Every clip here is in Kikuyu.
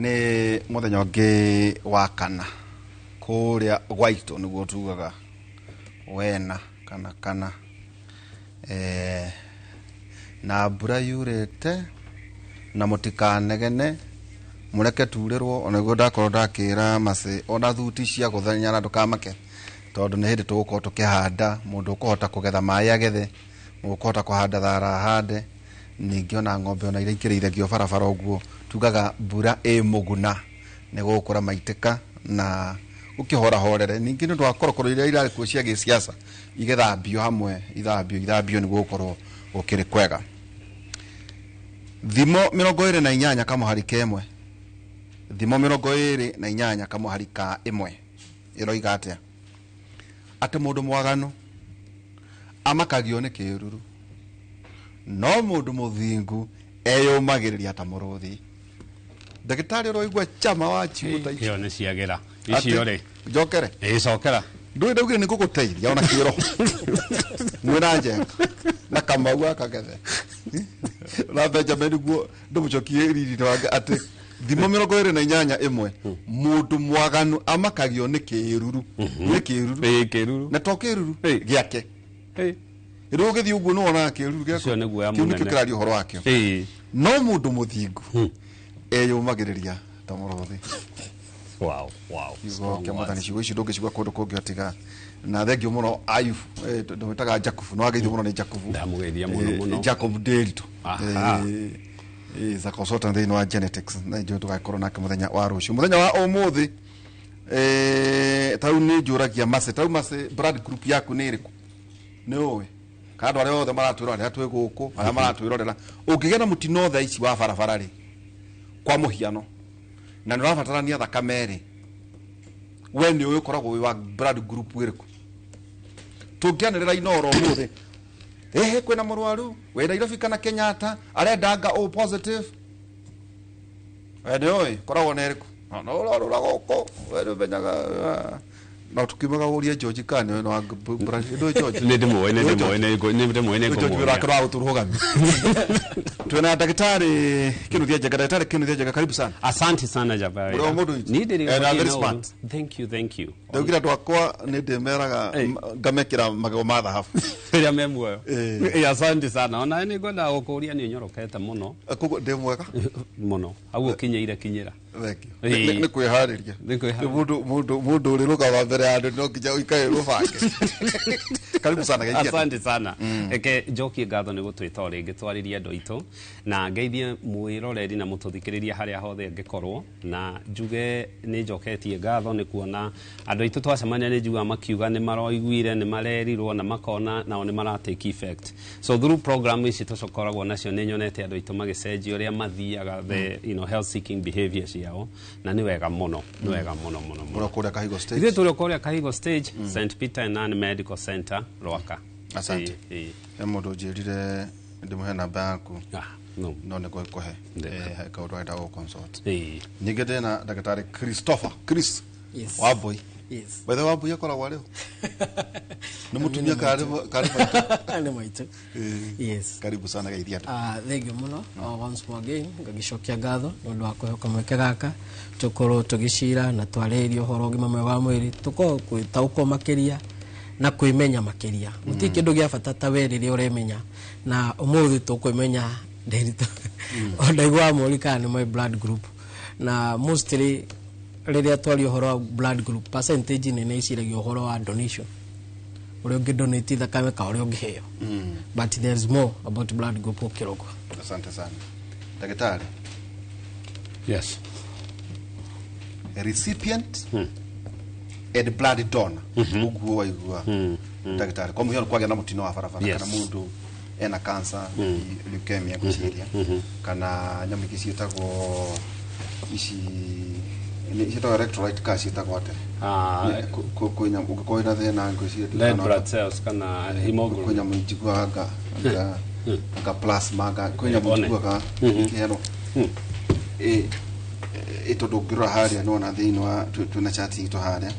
Nĩ mũthenya ũngĩ wa kana kũrĩa gwaitũ nĩguo tugaga wena kana kana na mbura yurĩte na mũtikanegene mũreke turĩrwo onaguo ndakorwo ndakĩra macĩ ona thuti cia gũthenyana ndũkamake tondũ nĩ hĩndĩ tũgũkorwo tũkĩhanda mũndũ ũkũhota kũgetha maĩ agethe mũndũ ũkũhota kũhanda thara ahande ningĩ ona ng'ombe ona iria ikĩrĩithagio barabara ũguo tugaga mbura ĩ mũguna nĩ gũgũkũra maitĩka na ũkĩhorahorere ningĩ nĩ ũndũ wa korokoro iria irarĩ kuo cia gĩsiasa igĩthambio hamwe ithambio ithambio nĩguo gũkorwo gũkĩrĩ kwega. Thimo 28 kamũhari ka ĩmwe, thimo 28 kamũhari ka ĩmwe ĩroiga atĩa? Atĩ mũndũ mwaganu amakagio nĩ kĩruru, no mũndũ mũthingu eyũmagĩrĩria ta mũrũthi. Ndagĩtarĩ ũroigua chama wa ciugo ta icio? Ĩyo nĩ ciagĩra icio rĩ. Njokere? Ĩ, cokera. Ndũĩ ndaugire nĩ ngũgũteithia ona kĩroho mwĩna njenga na Kamau akagethe na Benjamin guo ndũmũcokie riri wake atĩ thimo 28 ĩmwe, mũndũ mwaganu amakagio nĩ kĩruru, nĩ kĩruru. Ĩ, kĩruru. Na to kĩruru Ĩ. gĩake. Ĩ. Rĩu ũgĩthiĩ ũguo nĩ wonaga kĩruru gĩaku. Ũcio nĩ guoya Kĩu nĩkĩo mũnene. kĩraria ũhoro wakĩo. No mũndũ mũthingu eyũmagĩrĩria ta mũrũthi. Wow. Kiugo Strong kĩa Mwathani. words. Ciugo ici ndũngĩcigua kũndũ kũngĩ otiga na thengio mũno Ayubu, ndũmĩtaga Jakubu no ageithio mũno nĩ Jakubu. Ndamũgeithia mũno mũno. Jacob Nderitu. Aha. Is a consultant thĩinĩ wa genetics na njũĩ tũgagĩkorwo nake mũthenya wa rũciũ. Mũthenya wa ũmũthĩ, tau nĩ njũragia Mercy, tau Mercy, blood group yaku nĩ ĩrĩkũ? Nĩ ũĩ kana andũ arĩa othe maratwĩrorera twĩ gũkũ, arĩa maratwĩrorera, ũngĩgĩa na mũtino thaa ici wa barabara rĩ, kwa mũhiano, na nĩ ũrabatarania thakame rĩ, we nĩ ũĩ ũkoragwo wĩ wa blood group ĩrĩkũ? Tũngĩanĩrĩra Inoro ũmũthĩ, ehe, kwĩna mũrwaru wĩ Nairobi kana Kenyatta arenda nga O positive, we nĩ ũĩ koragwo na ĩrĩkũ? No ũrarũra gũkũ we nĩ ũmenyaga, no tukiumaga ũrie George kana nĩ wa blood, ndũĩ George? Nĩ ndĩmũĩ, nĩ ndĩmũĩ, nĩ ndĩmũĩ, nĩ George ngũmũũria. wĩra wake wa gũtũrũgamia. Twĩna ndagĩtarĩ Kĩnuthia Njenga. Ndagĩtarĩ Kĩnuthia Njenga, karibu sana. Asante sana, Jabari. Ũrĩa mũndũ witũ. Niĩ ndĩrĩ And I'm very ũru. smart. Thank you, thank you. Ndaugire andũ akwa nĩ ndĩmeraga ngamekĩra magego ma thahabu. Rĩrĩa me muoyo. Ĩ. Ĩ, asante sana. Ona nĩ ngwendaga gũkũria, nĩ ũnyorokete mũno. Koguo ndĩ mwega. Mũno hau ũkinyĩire kinyĩra. Thengio. Ĩ. Nĩ kwĩharĩria. Nĩ kwĩharĩria. Nĩ mũndũ ũrĩ rũgama mbere ya andũ no nginya ũikare rũbange. Karibu sana, geithia andũ. Asante sana. Reke njokie ngatho nĩ gũtwĩta o rĩngĩ twarĩrie andũ aitũ na ngeithie mwĩroreri na mũtũthikĩrĩria harĩa hothe angĩkorwo, na njuge nĩ njoketie ngatho nĩ kuona andũ aitũ twacemania nĩ njugaga makiuga nĩ maroiguire, nĩ marerirwo na makona nao nĩ mara take effect. So through program ici tũkoragwo nacio nĩ nyonete andũ aitũ magĩcenjia ũrĩa mathiaga, the health seeking behavior ciao, na nĩ wega mũno, nĩ wega mũno mũno mũno. Ũrĩa kũrĩa Kahigo Stage. Ithuĩ tũrĩ o kũrĩa Kahigo Stage, St Peter and Ann Medical Center, Rwaka. Asante. Ĩ, ĩ. He mũndũ njĩrire ndĩmũhe namba yaku. Ah, no. No nĩ ngũkũhe. Ndeka. He kaũndũ arenda gũ consult. Ĩ. Ningĩ ndĩna ndagĩtarĩ Christopher Chris Yes. Wambui. Yes. By the way, Wambui akoragwo arĩ ũ? Nĩ mũtumia karĩ karĩ maitũ? Nĩ maitũ. Yes. Karibu sana, geithia andũ. Ah, thank you mũno. Once more again ngagĩcokia ngatho nĩ ũndũ wa kũheo kamweke gaka tũkorwo tũgĩcira na twarĩrĩria ũhoro ũgima mwega wa mwĩrĩ, tũkorwo gwĩtaũkwo makĩria na kwĩmenya makĩria. Gũtirĩ kĩndũ gĩa bata ta we rĩrĩa ũremenya, na ũmũthĩ tũkwĩmenya. Ndĩritũ o ndaiguaga mũri kana nĩ my blood group, na mostly rĩrĩa twaria ũhoro wa blood group, percentage nene iciragia ũhoro wa donation, ũrĩa ũngĩ donate thakame ka ũrĩa ũngĩheo, but there is more about blood group gũkĩra ũguo. Asante sana, ndagĩtarĩ. Yes. Recipient and blood donor, ũguo waigua ndagĩtarĩ, kwa mũhiano kwagĩa na mũtino wa barabara kana mũndũ ena cancer, leukemia ngwĩciria, kana nyamũ ingĩ ciĩtagwo ici nĩ ciĩtagwo electrolyte kana ciĩtagwo atĩa? Ah, Kwĩ nyamũ ũngĩkorwo wĩna thĩna ngwĩciria red blood cells kana kwĩ hemoglobin. nyamũ njiguaga nga plasma nga kwĩ nyamũ One. njiguaga ikĩheanwo ĩ tondũ ũngĩrora harĩa nĩwona thĩinĩ wa twĩna chat itũ harĩa,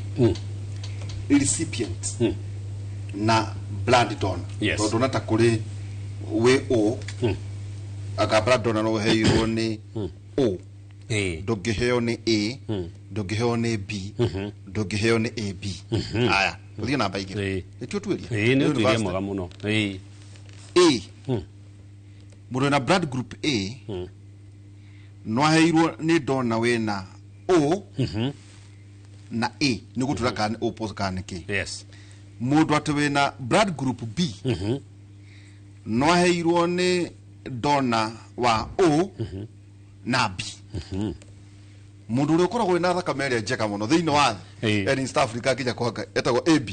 recipient na blood donor, tondũ na ta kũrĩ wĩ o anga blood donor no ũheirwo nĩ o. Ndũngĩheo nĩ A, ndũngĩheo nĩ B, ndũngĩheo nĩ AB. Aya, tũthiĩ namba igĩrĩ. Nĩtuo tuĩria. Ĩĩ, nĩ ũtuĩria mwega mũno. Ĩĩ. A, mũndũ wĩna blood group A no aheirwo nĩ ndona wĩna O na A, nĩ gũtura kana nĩ O positive kana nĩ kĩ. Yes. Mũndũ atĩ wĩna blood group B no aheirwo nĩ dona wa O na B. Mũndũ ũrĩa ũkoragwo wĩna thakame ĩrĩa njega mũno thĩinĩ wa thĩ, yani East Africa nginya kwa Ngai, etagwo AB.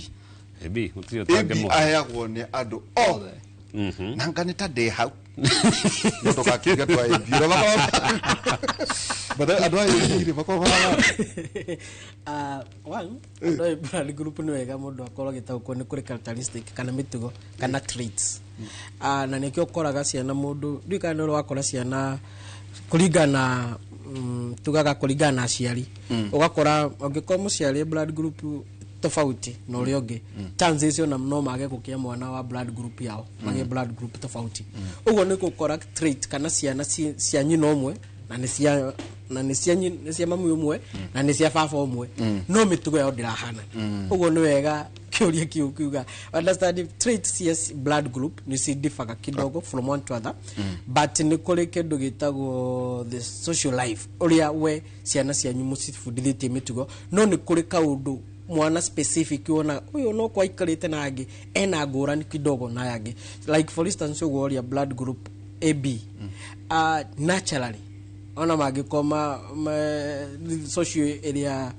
AB, gũtirĩ AB ũtangĩmũhe. Aheagwo nĩ andũ othe, na nga nĩ ta ndĩ hau no ndũgakiuge andũ a AB ũrĩa makoragwo, but andũ a AB rĩ makoragwo mahana. One, andũ a blood group, nĩ wega mũndũ akorwo agĩtaũkwo nĩ kũrĩ characteristic kana mĩtugo kana traits. Na nĩkĩo ũkoraga ciana, mũndũ ndiũĩ kana nĩ ũrĩ wakora ciana kũringana, tugaga kũringana na aciari, ũgakora ũngĩkorwo mũciari blood group tofauti na ũrĩa ũngĩ, chances ona no mage gũkĩa mwana wa blood group yao, magĩe blood group tofauti. Ũguo nĩ gũkora trait kana ciana cia nyina ũmwe na nĩ cia mami ũmwe na nĩ cia baba ũmwe, no mĩtugo yao ndĩrahana. Ũguo nĩ wega kĩũria kĩu kiuga understand traits cia blood group nĩ ci differ kidogo from one to other, but nĩ kũrĩ kĩndũ gĩtagwo the social life, ũrĩa we ciana cianyu mũcibundithĩtie mĩtugo, no nĩ kũrĩ kaũndũ mwana specific wona ũyũ no kwa aikarĩte na angĩ ena ngũrani kidogo na aya angĩ. Like for instance, ũguo ũria blood group AB, naturally ona mangĩkorwo social ĩrĩa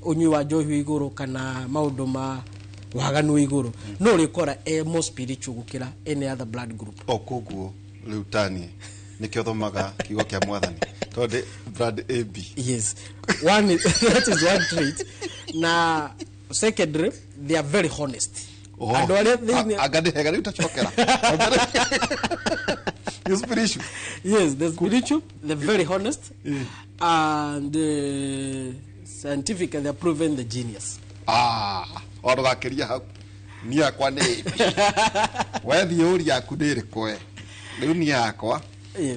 ũnyui wa njohi igũrũ kana maũndũ ma waganu igũrũ, no ũrĩkora e more spiritual gũkĩra any other blood group. O koguo rĩu tanie nĩkĩo thomaga kiugo kĩa Mwathani tondũ blood AB. Yes, that is one trait. Na secondary, they are very honest, andũ arĩa thĩinĩ. Anga ndĩ hega rĩu tacokera nĩ spiritual. Yes, the spiritual, they're very honest and scientific, and they're proven the genius. Ah, o ndũgakĩria hau, niĩ yakwa nĩ AB. Wethiĩ ũri yaku nĩ ĩrĩkũ we? Rĩu niĩ yakwa,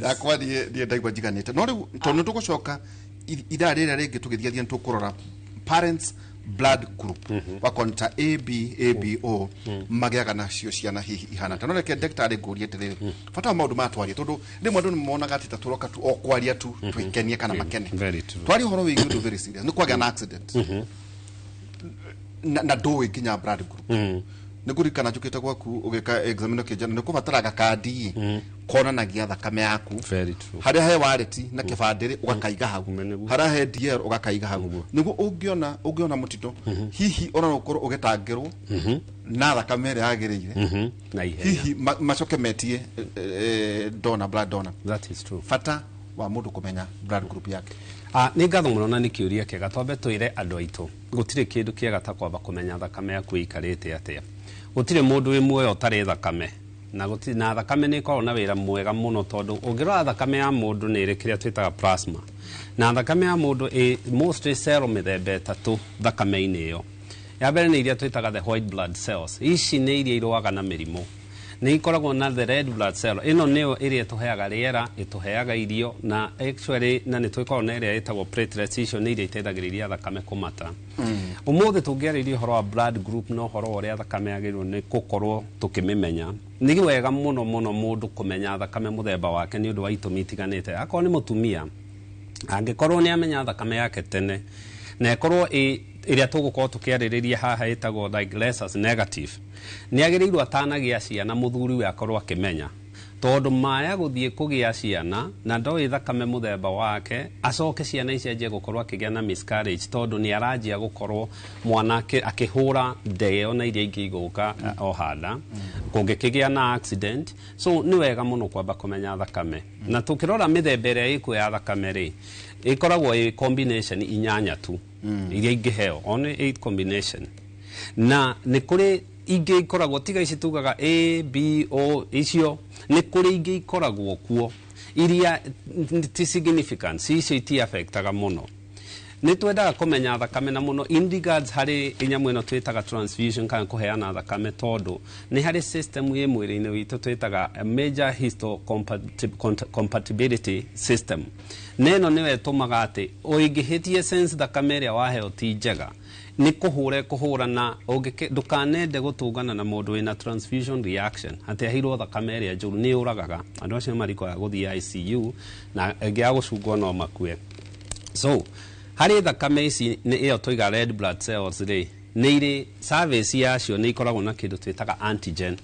yakwa niĩ ndaigua njiganĩte, no rĩu tondũ nĩ tũgũcoka ithaa rĩrĩa rĩngĩ tũgĩthiathia nĩ tũkũrora parents blood group, wakona ta A B, A B O, magĩaga nacio ciana hihi ihana ta. No reke ndagĩtarĩ ngũrie atĩrĩrĩ, bata wa maũndũ maya twarie, tondũ rĩmwe andũ nĩ monaga atĩ ta tũroka tu o kwaria tu twĩkenie kana makene. Very true. Twaria ũhoro wĩgiĩ ũndũ very serious, nĩ kwagĩa na accident na ndũĩ nginya blood group. Nĩ ngũririkana njũkĩte gwaku ũgĩka examine ũkĩnjĩra nĩ kũbataraga kandi konanagia thakame yaku. Very true. Harĩa he wareti na kĩbandĩ rĩ, ũgakaiga hau. Nĩguo. Harĩa he DL ũgakaiga hau, nĩguo ũngĩona mũtino hihi ona no ũkorwo ũgĩtangĩrwo na thakame ĩrĩa yagĩrĩire Na ihenya. Hihi macoke metie donor, blood donor. That is true. Bata wa mũndũ kũmenya blood group yake. Ah, nĩ ngatho mũno na nĩ kĩũria kĩega. Twambe twĩre andũ aitũ gũtirĩ kĩndũ kĩega ta kwamba kũmenya thakame yaku ĩikarĩte atĩa. Gũtirĩ mũndũ wĩ muoyo ũtarĩ thakame, na gũtirĩ na thakame nĩ ĩkoragwo na wĩra mwega mũno, tondũ ũngĩrora thakame ya mũndũ nĩ ĩrĩ kĩrĩa twĩtaga plasma, na thakame ya mũndũ ĩ mostly cell mĩthemba ĩtatũ thakame-inĩ ĩyo. Ya mbere nĩ iria twĩtaga the white blood cells, ici nĩ iria irũaga na mĩrimũ. Nĩ ikoragwo na the red blood cell, ĩno nĩyo ĩrĩa ĩtũheaga rĩera, ĩtũheaga irio, na actually na nĩ twĩkoragwo na ĩrĩa ĩtagwo platelets, icio nĩ iria iteithagĩrĩria thakame kũmata. Ũmũthĩ tũngĩarĩria ũhoro wa blood group na ũhoro wa ũrĩa thakame yagĩrĩirwo nĩ gũkorwo tũkĩmĩmenya, nĩ wega mũno mũno mũndũ kũmenya thakame mũthemba wake nĩ ũndũ wa itũmi itiganĩte. Akorwo nĩ mũtumia, angĩkorwo nĩ amenya thakame yake tene na ĩkorwo ĩrĩa tũgũkorwo tũkĩarĩrĩria haha ĩtagwo like rhesus negative, nĩ agĩrĩirwo atanagĩa ciana mũthuri we akorwo akĩmenya, tondũ maya gũthiĩ kũgĩa ciana na ndoĩ thakame mũthemba wake, acoke ciana ici anjie gũkorwo akĩgĩa na miscarriage, tondũ nĩ aranjia gũkorwo mwana akĩhũra ndeo na iria ingĩ igũka o handa kũngĩkĩgĩa na accident. So nĩ wega mũno kwamba kũmenya thakame. Na tũkĩrora mĩthemba ĩrĩa ĩkuo ya thakame rĩ, ĩkoragwo ĩ combination inyanya tu iria ingĩheo, only eight combination, na nĩ kũrĩ ingĩ ikoragwo tiga ici tugaga A B O icio, nĩ kũrĩ ingĩ ikoragwo kuo iria ti significant, icio iti affectaga mũno. Nĩ twendaga kũmenya thakame na mũno in regards harĩ nyamũ ĩno twĩtaga transfusion kana kũheana thakame, tondũ nĩ harĩ system ĩ mwĩrĩ-inĩ witũ twĩtaga a major histocompatibility system, na ĩno nĩyo ĩtũmaga atĩ ũngĩhĩtie sense thakame ĩrĩa waheo ti njega, nĩ kũhũra kũhũra na ndũkanende gũtũngana na mũndũ wĩna transfusion reaction, atĩ aheirwo thakame ĩrĩa njũru. Nĩ yũragaga andũ acio, marikoya gũthiĩ ICU na ĩngĩ ya gũcungwo no makue. So harĩ thakame ici nĩ ĩyo tũiga red blood cells rĩ, nĩ irĩ service yacio, nĩ ikoragwo na kĩndũ twĩtaga antigen,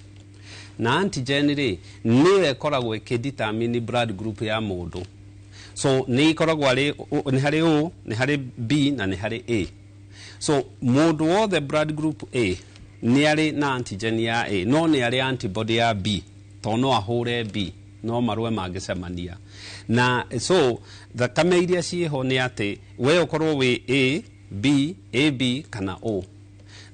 na antigen rĩ, nĩyo ĩkoragwo ĩkĩdetermine blood group ya mũndũ. So nĩ ikoragwo arĩ nĩ harĩ O, nĩ harĩ B na nĩ harĩ A. So mũndũ wothe blood group A nĩ arĩ na antigen ya A, no nĩ arĩ antibody ya B, to no ahũre B, no marũe mangĩcemania. Na so thakame iria ciĩho nĩ atĩ we ũkorwo wĩ A, B, AB kana O,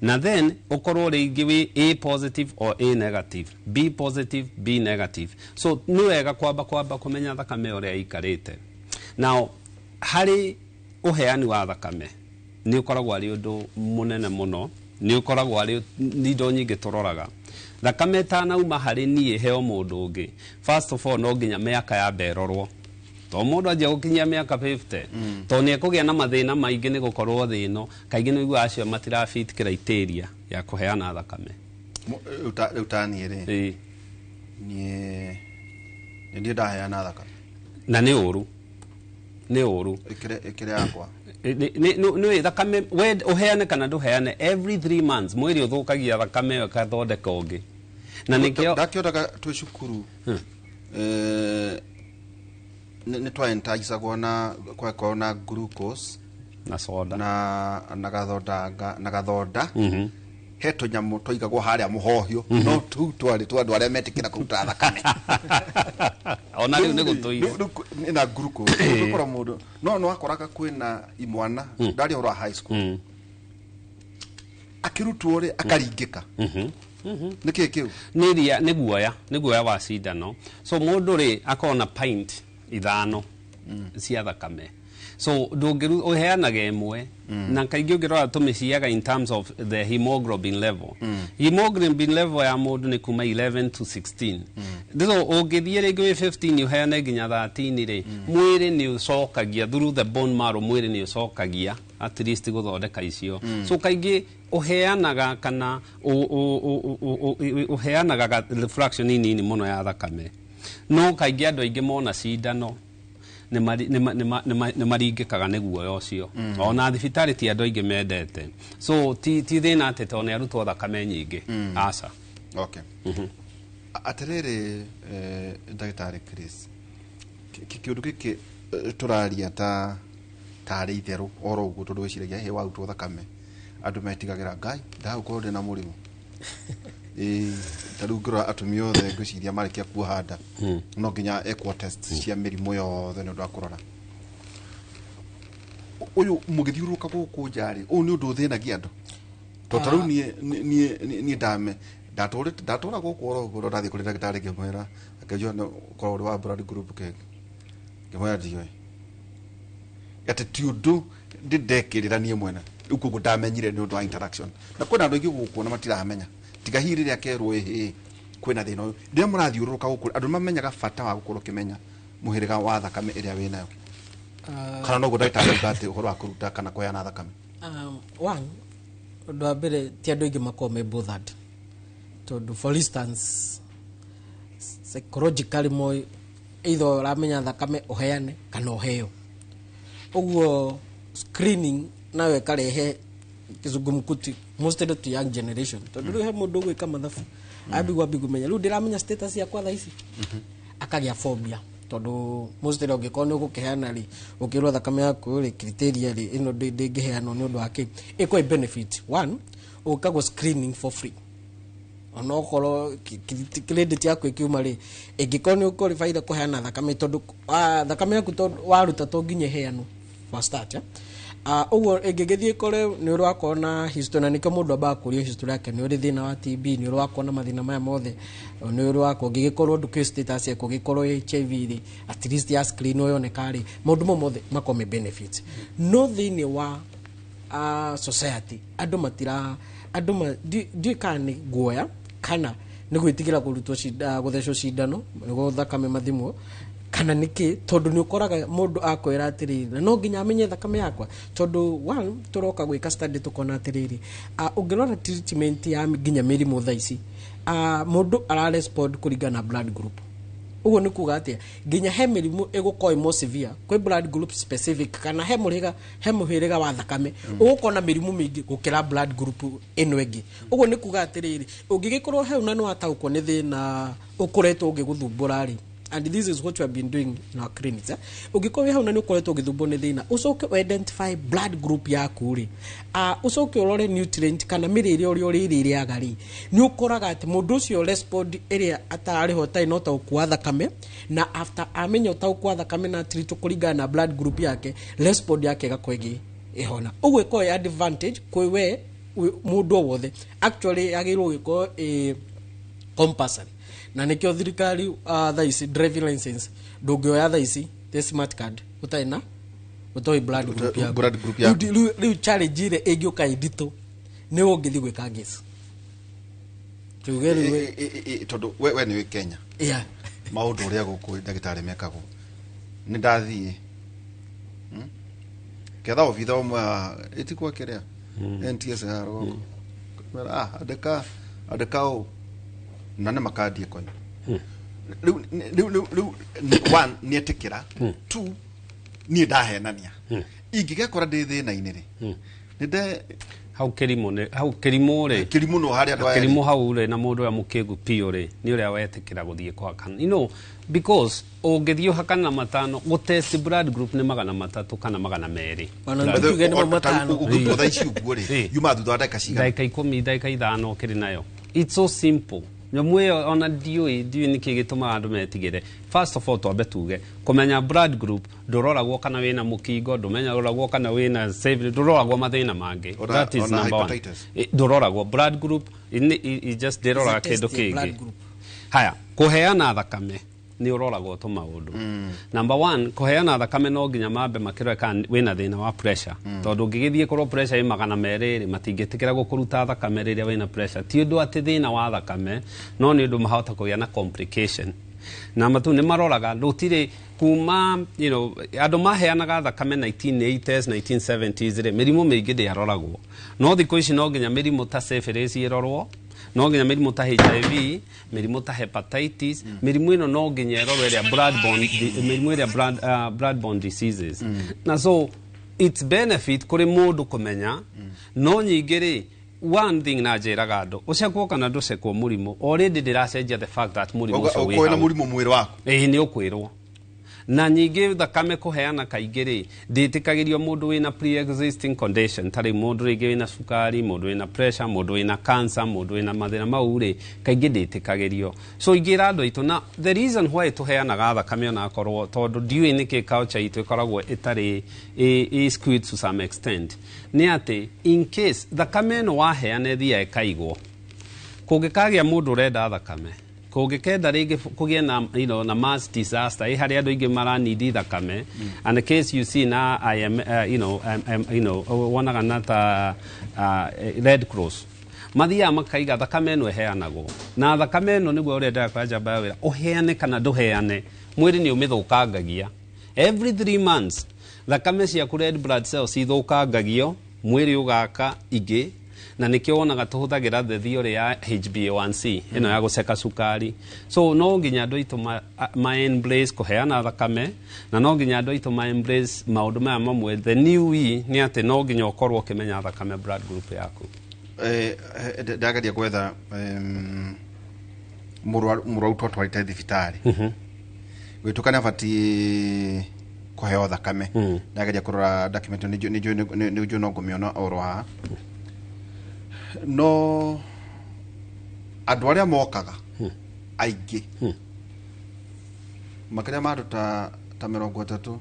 na then ũkorwo rĩngĩ wĩ A positive or A negative, B positive, B negative. So nĩ wega kwamba kũmenya thakame ũrĩa ĩikarĩte. Now harĩ ũheani wa thakame nĩ ũkoragwo arĩ ũndũ mũnene mũno, nĩ ũkoragwo arĩ nĩ indo nyingĩ tũroraga. Thakame ĩtanauma harĩ niĩ heo mũndũ ũngĩ, first of all no nginya mĩaka yambe ĩrorwo, to mũndũ anjia gũkinyia mĩaka 50, to nĩ ekũgĩa na mathĩna maingĩ nĩ gũkorwo thĩ ĩno kaingĩ nĩ ũiguaga acio matirafit criteria ya kũheana thakame. Rĩu ta niĩ rĩ, niĩ nĩ ndiĩ ndaheana thakame. Na nĩ ũru, nĩ ũru. Ĩkĩrĩ yakwa. Nĩ thakame we ũheane kana ndũheane, every 3 months mwĩrĩ ũthũkagia thakame ĩyo ĩkathondeka ũngĩ, na nĩkĩo Ndakĩonaga twĩ cukuru, nĩ twaentaicagwo na kwakorwo na glucose na soda. Na gathoda he tũnyamũ twaigagwo harĩa mũhohio, no tũu twarĩ twa andũ arĩa metĩkĩra kũruta thakame. Ona rĩu nĩ gũtũire. Rĩu na glucose ũgũkora mũndũ no wakoraga kwĩna imwana ndarĩ ũhoro wa high school akĩrutwo rĩ, akaringĩka. Nĩ kĩĩ kĩu? Nĩ ria, nĩ guoya wa cindano. So mũndũ rĩ akorwo na pint 5 cia thakame, so ndũngĩru ũheanaga ĩmwe, na kaingĩ ũngĩrora tũmĩciaga in terms of the hemoglobin level. Hemoglobin level ya mũndũ nĩ kuma 11 to 16. So ũngĩthiĩ rĩngĩ wĩ 15 ũheane nginya 13 rĩ, mwĩrĩ nĩ ũcokagia through the bone marrow, mwĩrĩ nĩ ũcokagia at least gũthondeka icio. So kaingĩ ũheanaga kana ũheanaga fraction nini mũno ya thakame, no kaingĩ andũ aingĩ mona cindano nĩ maringĩkaga nĩ guoya ũcio. Ona thibitarĩ ti andũ aingĩ mendete, so ti thĩna atĩ tondũ nĩ arutwo thakame nyingĩ, aca. Okay. Atĩrĩrĩ, ndagĩtarĩ Chris, kĩũndũ gĩkĩ tũraria ta tarĩ itherũ oro ũguo, tondũ wĩciragia he warutwo thakame andũ metigagĩra ngai ndagũkorwo ndĩ na mũrimũ. Ĩĩ, ta rĩu ngĩrora atumia othe ngwĩciria marĩkia kuoha nda no nginya ekwo test cia mĩrimũ yothe nĩ ũndũ wa kũrora ũyũ mũgĩthiũrũrũka gũkũ nja rĩ, ũyũ nĩ ũndũ ũthĩnagia andũ, to ta rĩu niĩ ndame ndatũrĩte ndatũra gũkũ oro ũguo, no ndathiĩ kũrĩ ndagĩtarĩ ngĩmwĩra, akĩnjũra no ũkorwo ũrĩ wa blood group kĩ, ngĩmwĩra ndiũĩ, atĩ ti ũndũ ndĩ ndekĩrĩra niĩ mwene. Rĩu koguo ndamenyire nĩ ũndũ wa interaction na kwĩna andũ aingĩ gũkũ na matiramenya, tiga hihi rĩrĩa kerwo ĩhĩ kwĩna thĩna ũyũ. Rĩrĩa mũrathiũrũrũka gũkũ, andũ nĩ mamenyaga bata wa gũkorwo ũkĩmenya mũhĩrĩga wa thakame ĩrĩa wĩnayo, kana noguo ndagĩtarĩ auga atĩ ũhoro wa kũruta kana kũheana thakame? One, ũndũ wa mbere ti andũ aingĩ makoragwo me bothered, tondũ for instance psychologically moĩ either ũramenya thakame ũheane kana ũheo. Ũguo screening nayo ĩkarehe kizungumkuti mostly to young generation, tondũ rĩu he mũndũ ũgwĩka mathabu ambigua ambi kũmenya rĩu ndĩramenya status yakwa thaa ici, akagĩa phobia, tondũ mostly ũngĩkorwo nĩ ũgũkĩheana rĩ, ũkĩrwo thakame yaku rĩ, criteria rĩ, ĩno ndĩngĩheanwo nĩ ũndũ wa kĩ. Ĩkwa benefit one, ũkagwo screening for free, onokorwo credit yaku ĩkiuma rĩ, ĩngĩkorwo nĩ ũqualifyire kũheana thakame, tondũ thakame yaku tondũ waruta to nginya ĩheanwo for start, eh? Ũguo ĩngĩgĩthiĩ kore nĩ ũrĩ wakorwo na history, na nĩkĩo mũndũ ambaga kũrio history yake, nĩ ũrĩ thĩna wa TB, nĩ ũrĩ wakorwo na mathĩna maya mothe, nĩ ũrĩ wakorwo ũngĩgĩkorwo ndũkĩũĩ status yaku, ũngĩkorwo HIV rĩ, at least ya screen yoneka rĩ, maũndũ mau mothe makorwo me benefits. No thĩinĩ wa society andũ matira andũ ndiũĩ kana nĩ guoya kana nĩ gwĩtigĩra kũrutwo gũthecwo cindano nĩguo thakame mathimwo kana nĩkĩ, tondũ nĩ ũkoraga mũndũ akwĩra atĩrĩrĩ, na no nginya amenye thakame yakwa, tondũ one tũroka gwĩka study tũkona atĩrĩrĩ, ũngĩrora treatment ya nginya mĩrimũ thaa ici, mũndũ ara respond kũringana na blood group. Ũguo nĩ kuga atĩa, nginya he mĩrimũ ĩgũkorwo ĩ more severe kwĩ blood group specific, kana he mũhĩrĩga wa thakame ũgũkorwo na mĩrimũ mĩingĩ gũkĩra blood group ĩno ĩngĩ. Ũguo nĩ kuga atĩrĩrĩ, ũngĩgĩkorwo hau na nĩ wataũkwo nĩ thĩna ũkoretwo ũgĩgũthumbũra rĩ, and this is what we have been doing in our clinics, eh? Ũngĩkorwo wĩ hau na nĩ ũkoretwo ũgĩthumbwo nĩ thĩna, ũcoke identify blood group yaku rĩ, ũcoke ũrore nutrient kana mĩrĩre ũrĩa ũrĩrĩrĩaga rĩ, nĩ ũkoraga atĩ mũndũ ũcio respond ĩrĩa atararĩho ũtarĩ na ũtaũku wa thakame, na after amenya ũtaũku wa thakame na treat kũringana na blood group yake, respond yake ĩgakorwo ĩgĩ ĩhona. Ũguo ĩkorwo ĩ advantage kwĩ we mũndũ o wothe. Actually yagĩrĩirwo gũkorwo ĩ compulsory, na nĩkĩo thirikari thaa ici driving license ndũngĩoya thaa ici the smart card ũtarĩ na ũtoĩ blood group yaku. Blood group yaku. Rĩu challenge ĩrĩa ĩngĩũka ĩ nditũ nĩ ũngĩthiĩ gwĩka ngĩci tuge rĩu Tondũ we nĩ wĩ Kenya, maũndũ ũrĩa gũkũ ndagĩtarĩ mekagwo, nĩ ndathiĩ, Ketha obitha ũmwe haha ĩtikwa kĩrĩa NTSA haha rũgongo. Mera, andĩka andĩka ũũ na nĩ makandie konyo rĩu one nĩ etĩkĩra, two niĩ ndahenania ingĩgekora ndĩ thĩna-inĩ rĩ, nĩ nde Hau kĩrimũ nĩ hau kĩrimũ rĩ. Kĩrimũ no harĩa andũ aya. Kĩrimũ hau rĩ, na mũndũ ũrĩa mũkĩgu biũ rĩ, nĩ ũrĩa wetĩkĩra gũthiĩ kũhakana, because ũngĩthiĩ ũhakane na matano gũtest blood group nĩ 300 kana 200. Ona tuge nĩ 5. Ũngĩtua thaa ici ũguo rĩ, yuma thutha wa ndagĩka cigana? Ndagĩka 10, ndagĩka 5 ũkĩrĩ nayo. It's so simple nyamũ ĩyo, ona ndiũĩ nĩkĩ gĩtũmaga andũ metigĩre. First of all, twambe tuge kũmenya blood group ndũroragwo kana wĩna mũkingo, ndũmenyaroragwo kana wĩna save, ndũroragwo mathĩna mangĩ. That is Ona number one. hepatitis. Ndũroragwo blood group just ndĩroraga It's a kĩndũ test ya blood kĩngĩ. group. Haya, kũheana thakame nĩ ũroragwo tũmaũndũ. Number one, kũheana thakame no nginya mambe makĩrore kana wĩna thĩna wa pressure, tondũ ũngĩgĩthiĩ korwo pressure ĩ 200 rĩ, matingĩtĩkĩra gũkũruta thakame rĩrĩa wĩna pressure. Ti ũndũ atĩ thĩna wa thakame, no nĩ ũndũ mahota kũgĩa na complication. Number two, nĩ maroraga rũtirĩ kuma andũ maheanaga thakame 1980s, 1970s rĩ, mĩrimũ mĩingĩ ndĩaroragwo, no thikũ ici no nginya mĩrimũ ta syphilis ĩrorwo, no nginya mĩrimũ ta HIV, mĩrimũ ta hepatitis, mĩrimũ ĩno no nginya ĩrorwo ĩrĩa blood-borne, mĩrimũ ĩrĩa blood-borne diseases. Na so it's benefit kũrĩ mũndũ kũmenya. No nyingĩ rĩ, one thing na njĩraga andũ, ũcekwo kana ndũcekwo mũrimũ, already ndĩracenjia the fact that mũrimũ ũcio wĩ Ũkorwo na hau. mũrimũ mwĩrĩ waku. Ĩĩ, nĩ ũkwĩrwo. Na nyingĩ thakame kũheana kaingĩ rĩ, ndĩtĩkagĩrio mũndũ wĩna pre-existing condition, tarĩ mũndũ rĩngĩ wĩna cukari, mũndũ wĩna pressure, mũndũ wĩna cancer, mũndũ wĩna mathĩna mau rĩ, kaingĩ ndĩtĩkagĩrio. So ingĩra andũ aitũ, na the reason why tũheanaga thakame, onakorwo tondũ ndiũĩ nĩkĩ culture itũ ĩkoragwo ĩtarĩ ĩ skewed to some extent, nĩ atĩ in case thakame ĩno waheana ĩthiaga ĩkaigwo, kũngĩkagĩa mũndũ ũrenda thakame, kũngĩkenda rĩngĩ kũgĩe na, na mass disaster ĩ harĩa andũ aingĩ maranidi thakame, and the case you see na I am, wonaga na ta Red Cross mathiaga makaiga thakame ĩno ĩheanagwo, na thakame ĩno nĩguo ũrĩa kwa njamba ya wĩra, ũheane kana ndũheane, mwĩrĩ nĩ ũmĩthũkangagia. Every 3 months thakame ciaku, red blood cells ithũkangagio, mwĩrĩ ũgaka ingĩ, na nĩkĩo wonaga tũhũthagĩra the theory ya HbA1c ĩno ya gũceka cukari. So no nginya andũ aitũ ma embrace kũheana thakame, na no nginya andũ aitũ ma embrace maũndũ maya mamwe. The new we nĩ atĩ no nginya ũkorwo ũkĩmenya thakame blood group yaku. Ndageria gwetha mũrwaru twatwarĩte thibitarĩ gwĩtuka nĩ abatiĩ kũheo thakame. Ndageria kũrora document, nĩ njũĩ no ngũmĩona oro haha, no andũ arĩa mokaga aingĩ makĩria ma andũ ta 30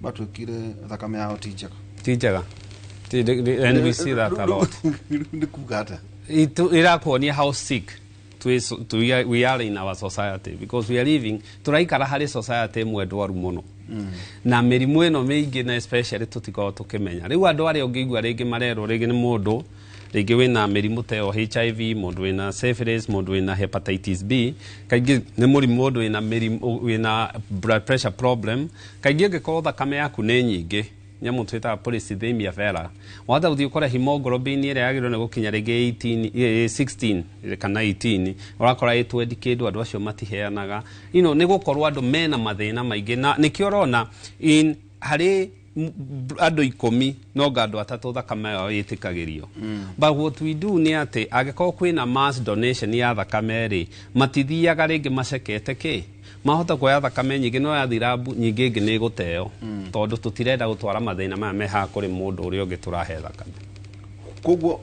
matuĩkire thakame yao ti njega. Ti njega. And we see that a lot. Nĩ kuga atĩa? Irakuonia how sick we are in our society, because we are living, tũraikara harĩ society ĩmwe ndwaru mũno na mĩrimũ ĩno mĩingĩ, na especially tũtikoragwo tũkĩmenya. Rĩu andũ arĩa ũngĩigua rĩngĩ marerwo rĩngĩ nĩ mũndũ rĩngĩ wĩna mĩrimũ ta ĩyo, HIV, mũndũ wĩna syphilis, mũndũ wĩna hepatitis B, kaingĩ nĩ mũrimũ, mũndũ wĩna mĩrimũ, wĩna blood pressure problem, kaingĩ ũngĩkorwo thakame yaku nĩ nyingĩ, nyamũ twĩtaga polycythemia vera, wahota gũthiĩ ũkore hemoglobin ĩrĩa yagĩrĩirwo nĩ gũkinya rĩngĩ 18, 16 kana 18, ũrakora ĩ 20 kĩndũ. Andũ acio matiheanaga, nĩ gũkorwo andũ mena mathĩna maingĩ, na nĩkĩo ũrona in harĩ andũ 10 no nga andũ 3 thakame yao ĩtĩkagĩrio. But what we do nĩ atĩ angĩkorwo kwĩna mass donation ya thakame rĩ, matithiaga rĩngĩ macekete kĩ mahota kuoya thakame nyingĩ, no yathi rabu nyingĩ ĩngĩ nĩ ĩgũteo, tondũ tũtirenda gũtwara mathĩna maya me haha kũrĩ mũndũ ũrĩa ũngĩ tũrahe thakame. Koguo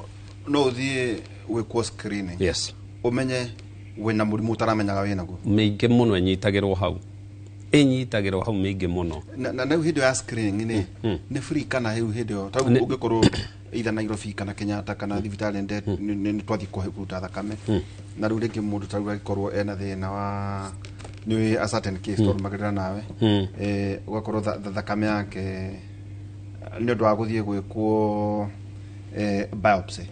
no ũthiĩ gwĩkwo screening, Yes. ũmenye wĩna mũrimũ ũtaramenyaga wĩnaguo. Mĩingĩ mũno ĩnyitagĩrwo hau, ĩnyitagĩrwo hau mĩingĩ mũno. Na rĩu hĩndĩ ĩyo ya screening nĩ free kana rĩu hĩndĩ ĩyo ta rĩu ũngĩkorwo either Nairobi kana Kenyatta kana thibitarĩ nĩ twathiĩ kũruta thakame, na rĩu rĩngĩ mũndũ ta rĩu angĩkorwo ena thĩna wa nĩ a certain case twarũmagĩrĩra nawe, ũgakorwo thakame yake nĩ ũndũ wa gũthiĩ gwĩkwo biopsy,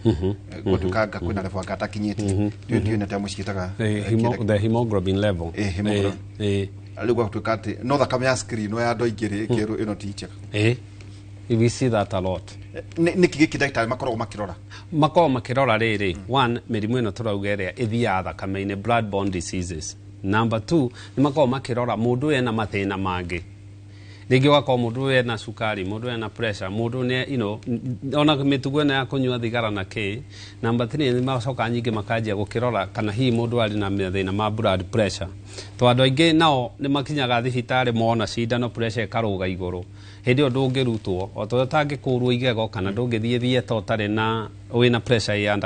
gwatuĩka anga kwĩna level anga atakinyĩtie, ndiũĩ nĩ atĩa mũciĩtaga. The hemoglobin level. Hemoglobin. Rĩu gwatuĩka atĩ no thakame ya screen ya andũ aingĩ rĩ, ĩkerwo ĩno ti njega. We see that a lot. Nĩkĩ gĩkĩ ndagĩtarĩ makoragwo makĩrora? Makoragwo makĩrora rĩrĩ: one, mĩrimũ ĩno tũrauga ĩrĩa ĩthiaga thakame-inĩ, blood borne diseases. Number two, nĩ makoragwo makĩrora mũndũ ũyũ ena mathĩna mangĩ, rĩngĩ ũgakorwo mũndũ ũyũ ena cukari, mũndũ ũyũ ena pressure, mũndũ nĩ ona mĩtugo ĩno ya kũnyua thigara na kĩ. Number three, nĩ macokaga nyingĩ makanjia gũkĩrora kana hihi mũndũ arĩ na mathĩna ma blood pressure, tondũ andũ aingĩ nao nĩ makinyaga thibitarĩ mona cindano, pressure ĩkarũga igũrũ. Hĩndĩ ĩyo ndũngĩrutwo o ta ũrĩa ũtangĩkũrwo igego kana ndũngĩthiĩ theatre ũtarĩ na wĩna pressure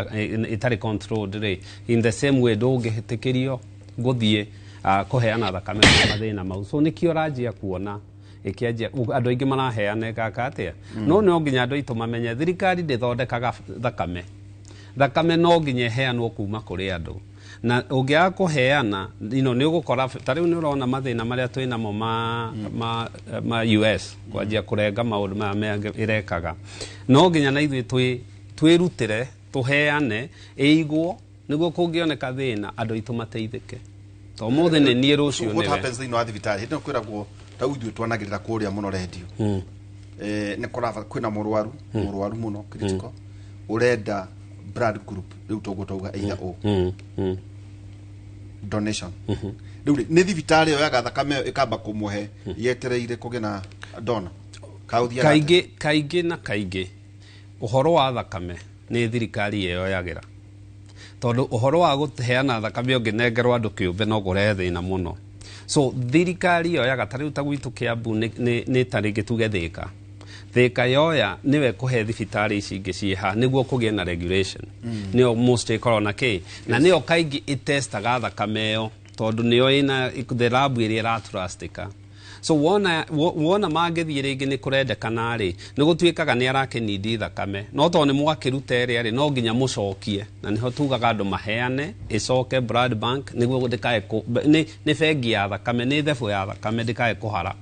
ĩtarĩ controlled rĩ, in the same way ndũngĩtĩkĩrio gũthiĩ kũheana thakame na mathĩna mau. So nĩkĩo ũranjia kuona ĩkĩanjia andũ aingĩ maraheana ĩgaka atĩa. No no nginya andũ aitũ mamenye thirikari ndĩthondekaga thakame. Thakame no nginya ĩheanwo kuma kũrĩ andũ, na ũngĩaga kũheana nĩ ũgũkora ta rĩu nĩ ũrona mathĩna marĩa twĩ namo ma US kwanjia kũrenga maũndũ maya mangĩ ĩrekaga. No nginya na ithuĩ twĩrutĩre tũheane ĩigwo nĩguo kũngĩoneka thĩna andũ aitũ mateithĩke, to ũmũthĩ nĩ niĩ, rũciũ What nĩwe. happens thĩinĩ wa thibitarĩ hĩndĩ ĩno kwĩragwo ta ithuĩ twanagĩrĩra kũrĩa mũno rendio, nĩ kũraba kwĩna mũrwaru, mũrwaru mũno critical, ũrenda blood group, rĩu toguo tauga either o donation. Rĩu rĩ, nĩ thibitarĩ ĩyo yaga thakame ĩyo ĩkamba kũmũhe yetereire kũgĩa na donor ka ũthiaga atĩa? Kaingĩ kaingĩ na kaingĩ ũhoro wa thakame nĩ thirikari ĩyoyagĩra, tondũ ũhoro wa gũheana thakame ũngĩnengerwo andũ kĩũmbe no kũrehe thĩna mũno. So thirikari yoyaga, ta rĩu ta gwitũ Kĩambu nĩ ta rĩngĩ tuge Thĩka, Thĩka yoya nĩwe kũhe thibitarĩ ici ingĩ ciĩ haha nĩguo kũgĩe na regulation. Nĩyo most ĩkoragwo na kĩ na nĩyo kaingĩ ĩtestaga thakame ĩyo, tondũ nĩyo ĩna the lab ĩrĩa ĩratrustika. So wona mangĩthiĩ rĩngĩ nĩ kũrendekana rĩ, nĩ gũtuĩkaga nĩ arakĩnindi thakame, no tondũ nĩ mwakĩruta ĩrĩa rĩ, no nginya mũcokie, na nĩho tugaga andũ maheane ĩcoke blood bank nĩguo ndĩkae nĩ bengi ya thakame, nĩ thebũ ya thakame, ndĩkae kũhara.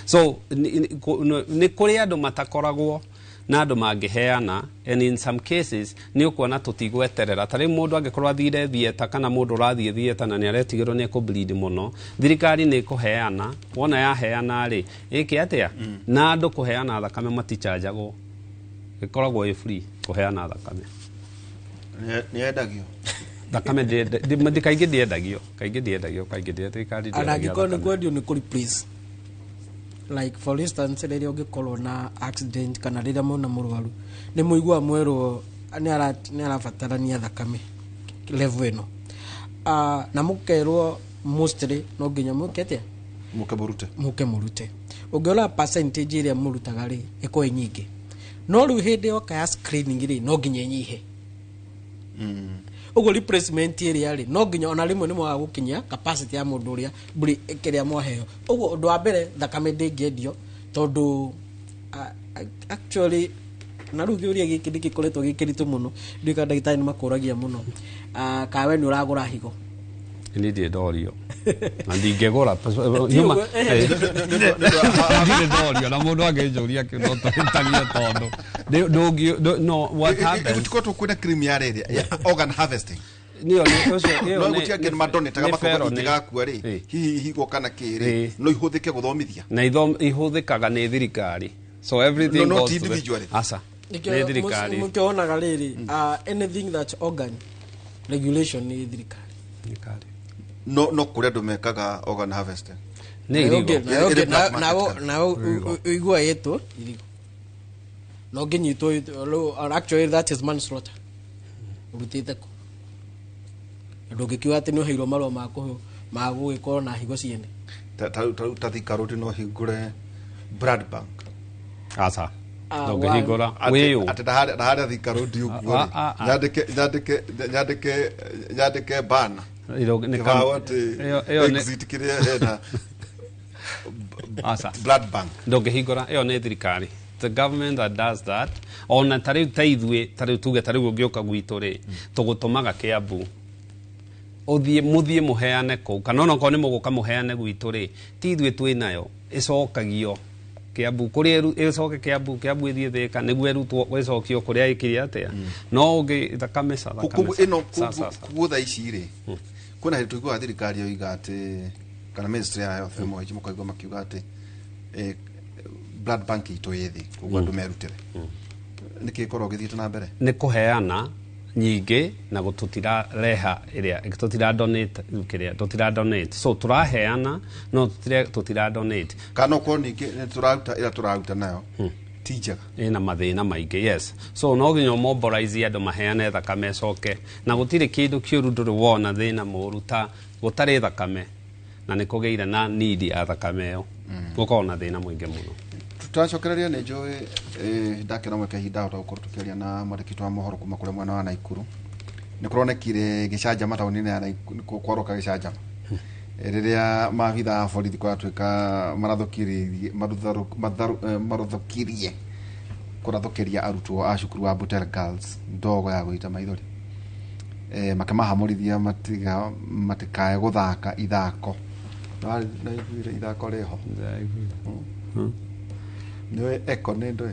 So nĩ kũrĩ andũ matakoragwo na andũ mangĩheana, and in some cases nĩ ũkuona tũtigweterera. Ta rĩu mũndũ angĩkorwo athire theatre kana mũndũ ũrathiĩ theatre na nĩ aretigĩrwo nĩ ekũbleed mũno, thirikari nĩ ĩkũheana. Wona yaheana rĩ, ĩke atĩa? Na andũ kũheana thakame matichanjagwo, ĩkoragwo ĩ free kũheana thakame. Nĩ yendagio? Thakame kaingĩ ndĩendagio, kaingĩ ndĩendagio, kaingĩ thirikari Ona ndĩendagia angĩkorwo nĩ thakame. kwendio, nĩ kũ replace. Like for instance, rĩrĩa ũngĩkorwo na accident kana rĩrĩa mwena mũrwaru, nĩ mũigua mwerwo nĩ arabatarania thakame level ĩno, na mũkerwo mostly no nginya mwĩke atĩa? Mũke mũrute. Mũke mũrute. Ũngĩona percentage ĩrĩa mũrutaga rĩ, ĩkorwo ĩ nyingĩ, no rĩu hĩndĩ yoka ya screening rĩ, no nginya ĩnyihe. Ũguo replacement ĩrĩa rĩ, no nginya ona rĩmwe nĩ mwaga gũkinyia capacity ya mũndũ ũrĩa mbũri kĩrĩa mwaheo. Ũguo ũndũ wa mbere, thakame ndĩngĩendio tondũ Actually na rĩu kĩũria gĩkĩ nĩ gĩkoretwo gĩ kĩritũ mũno, ndiũĩ kana ndagĩtarĩ nĩ makũragia mũno. Kawe nĩ ũragũra higo? Ni ndirĩ ndorio na ndingĩgũra. Ti ũguo, Ndirĩ ndorio na mũndũ angĩnjũria kĩu no tũhĩtanie tondũ no what happens Gũtikorwo kwĩna cream ya rĩrĩ ya organ harvesting? Nĩyo nĩ ũcio ĩyo No gũtiangĩ nĩ madonetaga nĩ makoga felony. ingĩgakua rĩ, hihi higo kana kĩrĩ, no ihũthĩke gũthomithia. Na ihũthĩkaga nĩ thirikari, so everything No, not goes to the- individually. Aca, nĩ thirikari. Mũkĩonaga rĩrĩ, anything that organ regulation nĩ thirikari. Thirikari. No kũrĩ andũ mekaga organ harvesting. Nĩ irigo. Nayo Ĩrĩ ũngĩ- black market nayo kana? nayo ũigua ĩtwo irigo na ũngĩnyitwo rĩu, actually that is manslaughter. Ũrutĩte kũ? Na ndũngĩkiuga atĩ nĩ ũheirwo marũa ma ma gũgĩkorwo na higo ciene. Ta Thika Road no hingũre blood bank? Aca. Ah, Ndũngĩhingũra. Atĩ Wĩyũ. atĩ ndaharĩa Thika Road ũguo Ah, rĩ, ah, ah. nyandĩke bana Nĩ kĩbaũ atĩ ĩyo exit kĩrĩa hena Aca. blood bank. Ndũngĩhingũra, ĩyo nĩ thirikari, the government that does that. Ona ta rĩu ta ithuĩ, ta rĩu tuge ta rĩu ũngĩũka gwitũ rĩ, tũgũtũmaga Kĩambu ũthiĩ mũthiĩ mũheane kũu, kana onokorwo nĩ mũgũka mũheane gwitũ rĩ, ti ithuĩ twĩ nayo, ĩcokagio Kĩambu kũrĩa ĩcoke Kĩambu, Kĩambu ĩthiĩ Thĩka nĩguo ĩrutwo ĩcokio kũrĩa ĩkire atĩa. No ũngĩ thakame ca thakame Koguo ĩno ca ca ca. Koguo thaa ici rĩ, kwĩna hĩndĩ tũiguaga thirikari yoiga atĩ, kana ministry ya health MOH mũkaigua makiuga atĩ blood bank itũ ĩ thĩ, koguo andũ merutĩre. Nĩkĩ gĩkoragwo gĩthiĩte na mbere? Nĩ kũheana nyingĩ na tũtirareha ĩrĩa tũtira donate, kĩrĩa tũtira donate, so tũraheana no tũtira donate. Kana okorwo ningĩ nĩ tũraruta, ĩrĩa tũraruta nayo ti njega? Ĩna mathĩna maingĩ, yes. So no nginya mobilize andũ maheane thakame ĩcoke, na gũtirĩ kĩndũ kĩũru ndũrĩ wona thĩna mũũru ta gũtarĩ thakame na nĩ kũgĩire na need ya thakame ĩyo, gũkorwo na thĩna mũingĩ mũno. Tũtacokereria nĩ njũĩ ndakĩra mweke ihinda hota gũkorwo tũkĩaria na mwandĩki wa mohoro kuma kũrĩa mwena wa Naikuru. Nĩ kũronekire gĩcanjama taũni-inĩ ya Naikuru, kwaroka gĩcanjama rĩrĩa maabitha a borithi kũratuĩka marathũkiririe marathũkirie kũrathũkĩria arutwo a cukuru wa Butere Girls ndogo ya gũita maithori, makĩmahamũrithia matiga matikae gũthaka ithako. Naiguire ithako rĩho nĩũĩ eko nĩ ndũĩ?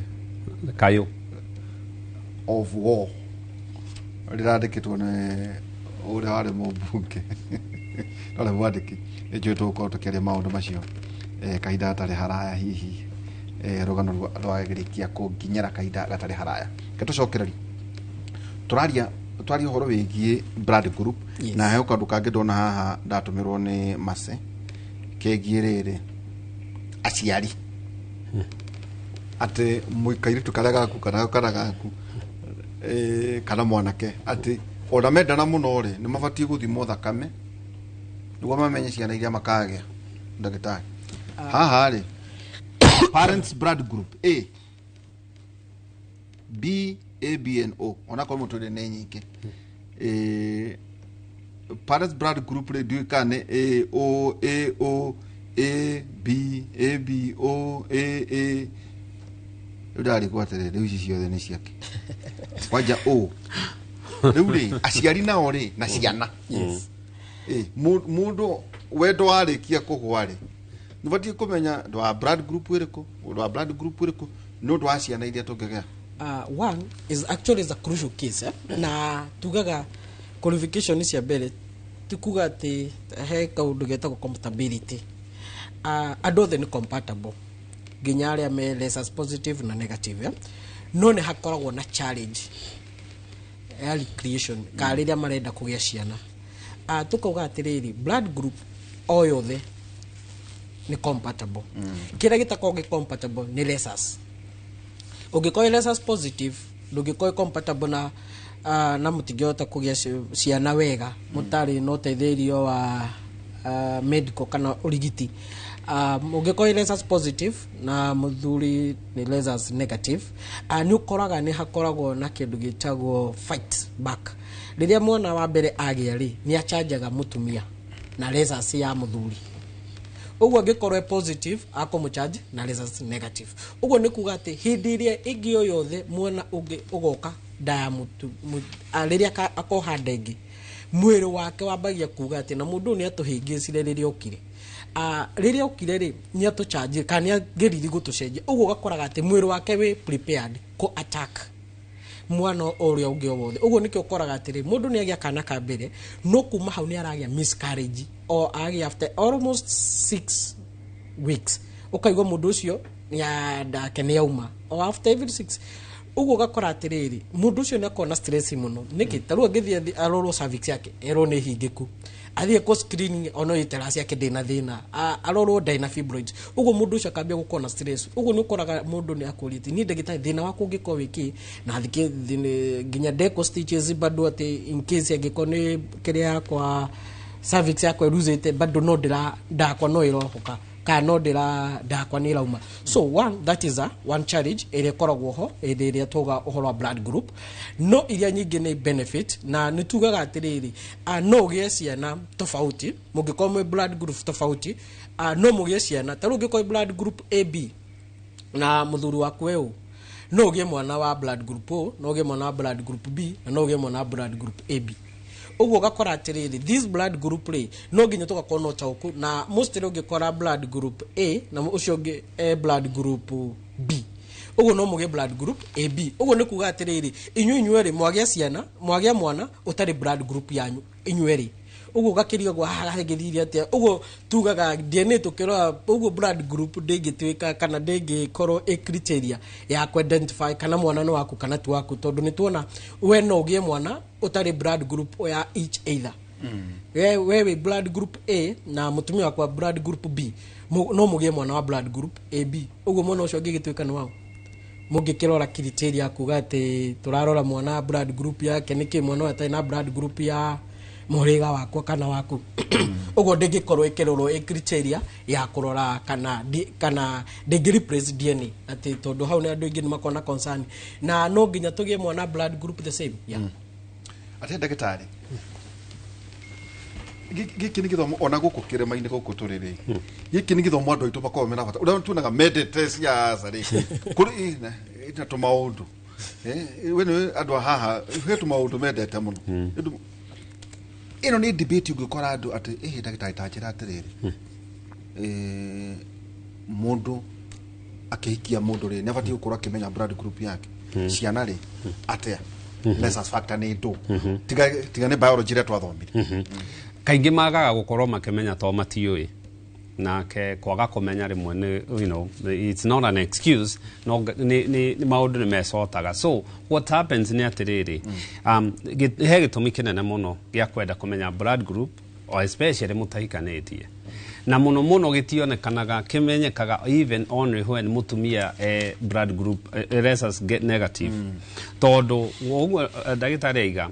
Kayũ. Of war rĩrandĩkĩtwo nĩ ũrĩa warĩ mũmbunge warĩ mwandĩki. Nĩ njũĩ tũgũkorwo tũkĩaria maũndũ macio kahinda gatarĩ haraya, hihi rũgano rwagĩrĩkia kũnginyĩra kahinda gatarĩ haraya. Ke tũcokererie tũraria, twaria ũhoro wĩgiĩ blood group. Na he kaũndũ kangĩ ndona haha ndatũmĩrwo nĩ Mace kegiĩ rĩrĩ aciari, atĩ mũikairĩtu karĩa gaku kana gaku kana mwanake, atĩ ona mendana mũno rĩ, nĩ mabatiĩ gũthimwo thakame nĩguo mamenye ciana iria makagĩa. Ndagĩtarĩ, haha rĩ, parents blood group A B, A B and O, onakorwo mũtũrĩ nĩ nyingĩ, parents blood group rĩ, ndiũĩ kana nĩ A O A O A B A B O A A. Rĩu ndarigwo atĩrĩrĩ, rĩu ici ciothe nĩ ciake kwanja o rĩu rĩ, aciari nao rĩ na ciana. Mũndũ wendo warĩkia kũgwa rĩ, nĩbatiĩ kũmenya ndũ wa blood group ĩrĩkũ, ũndũ wa blood group ĩrĩkũ, nĩ ũndũ wa ciana iria tũngĩgĩa. One is actually is a crucial case, eh? Na tugaga qualification cia mbere ti kuga atĩ he kaũndũ getagwo compatibility. Andũ othe nĩ compatible nginya arĩa me rhesus positive na negative, eh? No nĩ hakoragwo na challenge ya recreation ka rĩrĩa marenda kũgĩa ciana. Tukauga atĩrĩrĩ, blood group o yothe nĩ compatible. Kĩrĩa gĩtakoragwo gĩ compatible nĩ rhesus. Ũngĩkorwo rhesus positive, ndũngĩkorwo compatible na mũtingĩhota kũgĩa ciana wega mũtarĩ na ũteithĩrĩrio wa medical kana ũrigiti. Ũngĩkorwo rhesus positive na mũthuri nĩ rhesus negative, nĩ ũkoraga nĩ hakoragwo na kĩndũ gĩtagwo fight back. Rĩrĩa mwana wa mbere agĩa rĩ, nĩ achanjaga mũtumia na rhesus ya mũthuri. Ũguo angĩkorwo e positive, akũmũcharge na rhesus negative. Ũguo nĩ kuga atĩ hĩndĩ ĩrĩa ĩngĩ o yothe mwana ũngĩ ũgoka nda ya mũtu rĩrĩa akoha nda ĩngĩ, mwĩrĩ wake wambagia kuga atĩ na mũndũ ũyũ nĩ atũhĩngĩcire rĩrĩa okire. Rĩrĩa okire rĩ, nĩ atũchanjire kana nĩ ageririe gũtũcenjia. Ũguo ũgakoraga atĩ mwĩrĩ wake wĩ prepared kũ attack mwana ũrĩa ũngĩ o wothe. Ũguo nĩkĩo ũkoraga atĩrĩ, mũndũ nĩ agĩa kana ka mbere, no kuma hau nĩ aragĩa miscarriage o agĩa after almost 6 weeks, ũkaigua mũndũ ũcio ndake nĩ auma o after every six. Ũguo ũgakora atĩrĩrĩ, mũndũ ũcio nĩ akorwo na stress mũno. Nĩkĩ? Ta rĩu angĩthiĩ arorwo cervix yake, erwo nĩ hingĩku, athiĩ kũ screening, ona uterus yake ndĩna thĩna, arorwo ndarĩ na fibroids. Ũguo mũndũ ũcio akambia gũkorwo na stress. Ũguo nĩ ũkoraga mũndũ nĩ akũrĩtie, niĩ ndagĩtarĩ, thĩna wakwa ũngĩkorwo wĩ kĩ? Na thikĩ nginya ndekwo stitches bado, atĩ in case angĩkorwo nĩ kĩrĩa yakwa, cervix yakwa ĩruzĩte, bado no ndĩra ndakwa no ĩrohoka kana no ndĩra ndakwa nĩ ĩrauma. So one, that is a one challenge ĩrĩa ĩkoragwo ho hĩndĩ ĩrĩa tuga ũhoro wa blood group. No iria nyingĩ nĩ benefit, na nĩ tugaga atĩrĩrĩ, no ũgĩe ciana tofauti mũngĩkorwo mwĩ blood group tofauti. No mũgĩe ciana, ta rĩu ũngĩkorwo blood group AB na mũthuri waku we no ũgĩe mwana wa blood group O, no ũgĩe mwana wa blood group B, na no ũgĩe mwana wa blood group AB. Ũguo ũgakora atĩrĩrĩ, this blood group rĩ, no nginya tũgakorwo na ũtaũku, na mostly ũngĩkora blood group A na ũcio ũngĩ blood group B, ũguo no mũgĩe blood group AB. Ũguo nĩ kuga atĩrĩrĩ, inyuĩ inyuerĩ mwagĩa ciana, mwagĩa mwana ũtarĩ blood group yanyu inyuerĩ. Ũguo ũgakĩria ũguo haha hagĩthire atĩa? Ũguo tugaga DNA tũkĩrora ũguo, blood group ndĩngĩtuĩka kana ndĩngĩkorwo ĩ criteria ya ku identify kana mwana nĩ waku kana ti waku, tondũ nĩ tuona we no ũgĩe mwana ũtarĩ blood group ya each either. We wĩ blood group A na mũtumia wakwa blood group B, no mũgĩe mwana wa blood group AB. Ũguo mwana ũcio angĩgĩtuĩka nĩ wao, mũngĩkĩrora criteria kuga atĩ tũrarora mwana blood group yake nĩkĩ, mwana ũyũ atarĩ na blood group ya mũhĩrĩga wakwa kana waku? Ũguo ndĩngĩkorwo ĩkĩrorwo ĩ criteria ya kũrora kana kana ndĩngĩ replace DNA, atĩ tondũ hau nĩ andũ aingĩ nĩ makoragwo na concern na no nginya tũgĩe mwana blood group the same, yeah. Atĩ ndagĩtarĩ, gĩkĩ nĩ gĩthomo ona gũkũ kĩrĩma-inĩ gũkũ tũrĩ rĩ, gĩkĩ nĩ gĩthomo andũ aitũ makoragwo mena bata ũrĩa tuonaga mendete siasa rĩ, kũrĩ ĩna tũmaũndũ. We nĩ andũ a haha he tũmaũndũ mendete mũno. Ĩno nĩ debate ũngĩkora andũ atĩ ĩhĩ. Ndagĩtarĩ, ta njĩra atĩrĩrĩ, mũndũ akĩhikia mũndũ rĩ, nĩ abatiĩ gũkorwo akĩmenya blood group yake, ciana rĩ atĩa, rhesus factor nĩ ndũ, tiga nĩ biology ĩrĩa twathomire? Kaingĩ magaga gũkorwo makĩmenya to matiũĩ, nake kwaga kũmenya rĩmwe nĩ it's not an excuse, no nĩ maũndũ nĩ mecotaga. So what happens nĩ atĩrĩrĩ, he gĩtũmi kĩnene mũno gĩa kwenda kũmenya blood group, or especially mũtahikanĩtie, na mũno mũno gĩtionekanaga, kĩmenyekaga even only when mũtumia blood group rhesus get negative, tondũ ũguo ndagĩtarĩ aiga,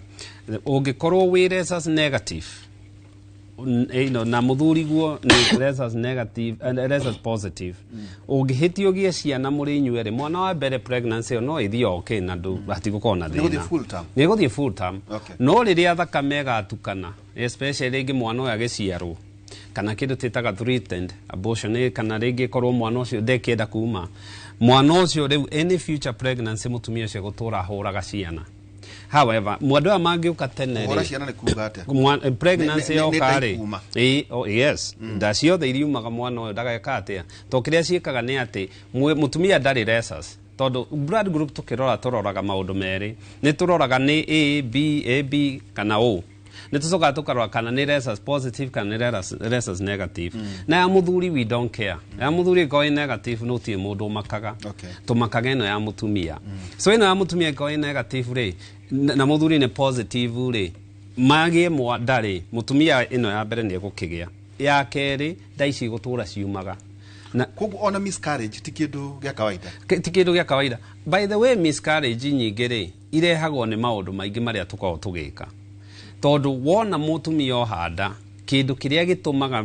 ũngĩkorwo wĩ rhesus negative na mũthuri guo nĩ rhesus negative, rhesus positive, ũngĩhĩtia ũgĩe ciana mũrĩ inyuerĩ, mwana wa mbere pregnancy ĩyo no ĩthiĩ okay na ndũ hatigũkorwo na Nĩ gũthiĩ thĩna. Full term? Nĩ ĩgũthiĩ full term. No rĩrĩa thakame ĩgatukana, especially rĩngĩ mwana ũyũ agĩciarwo, kana kĩndũ twĩtaga threatened abortion, kana rĩngĩ ĩkorwo mwana ũcio ndekĩenda kuma, mwana ũcio rĩu any future pregnancy mũtumia ũcio gũtũra ahũraga ciana. However, mwandũ aya mangĩũka tene Kũhũra rĩ, ciana nĩ kuga atĩa? Pregnancy Nĩ yoka nda rĩ ikuma. Ĩ, oh, yes, nda ciothe iriumaga, mwana ũyũ ndageka atĩa? To kĩrĩa ciĩkaga nĩ atĩ mũtumia ndarĩ rhesus, tondũ blood group tũkĩrora tũroraga maũndũ merĩ. Nĩ tũroraga nĩ A B, A B kana O, nĩ tũcokaga tũkarora kana nĩ rhesus positive kana nĩ rhesus negative. Na ya mũthuri we don't care. Ya mũthuri ĩkorwo ĩ negative no tirĩ mũndũ ũmakaga. Tũmakaga ĩno ya mũtumia. So ĩno ya mũtumia ĩkorwo ĩ negative rĩ, na mũthuri nĩ positive rĩ, magĩe ndarĩ mũtumia, ĩno ya mbere nĩ egũkĩgĩa, ya kerĩ nda ici gũtũra ciumaga na Koguo ona miscarriage ti kĩndũ gĩa kawaida? Ti kĩndũ gĩa kawaida. By the way, miscarriage nyingĩ rĩ, irehagwo nĩ maũndũ maingĩ marĩa tũkoragwo tũgĩka, tondũ wona mũtumia ohanda Kindu kiria gitumaga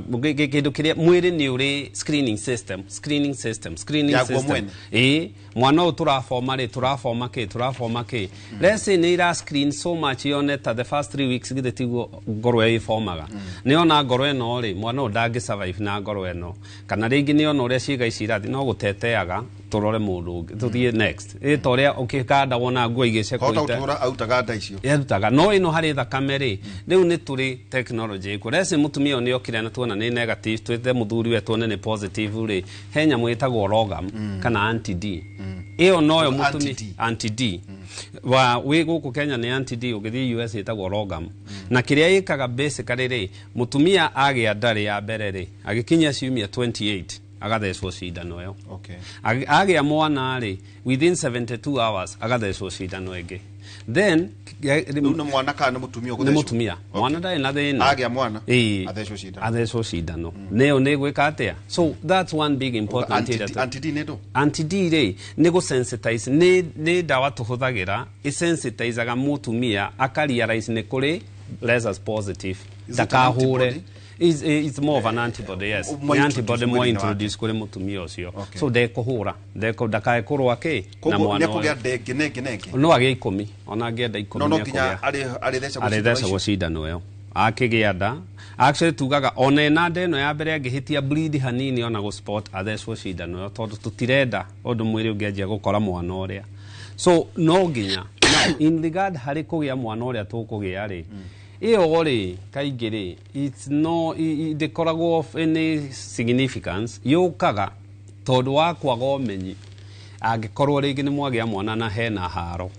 kindu kiria mwiri ni uri screening system, screening system, screening Yaguo system. Mwene. Ĩ, mwana ũyũ tũraboma rĩ, tũraboma kĩ, tũraboma kĩ. Let's say nĩ ira screen so much yone ta the first 3 weeks, githĩ tiguo ngoro ĩyo ĩbomaga? Nĩ ona ngoro ĩno rĩ, mwana ũyũ ndangĩ survive na ngoro ĩno, kana rĩngĩ nĩ ona ũrĩa ciĩga ici irathi no gũteteaga, tũrore mũndũ ũngĩ, tũthiĩ next. Ĩ ta ũrĩa ũkĩkanda wona nguo igĩcekwo. Hota gũtũra autaga nda icio. Yarutaga no ĩno harĩ thakame rĩ, rĩu nĩ tũrĩ technology ĩkuo. Reci mũtumia ũyũ nĩ okire na tuona nĩ negative, twĩte mũthuri we tuone nĩ positive rĩ, he nyamũ ĩtagwo RhoGAM kana anti D. Ĩyo noyo mũtumia. Anti-D. Anti D wa wĩ gũkũ Kenya nĩ anti D, ũgĩthiĩ US ĩtagwo RhoGAM. Na kĩrĩa ĩkaga basically rĩ, mũtumia agĩa ndarĩ ya mbere rĩ, agĩkinyia ciumia 28 agathecwo cindano ĩyo. Agĩa mwana rĩ, within 72 hours agathecwo cindano ĩngĩ, then Rĩu nĩ mwana kana nĩ mũtumia nĩ ũgũthecwo? Mũtumia. Mwana ndarĩ na thĩna. Agĩa mwana, Ĩĩ. athecwo cindano. Athecwo cindano nĩyo nĩ gwĩka atĩa. So that's one big important Anti-D. area. Anti-D nĩ ndũ? Anti-D rĩ, nĩ gũ-sensitize, nĩ ndawa tũhũthagĩra ĩsensitizaga mũtumia akarealize nĩ kũrĩ rhesus positive. Is it an Ndakahure. antibody? It's more of an antibody, yes. More Nĩ antibody introduce more mwĩrĩ-inĩ wake. introduce kũrĩ mũtumia ũcio. Okay. So ndekũhũra, ndakae kũrũa kĩ na Koguo mwana nĩekũgĩa ũyũ. nda ĩngĩ nengĩ nengĩ? No agĩe 10, ona angĩenda 10. No nginya Nĩekũgĩa. arĩthecagwo cindano Arĩthecagwo icio. cindano ĩyo akĩgĩa nda. Actually tugaga ona ena nda ĩno ya mbere, angĩhĩtia bleed hanini ona gũ spot, athecwo cindano ĩyo, tondũ tũtirenda ũndũ mwĩrĩ ũngĩanjia gũkora mwana ũrĩa. So no nginya now in regard harĩ kũgĩa mwana ũrĩa tũkũgĩa rĩ, ĩyo rĩ, kaingĩ rĩ, it's no ndĩkoragwo of any significance. Yũkaga tondũ wa kwaga ũmenyi. Angĩkorwo rĩngĩ nĩ mwagĩa mwana na hena haro.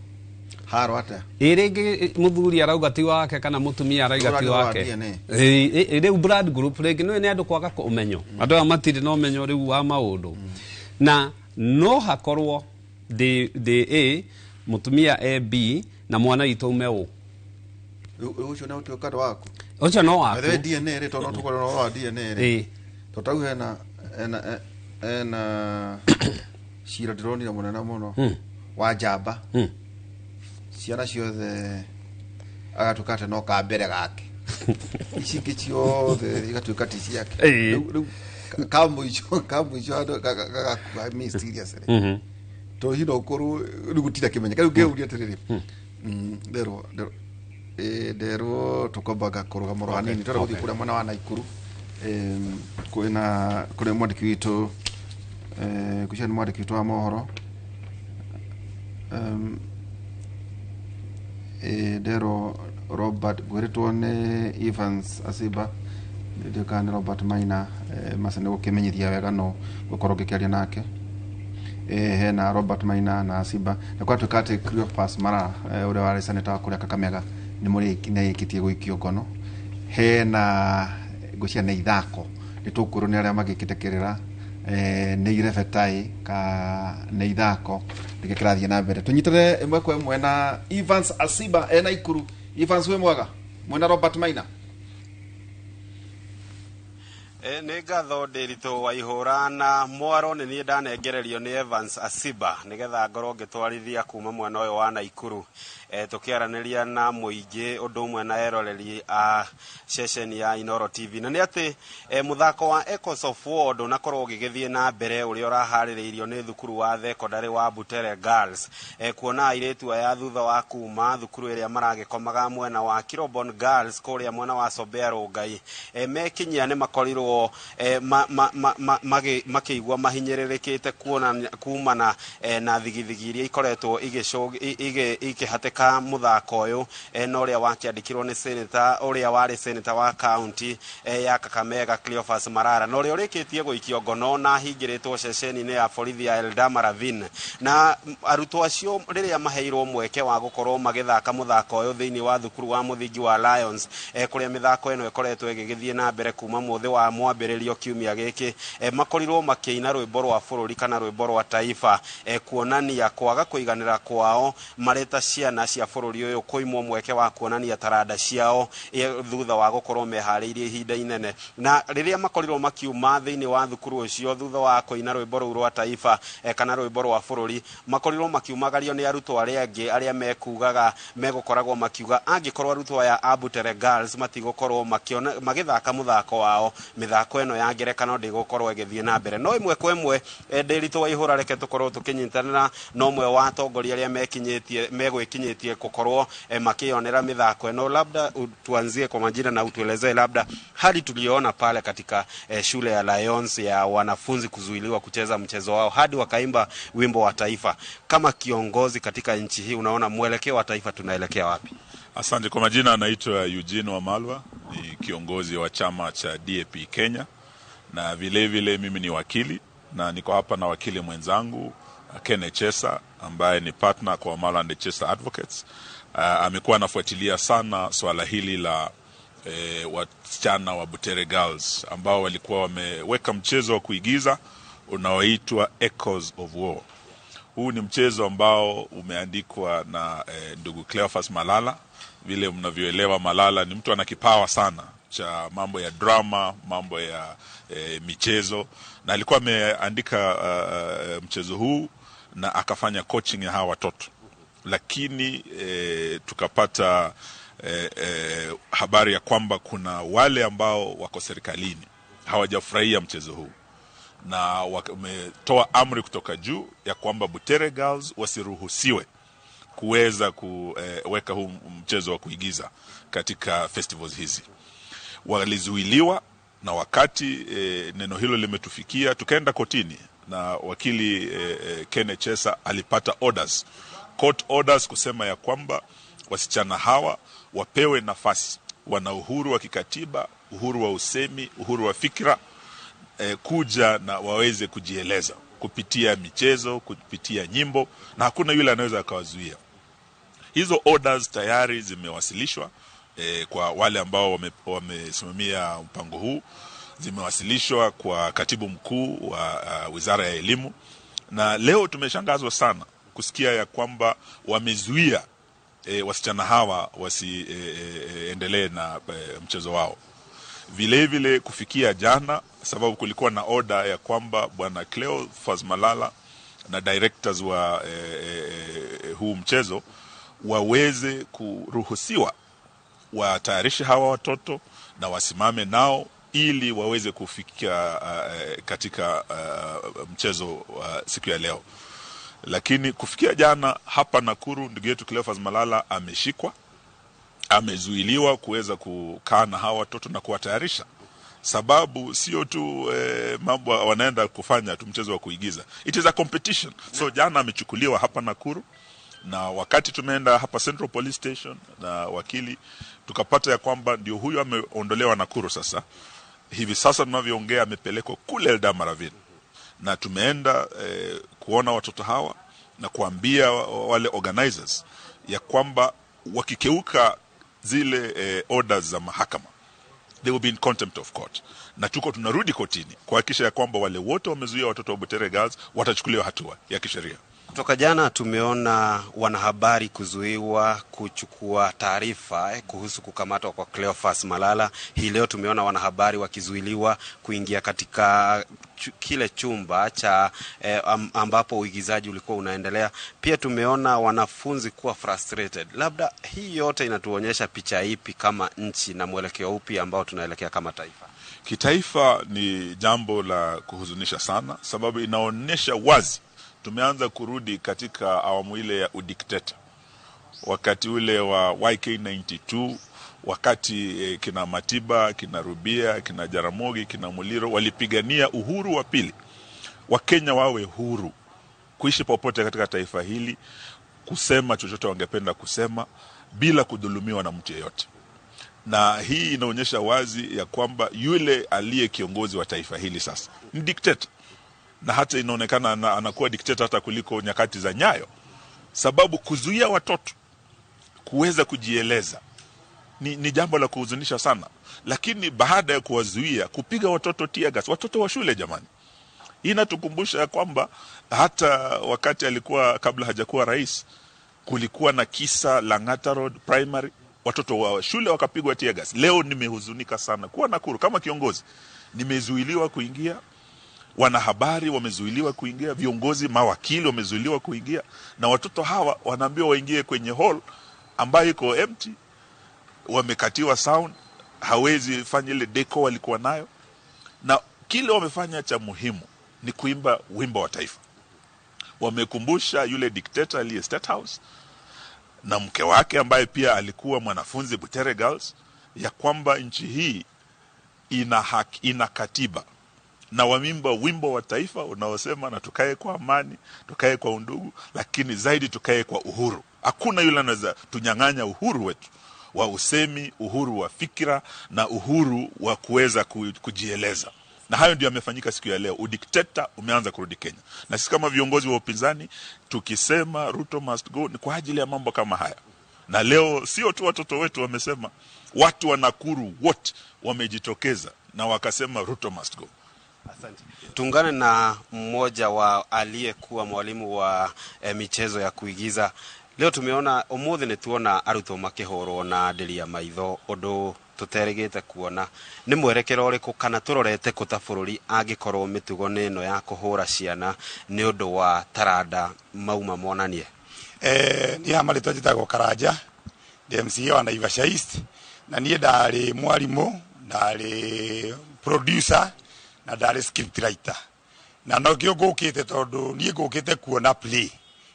Haro atĩa? Ĩ, rĩngĩ mũthuri arauga ti wake kana mũtumia arauga ti Ũrĩa wa wake. DNA. Ĩ, ĩ, rĩu blood group rĩngĩ nĩ andũ kwaga ũmenyo. Andũ aya matirĩ na ũmenyo rĩu wa maũndũ, na no hakorwo ndĩ A, mũtumia e B, na mwana witũ ume O. Rĩu ũcio nĩ ũtuĩka ndũ waku. Ũcio no By the way, waku. DNA rĩ, tondũ no tũkorwo na ũhoro wa DNA rĩ, tondũ tau hena cira ndĩronire mũnene mũno wa njamba, ciana ciothe agatuĩka atĩ no ka mbere gake, ici ingĩ ciothe igatuĩka ti ciake. Rĩu ka mũico handũ gagakua mysteriously, tondũ hihi no ũkorwo rĩu gũtirĩ kĩmenyeka. Rĩu ngĩũria atĩrĩrĩ, nderwo tũkwambaga kũrũgama ro hanini, twenda gũthiĩ kũrĩa mwena wa Naikuru. Kwĩna kũrĩa mwandĩki witũ, ngwĩciria nĩ mwandĩki witũ wa mohoro. Nderwo Robert, ngwĩrĩtwo nĩ Evans Asiba, ndiũĩ kana nĩ Robert Maina. Maca nĩ gũkĩmenyithia wega, no gũkorwo ngĩkĩaria nake. Hena Robert Maina na Asiba, na gwatuĩka atĩ Cleophas Malala, ũrĩa warĩ senator wa kũrĩa Kakamega, nĩ nĩarĩkĩtie gũikio ngono. Hena ngwĩciria nĩ ithako, nĩ tũkwĩrwo nĩ arĩa magĩkĩte kĩrĩra, nĩ irebetai ka nĩ ithako nĩkĩ kĩrathiĩ na mbere. Tũnyitĩre ĩmwe kwa ĩmwe na Evans Asiba e Naikuru. Evans, wĩ mwega? Mwena Robert Maina. Nĩ ngatho ndĩritũ wa ihũra na mwaro. Nĩ niĩ ndanengererio nĩ Evans Asiba nĩgetha ngorwo ngĩtwarithia kuma mwena ũyũ wa Naikuru, tũkĩaranĩria na mũingĩ ũndũ ũmwe na eroreri a ceceni ya Inoro TV. Na nĩ atĩ mũthako wa Echoes of War ndũnakorwo ũgĩgĩthiĩ na mbere, ũrĩa ũraharĩrĩirio nĩ thukuru wa thekondarĩ wa Butere Girls, kuona airĩtu aya thutha wa kuma thukuru ĩrĩa maragĩkomaga mwena wa Kirobon Girls kũrĩa mwena wa Sobea Rongai, mekinyia nĩ makorirwo makĩigua mahinyĩrĩrĩkĩte kuona kumana na thigithigi iria ikoretwo ikĩhatĩka mũthako ũyũ, na ũrĩa wakĩandĩkirwo nĩ senator, ũrĩa warĩ senator wa county ya Kakamega Cleophas Malala, na ũrĩa ũrĩkĩtie gũikio ngono na ahingĩrĩtwo ceceni-inĩ ya borithi ya Eldama Ravine. Na arutwo acio rĩrĩa maheirwo mweke wa gũkorwo magĩthaka mũthako ũyũ thĩinĩ wa thukuru wa mũthingi wa Lions, kũrĩa mĩthako ĩno ĩkoretwo ĩgĩgĩthiĩ na mbere kuma mũthĩ wa Mwambĩrĩrio kiumia gĩkĩ, makorirwo makĩina rwĩmbo rwa bũrũri kana rwĩmbo rwa taifa, kuonania kwaga kũiganĩra kwao marĩ ta ciana cia bũrũri ũyũ kũimwo mweke wa kuonania taranda ciao, thutha wa gũkorwo meharĩirie ihinda inene. Na rĩrĩa makorirwo makiuma thĩinĩ wa thukuru ũcio thutha wa kũina rwĩmbo rũu rwa taifa, kana rwĩmbo rwa bũrũri, makorirwo makiumagario nĩ arutwo arĩa angĩ arĩa mekugaga megũkoragwo makiuga angĩkorwo arutwo aya a Butere Girls matigũkorwo makĩona magĩthaka mũthako wao, mĩthako ĩno ya ngerekano ndĩgũkorwo ĩgĩthiĩ na mbere. No ĩmwe kwa ĩmwe, Ndĩritũ wa Ihũra, reke tũkorwo tũkĩnyitanĩra na ũmwe wa atongoria arĩa mekinyĩtie megwĩkinyĩtie gũkorwo makĩonera mĩthako ĩno. Labda tuanzie kwa majina na utuelezee labda hali tuliyoona pale katika shule ya Lions ya wanafunzi kuzuiliwa kucheza mchezo wao hadi wakaimba wimbo wa taifa. Kama kiongozi katika nchi hii, unaona mwelekeo wa taifa tunaelekea wapi? Asante. Kwa majina anaitwa Eugene Wamalwa, ni kiongozi wa chama cha DAP Kenya, na vile vile mimi ni wakili na niko hapa na wakili mwenzangu Ken Echesa ambaye ni partner kwa Wamalwa and Echesa Advocates. Amekuwa anafuatilia sana swala hili la wasichana wa Butere Girls ambao walikuwa wameweka mchezo wa kuigiza unaoitwa Echoes of War. Huu ni mchezo ambao umeandikwa na ndugu Cleophas Malala. Vile mnavyoelewa, Malala ni mtu ana kipawa sana cha mambo ya drama, mambo ya michezo, na alikuwa ameandika mchezo huu na akafanya coaching ya hawa watoto, lakini tukapata habari ya kwamba kuna wale ambao wako serikalini hawajafurahia mchezo huu na wametoa amri kutoka juu ya kwamba Butere Girls wasiruhusiwe kuweza kuweka huu mchezo wa kuigiza katika festivals hizi. Walizuiliwa, na wakati neno hilo limetufikia tukaenda kotini na wakili Ken Echesa alipata orders, court orders kusema ya kwamba wasichana hawa wapewe nafasi, wana uhuru wa kikatiba, uhuru wa usemi, uhuru wa fikra, kuja na waweze kujieleza kupitia michezo, kupitia nyimbo, na hakuna yule anaweza akawazuia. Hizo orders tayari zimewasilishwa kwa wale ambao wamesimamia mpango huu, zimewasilishwa kwa katibu mkuu wa Wizara ya Elimu, na leo tumeshangazwa sana kusikia ya kwamba wamezuia wasichana hawa wasiendelee na mchezo wao. Vile vile kufikia jana, sababu kulikuwa na oda ya kwamba bwana Cleophas Malala na directors wa huu mchezo waweze kuruhusiwa watayarishe hawa watoto na wasimame nao ili waweze kufikia katika mchezo siku ya leo. Lakini kufikia jana hapa Nakuru, ndugu yetu Cleophas Malala ameshikwa, amezuiliwa kuweza kukaa na hawa watoto na kuwatayarisha, sababu sio tu mambo wanaenda kufanya tu mchezo wa kuigiza, it is a competition. So jana amechukuliwa hapa Nakuru, na wakati tumeenda hapa Central Police Station na wakili, tukapata ya kwamba ndio huyo ameondolewa Nakuru. Sasa hivi sasa tunavyoongea amepelekwa kule Eldama Ravine, na tumeenda kuona watoto hawa na kuambia wale organizers ya kwamba wakikeuka zile orders za mahakama they will be in contempt of court, na tuko tunarudi kotini kuhakikisha ya kwamba wale wote wamezuia watoto wa Butere Girls watachukuliwa hatua ya kisheria. Kutoka jana tumeona wanahabari kuzuiwa kuchukua taarifa kuhusu kukamatwa kwa Cleophas Malala. Hii leo tumeona wanahabari wakizuiliwa kuingia katika kile chumba cha ambapo uigizaji ulikuwa unaendelea. Pia tumeona wanafunzi kuwa frustrated. Labda hii yote inatuonyesha picha ipi kama nchi na mwelekeo upi ambao tunaelekea kama taifa? Kitaifa ni jambo la kuhuzunisha sana, sababu inaonyesha wazi tumeanza kurudi katika awamu ile ya udikteta, wakati ule wa YK92, wakati kina Matiba, kina Rubia, kina Jaramogi, kina Muliro walipigania uhuru wa pili, Wakenya wawe huru kuishi popote katika taifa hili, kusema chochote wangependa kusema bila kudhulumiwa na mtu yeyote. Na hii inaonyesha wazi ya kwamba yule aliye kiongozi wa taifa hili sasa ni dikteta, na hata inaonekana anakuwa dikteta hata kuliko nyakati za Nyayo, sababu kuzuia watoto kuweza kujieleza Ni jambo la kuhuzunisha sana, lakini baada ya kuwazuia kupiga watoto tear gas, watoto wa shule jamani, hii inatukumbusha ya kwamba hata wakati alikuwa kabla hajakuwa rais, kulikuwa na kisa Lang'ata Road Primary, watoto wa shule wakapigwa tear gas. Leo nimehuzunika sana kuwa Nakuru kama kiongozi, nimezuiliwa kuingia, wanahabari wamezuiliwa kuingia, viongozi, mawakili wamezuiliwa kuingia, na watoto hawa wanaambiwa waingie kwenye hall ambayo iko empty, wamekatiwa sound, hawezi fanya ile deco walikuwa nayo, na kile wamefanya cha muhimu ni kuimba wimbo wa taifa. Wamekumbusha yule dikteta aliye State House na mke wake ambaye pia alikuwa mwanafunzi Butere Girls, ya kwamba nchi hii ina haki, ina katiba, na wameimba wimbo wa taifa unaosema na tukae kwa amani, tukae kwa undugu, lakini zaidi tukae kwa uhuru. Hakuna yule anaweza tunyang'anya uhuru wetu wa usemi, uhuru wa fikira na uhuru wa kuweza kujieleza. Na hayo ndio yamefanyika siku ya leo. Udikteta umeanza kurudi Kenya, na sisi kama viongozi wa upinzani tukisema Ruto must go ni kwa ajili ya mambo kama haya. Na leo sio tu watoto wetu wamesema, watu wa Nakuru wote wamejitokeza na wakasema Ruto must go. Asante. Tuungane na mmoja wa aliyekuwa mwalimu wa michezo ya kuigiza. Leo tumeona umuthi nĩ tuona arutwo makĩhũrwo na ndĩri ya maitho ũndũ tũterĩgĩte kuona. Nĩ mwerekero ũrĩkũ kana tũrorete kũ ta bũrũri angĩkorwo mĩtugo nĩ ĩno ya kũhũra ciana nĩ ũndũ wa taranda mauma monanie? Niĩ haha marĩtwa njĩtagwo Karanja, ndĩ MCA wa Naivasha East, na niĩ ndarĩ mwarimũ, ndarĩ producer na ndarĩ script writer. Na nokĩo ngũkĩte tondũ niĩ ngũkĩte kuona play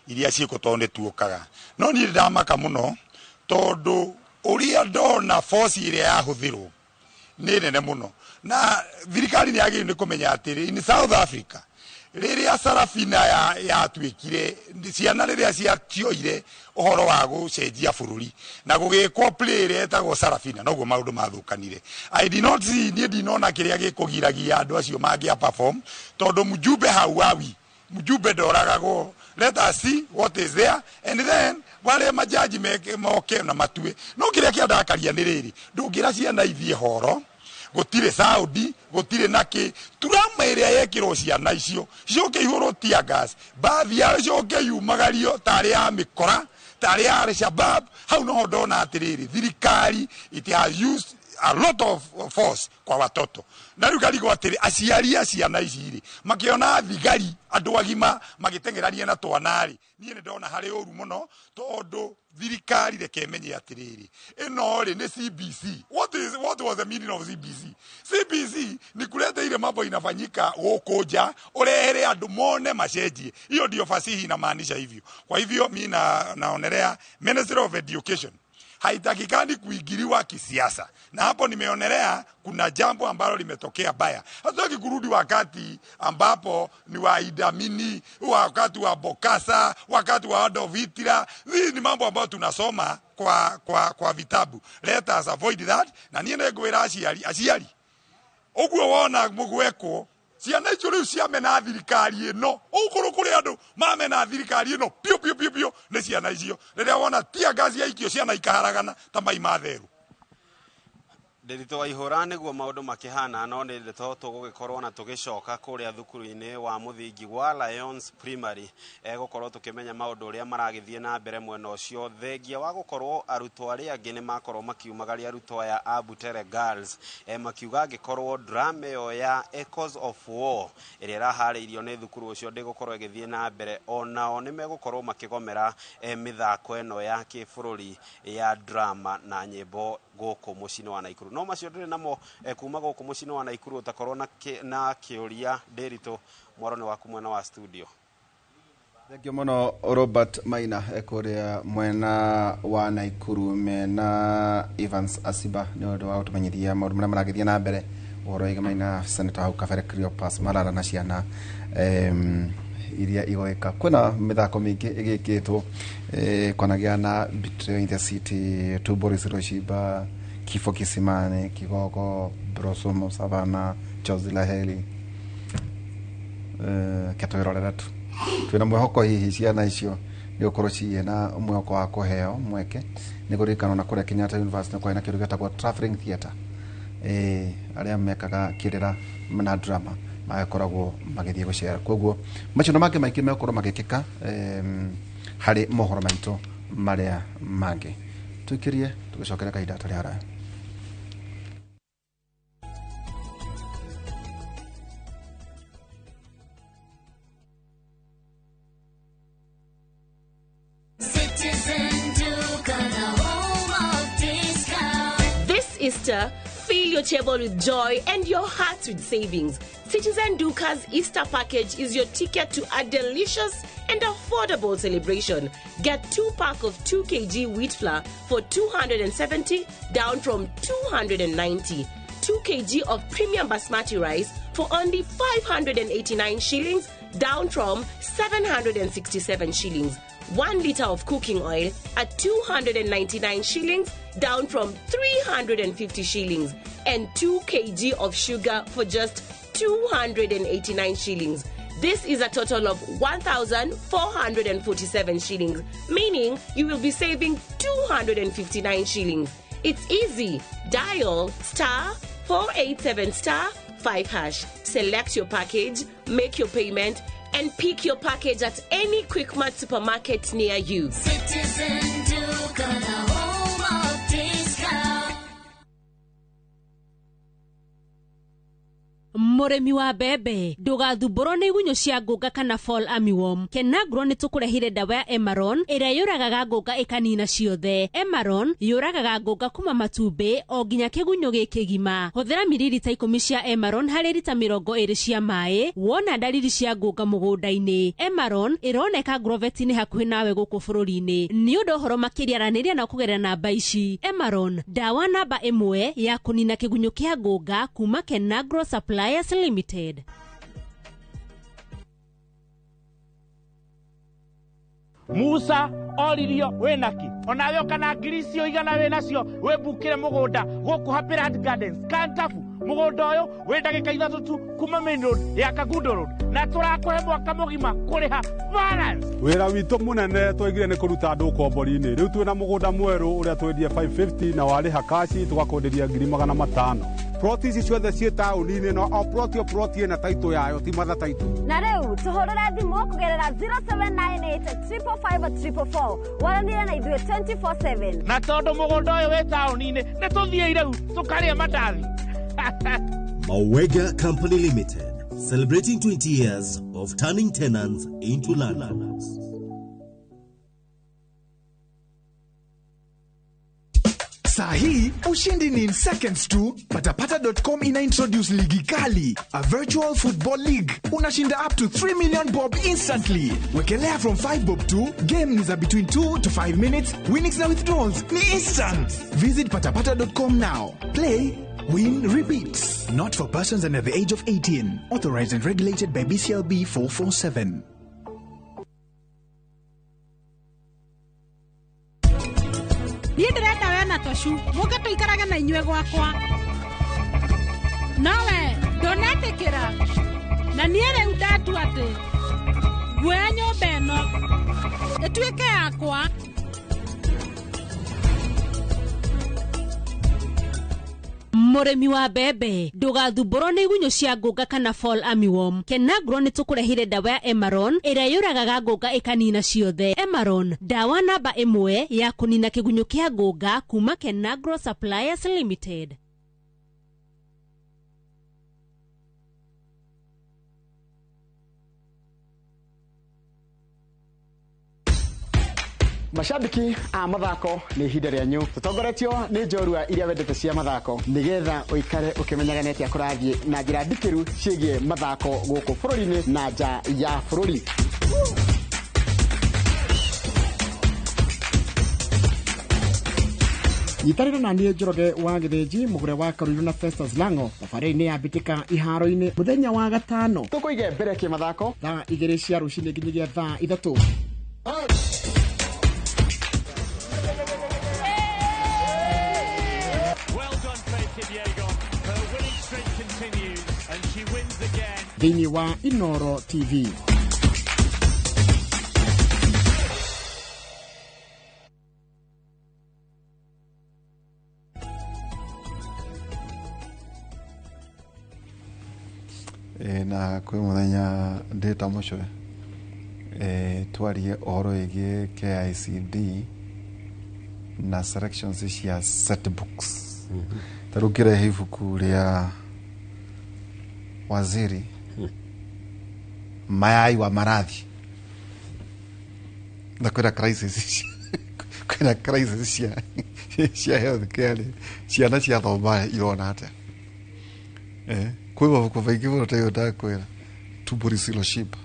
iria ciĩkwo tondũ nĩ tuokaga. No niĩ ndamaka mũno tondũ ũrĩa ndona force ĩrĩa yahũthĩrwo nĩ nene mũno, na thirikari nĩ yagĩrĩirwo nĩ kũmenya atĩrĩ, in South Africa rĩrĩa Sarafina yatuĩkire ciana rĩrĩa ciatioire ũhoro wa gũcenjia bũrũri na gũgĩkwo play ĩrĩa ĩtagwo Sarafina, noguo maũndũ mathũkanire. I did not see, niĩ ndinona kĩrĩa gĩkũgiragia andũ acio mangĩa perform tondũ mjumbe hauawi, mjumbe ndoragagwo. Let us see what is there and then wale majaji moke na matue. No kĩrĩa kĩandakaria nĩ rĩrĩ, ndũngĩra ciana ithiĩ horo, gũtirĩ Saudi, gũtirĩ nakĩ, turama ĩrĩa yekĩrwo ciana icio ciũke ihũrwo tear gas, bathi yao icoke yumagario tarĩ ya mĩkora, tarĩ ya Al-Shabaab. Hau noho ndona atĩrĩrĩ, thirikari it has used a lot of force kwa watoto. Na rĩu ngarigwo atĩrĩ, aciari a ciana ici rĩ makĩona thigari andũ agima magĩteng'erania na twana rĩ, niĩ nĩ ndona harĩ ũru mũno tondũ thirikari reke ĩmenye atĩrĩrĩ, ĩno rĩ nĩ CBC. What was the meaning of CBC? CBC ni kuleta ile mambo inafanyika gũkũ nja, ũrehere andũ mone macenjie. Hiyo ndio fasihi inamaanisha hivyo. Kwa hivyo mi naonelea Ministry of Education haitakikani kuingiliwa kisiasa, na hapo nimeonelea kuna jambo ambalo limetokea baya. Hatutaki kurudi wakati ambapo ni wa Idi Amin, wakati wa Bokasa, wakati wa Adolf Hitler. Hii ni mambo ambayo tunasoma kwa vitabu. Let us avoid that. Na niĩ nĩngwĩra aciari ũguo wona mũgwekwo ciana icio rĩu ciamena thirikari ĩno, ũkorwo kũrĩ andũ mamena thirikari ĩno piũ piũ piũ piũ nĩ ciana icio. Rĩrĩa wona tear gas yaikio ciana ikaharagana ta mai ma therũ. Ndĩritũ wa ihũra nĩguo maũndũ makĩhana, no nĩ ndeto tũgũgĩkorwo na tũgĩcoka kũrĩa thukuru-inĩ wa mũthingi wa Lions Primary, gũkorwo tũkĩmenya maũndũ ũrĩa maragĩthiĩ na mbere mwena ũcio, thengia wa gũkorwo arutwo arĩa angĩ nĩ makorwo makiumagaria arutwo aya a Butere Girls, makiuga angĩkorwo drama ĩyo ya Echoes of War ĩrĩa ĩraharĩirio nĩ thukuru ũcio ndĩgũkorwo ĩgĩthiĩ na mbere, onao nĩ megũkorwo makĩgomera mĩthako ĩno ya kĩbũrũri ya drama na nyĩmbo gũkũ mũciĩ-inĩ wa Naikuru. No macio ndĩrĩ namo kuma gũkũ mũciĩ-inĩ wa Naikuru, ũtakorwo na kĩũria Ndĩritũ, mwaro nĩ waku mwena wa studio. Thank you mũno Robert Maina kũrĩa mwena wa Naikuru mena Evans Asiba nĩ ũndũ wa gũtũmenyithia maũndũ marĩa maragĩthiĩ na mbere ũhoro wĩgamaine na Senator hau kabere Cleopas Malala na ciana iria igwĩka. Kwĩna mĩthako mĩingĩ ĩgĩkĩtwo, kwanagĩa na Betrayal in the City, Two Boris Roshiba, Kifo Kisimani, Kigogo, Blossom Savannah, Chozi la Heri. Ke twĩrorere tu twĩna mwĩhoko hihi ciana icio Nĩ gũkorwo ciĩ na mwĩhoko wa kũheo mweke. Nĩ kũririkana na kũrĩa Kenyatta University nĩ kwarĩ na kĩndũ gĩtagwo traveling theatre, arĩa mekaga kĩrĩra na drama magĩkoragwo magĩthiĩ gũcera. Koguo macio na mangĩ maingĩ megũkorwo magĩkĩka harĩ mohoro maitũ marĩa mangĩ. Tũikĩrie tũgĩcokere kahinda hatarĩ haraya. Citizen Duka, the home of discount. This Easter, fill your table with joy and your heart with savings. Citizen Duka's Easter package is your ticket to a delicious and affordable celebration. Get 2 pack of 2 kg wheat flour for 270, down from 290. 2 kg of premium basmati rice for only 589 shillings, down from 767 shillings. 1 liter of cooking oil at 299 shillings, down from 350 shillings. And 2 kg of sugar for just 289 shillings. This is a total of 1,447 shillings, meaning you will be saving 259 shillings. It's easy. Dial *487*5#. Select your package, make your payment, and pick your package at any Quickmart supermarket near you. Citizen Duka, the home of discount. Mũrĩmi wa mbembe, ndũgathumbũrwo nĩ igunyũ cia ngũnga kana fall armyworm. Kenagro nĩ tũkũrehire ndawa ya Emaron ĩrĩa yũragaga ngũnga ĩkanina ciothe. Emaron yũragaga ngũnga kuma matumbĩ o nginya kĩgunyũ gĩ kĩgima. Hũthĩra miririta 10 cia Emaron harĩ rita 20 cia maĩ wona ndariri cia ngũnga mũgũnda-inĩ. Emaron ĩroneka Grovet-inĩ hakuhĩ nawe gũkũ bũrũri-inĩ. Nĩ ũndũ ũhoro makĩria aranĩria na kũgerera namba ici. Emaron, ndawa namba 1 ya kũnina kĩgunyũ kĩa ngũnga kuma Kenagro Suppliers Limited. Musa oririo wĩnaki onawe ũkana ngiri icio igana wĩnacio wĩmbukĩre mũgũnda gũkũ Happy Land Gardens Kantafu. Mũgũnda ũyũ wĩ ndagĩka 3 tu kuma main road ya Kangundo Road, na tũrakũhe mwaka mũgima kũrĩha balance. Wĩra witũ mũnene twaigire nĩ kũruta andũ ũkombori-inĩ. Rĩu twĩna mũgũnda mwerũ ũrĩa twendie 550 na warĩha kaci tũgakwenderia ngiri 500. Ploti ici ciothe ciĩ taũni-inĩ, no o ploti o ploti ĩna taitũ yayo, ti matha taitũ. Na rĩu tũhũrĩre thimũ kũgerera 0798 555 444 waranĩre na ithuĩ 24/7. Na tondũ mũgũnda ũyũ wĩ taũni-inĩ, nĩ tũthiĩ rĩu tũkarĩe mandathi. Mawega Company Limited, celebrating 20 years of turning tenants into landlords. Sahi, ushindi ni in seconds tu. Patapata.com ina introduce ligi kali, a virtual football league. Unashinda up to 3 million bob instantly. Wekelea from 5 bob to, game ni za between 2 to 5 minutes, winnings na withdrawals ni instant. Visit patapata.com now. Play, win, repeat. Not for persons under the age of 18. Authorized and regulated by BCLB 447. Niĩ ndĩrenda we na Toshu mũke tũikarage na inyuĩ gwakwa, nowe ndũnetĩkĩra, na niĩ rĩu ndatua atĩ nguoya nyũmba ĩno ĩtuĩke yakwa. Mũrĩmi wa mbembe, ndũgathumbũrwo nĩ igunyũ cia ngũnga kana fall armyworm. Kenagro nĩ tũkũrehire ndawa ya Emaron ĩrĩa yũragaga ngũnga ĩkanina ciothe. Emaron, ndawa namba 1 ya kũnina kĩgunyũ kĩa ngũnga kuma Kenagro Suppliers Limited. Mashabiki a mathako, nĩ ihinda rĩanyu. Tũtongoretio nĩ njorua iria wendete cia mathako, nĩgetha ũikare ũkĩmenyaga nĩ atĩa kũrathiĩ na njĩra ndikĩru ciĩgiĩ mathako gũkũ bũrũri-inĩ na nja ya bũrũri. Nyitanĩra na niĩ Njoroge wa Gĩthĩnji, mũgũre wa Karũirũ na Festus Lango thabarĩ-inĩ ya mbĩtĩka iharo-inĩ mũthenya wa gatano. Tũkũige mbere kĩmathako thaa 2 cia rũcinĩ nginyagia thaa 3. Thĩinĩ wa Inoro TV. Na kwĩ mũthenya ndĩta mũcwe twarie ũhoro wĩgiĩ KICD na selections cia set books. Ta rĩu ngĩrehe ibuku rĩa waziri mayai wa marathi na kwĩna crisis kwĩna crisis cia health care rĩ, ciana ciathoma irona atĩa? Kwĩ mabuku maingĩ mũno ta ĩyo ndakwĩra tumbo lisiloshiba.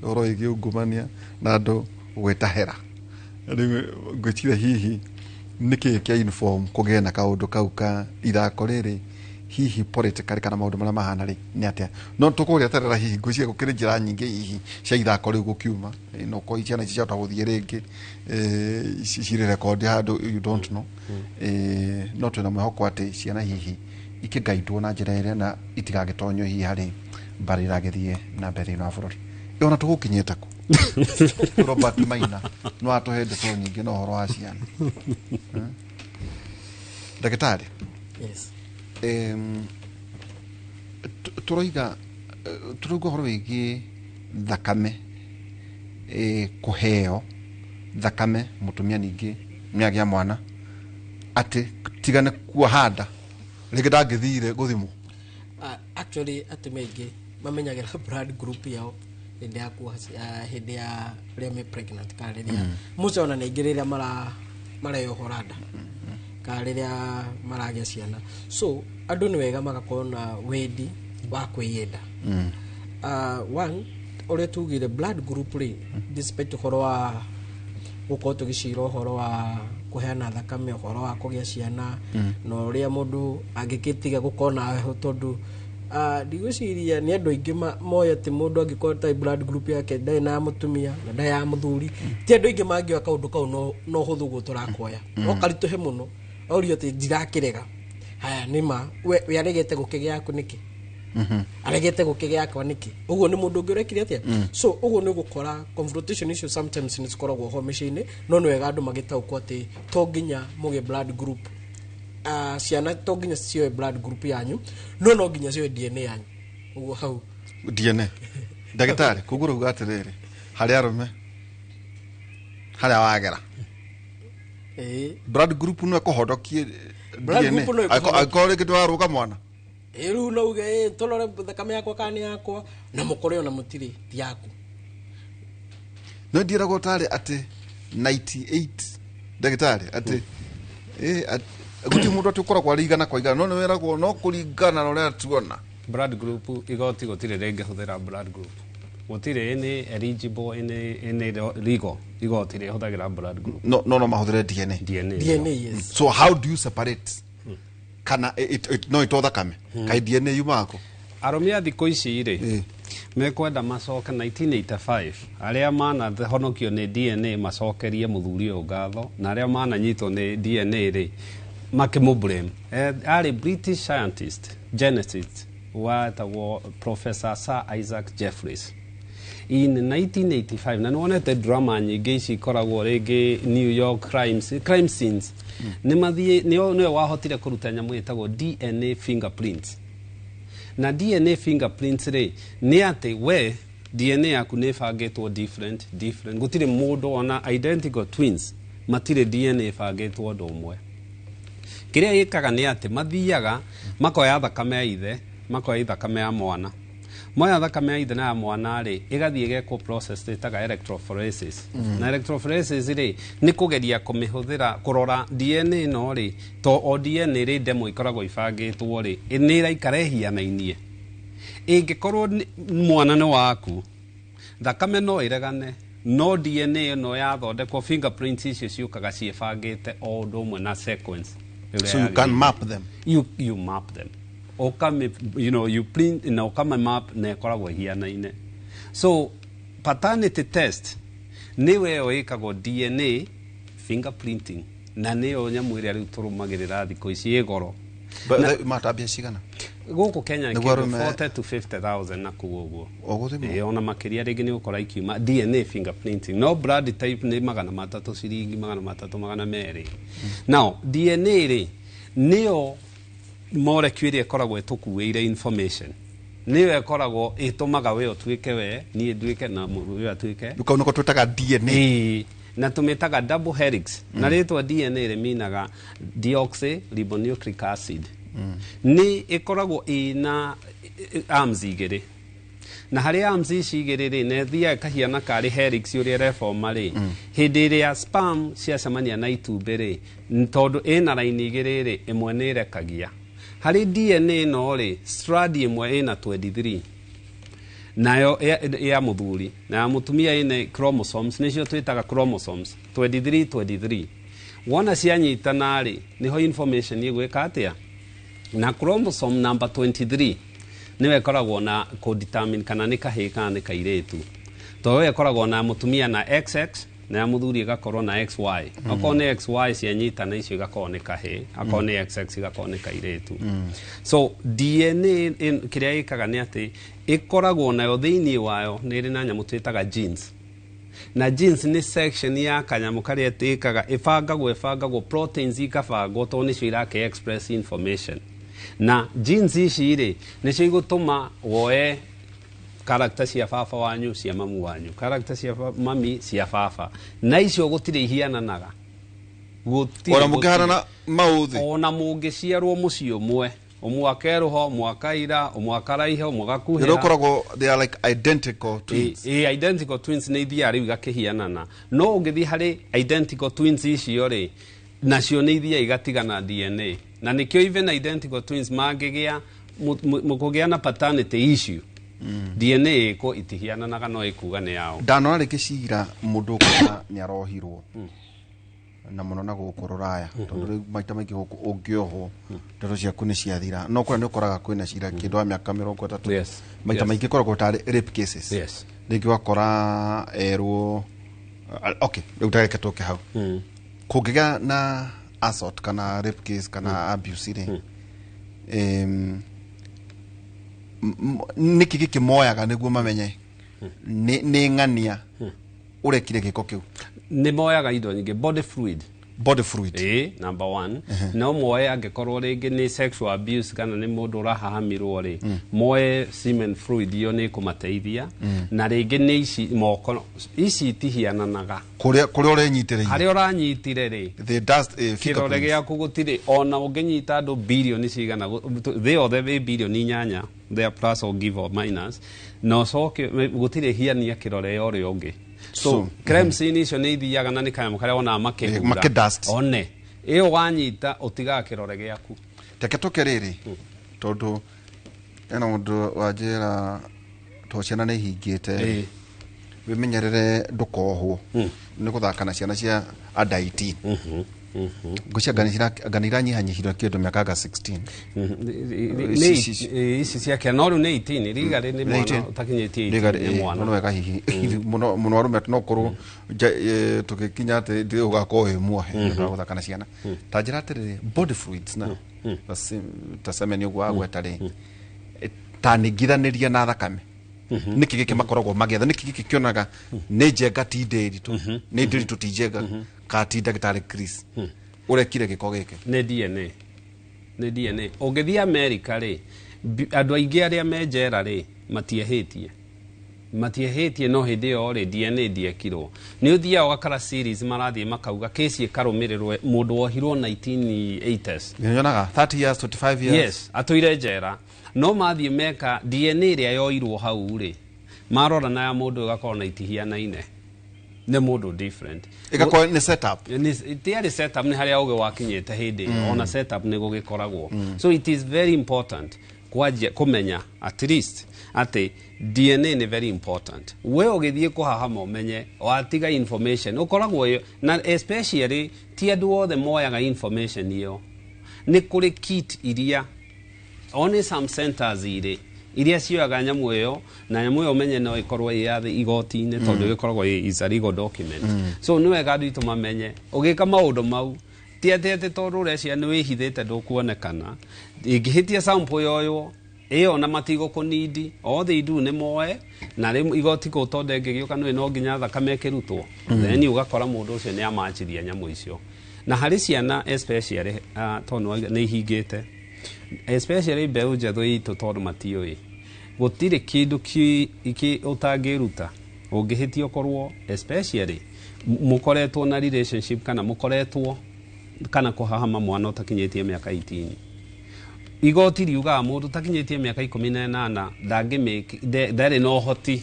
Ũhoro wĩgiĩ ungumania na andũ gwĩtahĩra. Rĩu ngwĩciria hihi nĩkĩĩ kĩa inform kũgĩe na kaũndũ kau ka ithako rĩrĩ, hihi politically kana maũndũ marĩa mahana rĩ nĩ atĩa? No tũkũrĩeterera. Hihi ngwĩciria gũkĩrĩ njĩra nyingĩ hihi cia ithako rĩu gũkiuma. No korwo ciana ici ciahota gũthiĩ rĩngĩ, cirĩ rekondi handũ, you don't know. No twĩna mwĩhoko atĩ ciana hihi ikĩgaidwo na njĩra ĩrĩa na itigagĩtonywo hihi harĩ mbarĩ ĩragĩthiĩ na mbere thĩinĩ wa bũrũri. Ona tũgũkinyĩte kũ, Robert Maina no atũhe ndeto nyingĩ na ũhoro wa ciana. Ndagĩtarĩ. Yes. Tũroiga tũrauga ũhoro wĩgiĩ thakame, kũheo thakame mũtumia ningĩ nĩagĩa mwana, atĩ tigane kuoha nda rĩngĩ ndangĩthire gũthimwo. Actually atumia aingĩ mamenyagĩra blood group yao hĩndĩ ya kuoha, hĩndĩ ya rĩrĩa me pregnant kana rĩrĩa mũco, ona nĩ aingĩ rĩrĩa mareyohora nda kana rĩrĩa maragĩa ciana. So andũ nĩ wega magakorwo na wendi wa kwĩyenda. One ũrĩa tugire blood group rĩ, despite ũhoro wa gũkorwo tũgĩcira ũhoro wa kũheana thakame, ũhoro wa kũgĩa ciana, na ũrĩa mũndũ angĩgĩtiga gũkorwo na heho, tondũ ndigwĩciria nĩ andũ aingĩ moĩ atĩ mũndũ angĩkorwo tarĩ blood group yake ndarĩ na ya mũtumia na ndarĩ ya mũthuri, ti andũ aingĩ mangĩoya kaũndũ kau no hũthũ ũguo tũrakoya. No karitũhe mũno aurio atĩ ndirakĩrega. Haya, nĩ ma we aregete gũkĩgĩa yaku nĩkĩ, aregete gũkĩgĩa yakwa nĩkĩ? Ũguo nĩ mũndũ ũngĩ ũrekire atĩa? So ũguo nĩ ũgũkora confrontation icio sometimes nĩ cikoragwo ho mĩciĩ-inĩ, no nĩ wega andũ magĩtaũkwo atĩ to nginya mũgĩe blood group, ciana to nginya cioe blood group yanyu, no nginya cioe DNA yanyu, ũguo hau. DNA, ndagĩtarĩ, koguo rauga atĩrĩrĩ, harĩ arũme harĩa wagera blood group no ĩkũhonokie? Blood DNA group no ĩkũhonokie. Angĩkorwo rĩngĩ ndĩrarũga mwana. Ĩĩ, rĩu no uge, "Ĩ, tũrore thakame yakwa kana nĩ yakwa," na mũkore ona mũtirĩ ti yaku. No ndiĩragwo tarĩ atĩ 98, ndagĩtarĩ, atĩ gũtirĩ mũndũ atĩ ũkoragwo arĩ 100%, no nĩ weragwo no kũringana na ũrĩa tuona. Blood group, igoti gũtirĩ rĩngĩhũthĩra blood group, gũtirĩ any eligible any legal igoti rĩhũthagĩra blood group. No mahũthĩre DNA. DNA. DNA, yes. So how do you separate kana no ito thakame kai DNA yumaga kũ? Arũme a thikũ ici rĩ mekwenda macoke 1985, arĩa manahonokio nĩ DNA macokerie mũthuri ũyũ ngatho, na arĩa mananyitwo nĩ DNA rĩ makĩmũblame. Arĩ British scientist geneticist wetagwo Professor Sir Isaac Jeffries in 1985, na nĩwonete drama nyingĩ ici ikoragwo rĩngĩ New York crimes, crime scenes, nĩ mathiĩ nĩwe wahotire kũruta nyamũ ĩtagwo DNA fingerprints. Na DNA fingerprints rĩ, nĩ atĩ we DNA yaku nĩ ĩbangĩtwo different different. Gũtirĩ mũndũ, ona identical twins matirĩ DNA ĩbangĩtwo ũndũ ũmwe. Kĩrĩa ĩkaga nĩ atĩ mathiaga makoya thakame ya ithe, makoya thakame ya mwana. Moya thakame ya ithe na ya mwana rĩ, ĩgathiĩ ĩgekwo process ĩtaga electrophoresis. Na electrophoresis rĩ, nĩ kũgeria kũmĩhũthĩra kũrora DNA ĩno rĩ, to o DNA rĩ ndemwa ikoragwo ibangĩtwo rĩ, nĩ ĩraikara ĩhianainie. Ĩngĩkorwo mwana nĩ waku, thakame no ĩregane, no DNA ĩno yathondekwo, fingerprints icio ciũkaga ciĩbangĩte o ũndũ ũmwe na sequence ĩrĩa So you can yagĩrĩire. map them. You map them, ukame you print na ukame map na ĩkoragwo ĩhianaine. So paternity test nĩwe ĩyo ĩkagwo DNA fingerprinting, na nĩyo nyamũ ĩrĩa rĩu tũrũmagĩrĩra thikũ ici ĩ goro. Matambia cigana? Gũkũ Kenya Nĩguo kĩndũ arũme- 40 to 50,000 na kũu ũguo. Ũgũthimwo? Ĩĩ, ona makĩria rĩngĩ nĩ ũkora ikiuma DNA fingerprinting, no blood type nĩ 300, ciringi 300, 200. Now DNA rĩ, nĩyo Molecule ĩrĩa ĩkoragwo ĩtũkuĩire information nĩyo ĩkoragwo ĩtũmaga we ũtuĩke we, niĩ nduĩke na ũyũ atuĩke. Kau nĩko twĩtaga DNA. Ĩĩ, na tũmĩtaga double helix, na rĩtwa DNA rĩminaga deoxyribonucleic acid. Nĩ ĩkoragwo ĩna arms igĩrĩ, na harĩ arms ici igĩrĩ rĩ, na ĩthiaga ĩkahiana karĩ helix ũrĩa ĩreboma rĩ. Hĩndĩ ĩrĩa sperm ciacemania na itumbĩ rĩ, tondũ ĩna raini igĩrĩ rĩ, ĩmwe nĩ ĩrekagia harĩ DNA ĩno rĩ, strand ĩmwe ĩna 23, nayo ya mũthuri na ya mũtumia ĩna chromosomes, nĩcio twĩtaga chromosomes 23 23. Wona cianyitana rĩ, nĩho information ĩgwĩka atĩa? Na chromosome number 23 nĩyo ĩkoragwo na kũdetermine kana nĩ kahĩĩ kana nĩ kairĩtu, tondũ ĩyo ĩkoragwo na mũtumia na XX na ya mũthuri ĩgakorwo na XY. Okorwo nĩ XY cianyitana icio igakorwo nĩ kahĩĩ, akorwo nĩ XX igakorwo nĩ kairĩtu. So DNA kĩrĩa ĩkaga nĩ atĩ ĩkoragwo nayo thĩinĩ wayo nĩ ĩrĩ na nyamũ twĩtaga genes, na genes nĩ section ya kanyamũ karĩa ĩkaga ĩbangagwo proteins ikabangwo, tondũ nĩcio irake express information. Na genes ici rĩ, nĩcio igũtũma woe character cia baba wanyu, cia mamu wanyu, character cia mami, cia baba, na icio gũtirĩ ihiananaga. Gũtirĩ. Ona mũngĩhanana maũthĩ? Ona mũngĩciarwo mũciĩ ũmwe, ũmwe akerũha, ũmwe akaira, ũmwe akaraiha, ũmwe agakuhĩra. Nĩ ũkoragwo they are like identical twins. Ĩ, identical twins nĩ ithiaga rĩu igakĩhianana, no ũngĩthiĩ harĩ identical twins icio rĩ, nacio nĩ ithiaga igatigana DNA, na nĩkĩo even identical twins mangĩgĩa kũgĩa na paternity issue, DNA ĩko itihiananaga, no ĩkuga nĩ yao. Ndanona rĩngĩ cira mũndũ ũkona nĩ arohirwo na mũno na gũkũ rũraya, tondũ rĩu maita maingĩ gũkũ ũngĩohwo ndeto ciaku nĩ ciathira, no kũrĩa nĩ ũkoraga kwĩna cira kĩndũ wa mĩaka 30. Maita maingĩ ĩkoragwo tarĩ rape cases. Rĩngĩ ũgakora erwo okay, rĩu tareke tũke hau. Kũngĩgĩa na assault kana rape case kana abuse rĩ, nĩkĩ gĩkĩ moyaga nĩguo mamenye nĩ ng'ania ũrekire gĩko kĩu? Nĩ moyaga indo nyingĩ, body fluid. Body fluid. Ĩ, number one. No moe angĩkorwo rĩngĩ nĩ sexual abuse kana nĩ mũndũ ũrahahamirwo rĩ, moe semen fluid, iyo nĩ ĩkũmateithia. Na rĩngĩ nĩ ici moko, ici itihiananaga. Kũrĩa ũrenyitĩrĩire. Harĩa ũranyitire rĩ, the dust, kĩrore fingerprints. Gĩaku gũtirĩ ona ũngĩnyita andũ birioni cigana, thĩ yothe ĩ birioni 8 there, plus or give or minus, na ũcoke gũtirĩ hiania kĩrore ya ũrĩa ũngĩ. So, crime scene icio nĩ ithiaga na nĩ kanyamũ karĩa wonaga makĩhura. Makĩdust. One ĩyo wanyita ũtigaga kĩrore gĩaku. Reke tũke rĩrĩ, tondũ ena mũndũ wanjĩra to ciana nĩ ihingĩte, wĩmenyerere ndũkohwo nĩ gũthaka na ciana cia under 18. Ngwĩciria anga nĩ iranyihanyihirwo kĩndũ mĩaka anga 16. Nĩ ici ciake, no rĩu nĩ 18 riga nĩ mwana 18. ũtakinyĩtie Riga 18 nĩ mwana. No wega hihi mũno mũno arũme no korwo tũgĩkinya atĩ ndĩ ũgakorwo wĩ muohe nĩ ũndũ wa gũthaka na ciana. Ta njĩra atĩrĩrĩ, body fluids na ta semen ũguo wagweta rĩ, ta ningithanĩria na thakame, nĩkĩ gĩkĩ makoragwo magĩetha? Nĩkĩ gĩkĩ kĩonaga nĩ njenga ti ndĩritũ, nĩ ndĩritũ ti njenga, kana ti ndagĩtarĩ Chris ũrekire gĩko gĩkĩ? Nĩ DNA, nĩ DNA. Ũngĩthiĩ America rĩ, andũ aingĩ arĩa me njera rĩ, matiehĩtie, no hĩndĩ ĩyo rĩ, DNA ndiekirwo. Nĩ ũthiaga ũgakora series marathiĩ makauga kesi ĩkarũmĩrĩrwo, mũndũ wohirwo 1980s. Nyonaga 30 years, 25 years. Yes, atũire njera, no mathiĩ meka DNA ĩrĩa yoirwo hau rĩ, marora na ya mũndũ ĩgakorwo na itihianaine, nĩ mũndũ different. Ĩgakorwo nĩ setup. Tiarĩ setup, nĩ harĩa ũgĩ wakinyĩte hĩndĩ ĩyo. Ona setup nĩ gũgĩkoragwo. So it is very important kwanjia kũmenya at least atĩ DNA nĩ very important. We ũgĩthiĩ kũhahama ũmenye watiga information ũkoragwo ĩyo, na especially ti andũ othe moyaga information ĩyo. Nĩ kũrĩ kit iria only some centers irĩ iria cioyaga nyamũ ĩyo, na nyamũ ĩyo ũmenye no ĩkorwo ĩ ya thĩ igoti-inĩ, tondũ ĩkoragwo is a legal document. So nĩ wega andũ aitũ mamenye ũgĩka maũndũ mau, ti atĩ tondũ ũrecia nĩ wĩhithĩte ndũkuonekana. Ĩngĩhĩtia sample yoywo ĩyo na matigũkũnindi, all they do nĩ moe na rĩu igoti kũu, tondũ ĩngĩgĩũka nĩ no nginya thakame ĩkĩrutwo. Then ũgakora mũndũ ũcio nĩ amachiria nyamũ icio. Na harĩ ciana especially, tondũ nĩ ihingĩte. Especially mbeũ njethũ itũ, tondũ matiũĩ gũtirĩ kĩndũ ki ũtangĩruta ũngĩhĩtia, ũkorwo especially mũkoretwo na relationship kana mũkoretwo kana kũhahama mwana ũtakinyĩtie mĩaka 18. Igoti riugaga mũndũ ũtakinyĩtie mĩaka 18 ndarĩ na ũhoti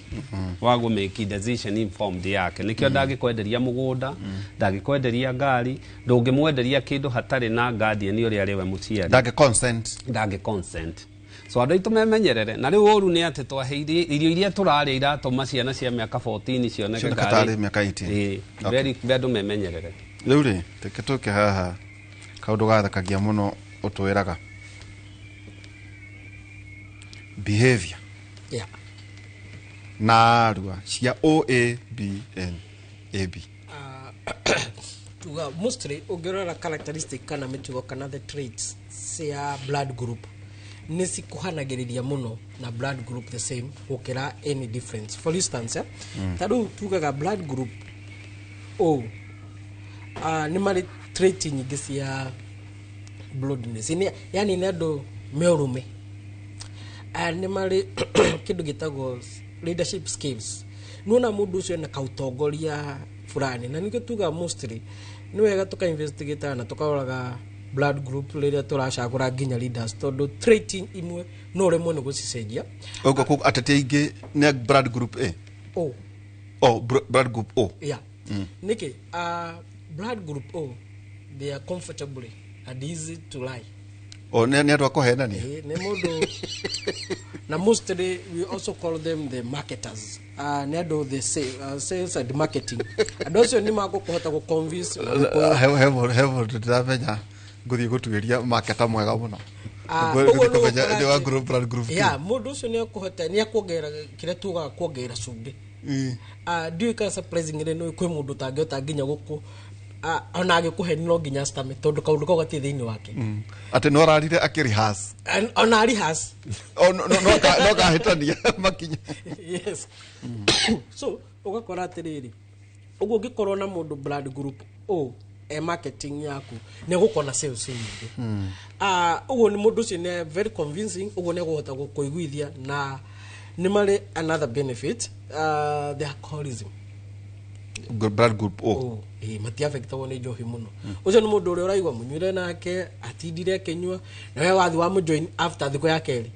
wa gũ make decision informed yake. Nĩkĩo ndangĩkwenderia mũgũnda, ndangĩkwenderia ngari, ndũngĩmwenderia kĩndũ hatarĩ na guardian ũrĩa arĩ we mũciari. Ndangĩ consent. Ndangĩ consent. So andũ aitũ memenyerere. Na rĩu ũru nĩ atĩ twaheire irio iria tũrarĩa iratũma ciana cia mĩaka 14 cioneke Cioneke tarĩ mĩaka 18. Ĩĩ, Okay. very andũ memenyerere. Rĩu rĩ, reke tũke haha kaũndũ gathekagia mũno ũtwĩraga behavior narua cia O A B N A B. Tuga mostly ũngĩrora characteristic kana mĩtugo kana the traits cia blood group nĩ cikuhanagĩrĩria mũno na blood group the same gũkĩra any difference. For instance, ta rĩu tugaga blood group O nĩ marĩ trait nyingĩ cia bloodness. Yani nĩ andũ me ũrũme. Nĩ marĩ kĩndũ gĩtagwo leadership skills. Nĩwona mũndũ ũcio ena kautongoria fulani, na nĩkĩo tugaga mostly nĩ wega tũka investigate na tũkaroraga blood group rĩrĩa tũracagũra nginya leaders, tondũ trait imwe no ũremwo nĩ gũcicenjia. Ũguo ateti aingĩ nĩ a blood group A? O. Oh, blood group O. Yeah. Nĩkĩ blood group O, they are comfortably and easy to lie. O nĩ andũ a kũhenania. Nĩ mũndũ na mostly we also call them the marketers. Nĩ andũ the sales and marketing. Andũ acio nĩ makũhota gũ convince na He mũndũ ndĩramenya ngũthiĩ gũtuĩria maketa mwega mũno. Ũguo Ngũthiĩ nĩ kũmenya ũgũkora nĩ wa atĩ- blood group Yeah, mũndũ ũcio nĩ ekũhota, nĩ ekuongerera kĩrĩa tugaga kuongerera cumbĩ. Ndiũĩ kana surprisingly nĩ kwĩ mũndũ ũtangĩhota nginya gũkũ ona agĩkũhe no nginya acitame, tondũ kaũndũ kau gatirĩ thĩinĩ wake. Atĩ no ararire akĩrihas. Ona arihas. No kahĩtania makinya. Yes, so ũgakora atĩrĩrĩ, ũguo ũngĩkorwo na mũndũ blood group O e marketing yaku, nĩ egũkorwo na sales nyingĩ. Ũguo nĩ mũndũ ũcio nĩ very convincing, ũguo nĩ egũhota gũkũiguithia. Na nĩ marĩ another benefit, the alcoholism. Blood group O. O, ĩĩ, matiafectagwo nĩ njohi mũno. Ũcio nĩ mũndũ ũrĩa ũraigua mũnyuire nake atindire akĩnyua, na we wathi wa mũjoin after thikũ ya kerĩ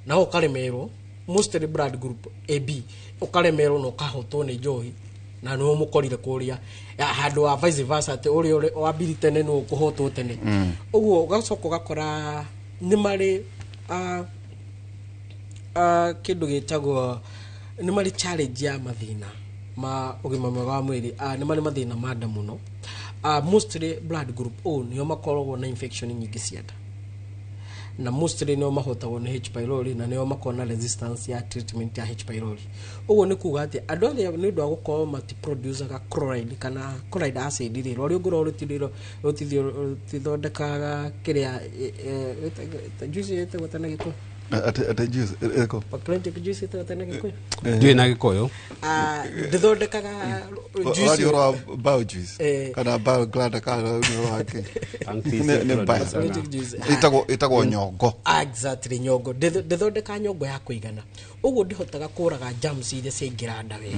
na ũkaremerwo. Mostly blood group AB ũkaremerwo na ũkahotwo nĩ njohi, na nĩwe mũkorire kũrĩa ya handũ wa vice versa, atĩ ũrĩa wambiri tene nĩwe ũkũhotwo tene. Ũguo ũgacoka ũgakora nĩ marĩ kĩndũ gĩtagwo, nĩ marĩ challenge ya mathĩna ma ũgima mwega wa mwĩrĩ. Nĩ marĩ mathĩna ma nda mũno. Mostly blood group O nĩo makoragwo na infection nyingĩ cia nda, na mostly nĩo mahotagwo nĩ H pylori, na nĩo makoragwo na resistance ya treatment ya H pylori. Ũguo nĩ kuga atĩ andũ arĩa nĩ ũndũ wa gũkorwo matiproducaga chloride kana chloride acid rĩ, rũrĩa ũngĩrora rũtithondekaga kĩrĩa juice ĩtagwo tena Gĩkũyũ. Atĩ juice ĩrĩkũ? Pancreatic juice ĩtagwo tena Gĩkũyũ. Ndiũĩ na Gĩkũyũ. Ndĩthondekaga juice. Ũraria ũhoro wa bile juice kana bile gland kana ũhoro wa kĩ? Nĩ bile. Pancreatic juice. Ĩtagwo nyongo. Exactly, nyongo. Ndĩthondekaga nyongo ya kũigana, ũguo ndĩhotaga kũraga germs iria ciaingĩra nda wega.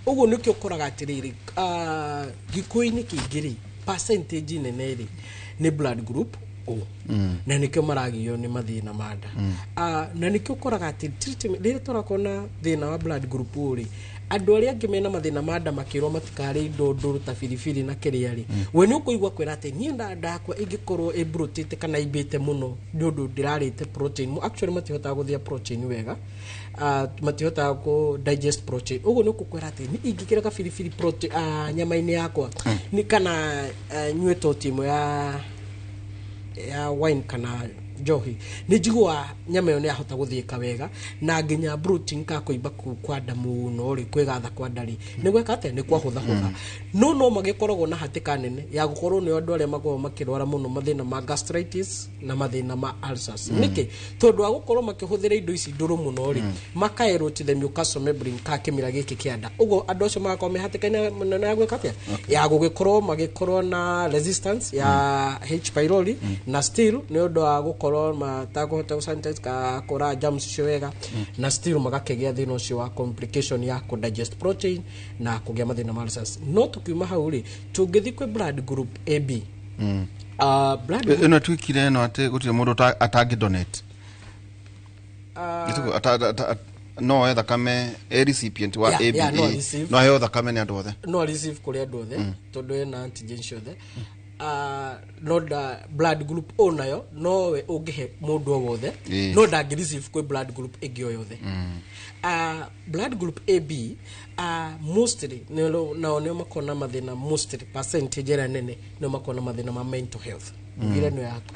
Ũguo nĩkĩo ũkoraga atĩrĩrĩ, gĩkũyũ-inĩ kĩingĩ rĩ, percentage nene rĩ nĩ blood group O, na nĩkĩo maragio nĩ mathĩna ma nda. Na nĩkĩo ũkoraga atĩ treatment rĩrĩa tũrakorwo na thĩna wa blood group O rĩ, andũ arĩa angĩ mena mathĩna ma nda makĩrwo matikarĩe indo ndũrũ ta biribiri na kĩrĩa rĩ, we nĩ ũkũigua kwĩra atĩ niĩ nda yakwa ĩngĩkorwo ĩmbrũtĩte kana imbĩte mũno nĩ ũndũ ndĩrarĩte protein. Actually matihotaga gũthĩa protein wega, matihotaga kũ digest protein. Ũguo nĩ ũkũkwĩra atĩ nĩ ingĩkĩra kabiribiri protein nyama-inĩ yakwa nĩ kana nyue toti ĩmwe ya wine kana njohi, nĩ njiguaga nyama ĩyo nĩ yahota gũthĩĩka wega, na nginya protein ka kũimba kũu kwa nda mũno rĩ, kwĩgatha kwa nda rĩ, nĩ gweka atĩa, nĩ kwahũthahũtha. No magĩkoragwo na hatĩka nene ya gũkorwo nĩ andũ arĩa makoragwo makĩrwara mũno mathĩna ma gastritis na mathĩna ma ulcers. Nĩkĩ? Tondũ wa gũkorwo makĩhũthĩra indo ici ndũrũ mũno rĩ, makaerwo the mucosal membrane ka kĩmira gĩkĩ kĩa nda. Ũguo andũ acio magakorwo me hatĩka-inĩ nene ya gwĩka atĩa, ya gũgĩkorwo magĩkorwo na resistance ya H pylori, na still nĩ ũndũ wa gũkorwo Gũkorwo matakũhota gũ ka kũra germs icio wega, na still magakĩgĩa thĩna ũcio wa complication ya kũ digest protein na kũgĩa mathĩna ma ulcers. No tũkiuma hau rĩ, tũngĩthiĩ kwĩ blood group AB, blood group, Ĩno twikire ĩno atĩ gũtirĩ mũndũ atangĩ donate. Gĩtũkũ, no oe thakame e recipient wa Yeah, ABA, no receive. No aheo thakame nĩ andũ othe. No receive kũrĩ andũ othe, tondũ ĩna antigen ciothe. No da blood group O nayo nowe ũngĩhe mũndũ o wothe, no ndangĩ receive kwĩ blood group ĩngĩ o yothe. Blood group AB, mostly nao nĩo makoragwo na mathĩna, mostly percentage ĩrĩa nene nĩo makoragwo na mathĩna ma mental health. Ugire nĩyo yaku.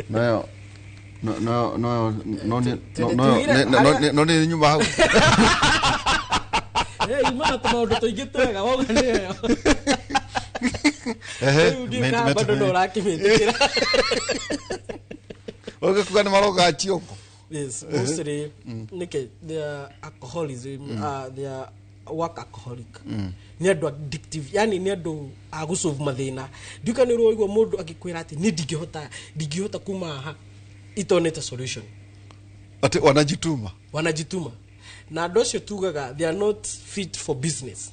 Nayo no no no no no no no nĩ nyuma hau. Hey, imana tũmaũndũ tũingĩ twega wauga nĩyo. Rĩu ndiũ kana bado no ũrakĩmĩtĩkĩra. Ũgĩkuga nĩ maroga ciongo. Yes, mostly nike they are alcoholism, they are work alcoholic. Nĩ andũ addictive, yani nĩ andũ a gũsolve mathĩna. Ndiũka nĩ ũraigua mũndũ agĩkwĩra atĩ niĩ ndingĩhota kuma haha itonete solution. Atĩ wanajituma. Wanajituma. Na andũ acio tugaga they are not fit for business.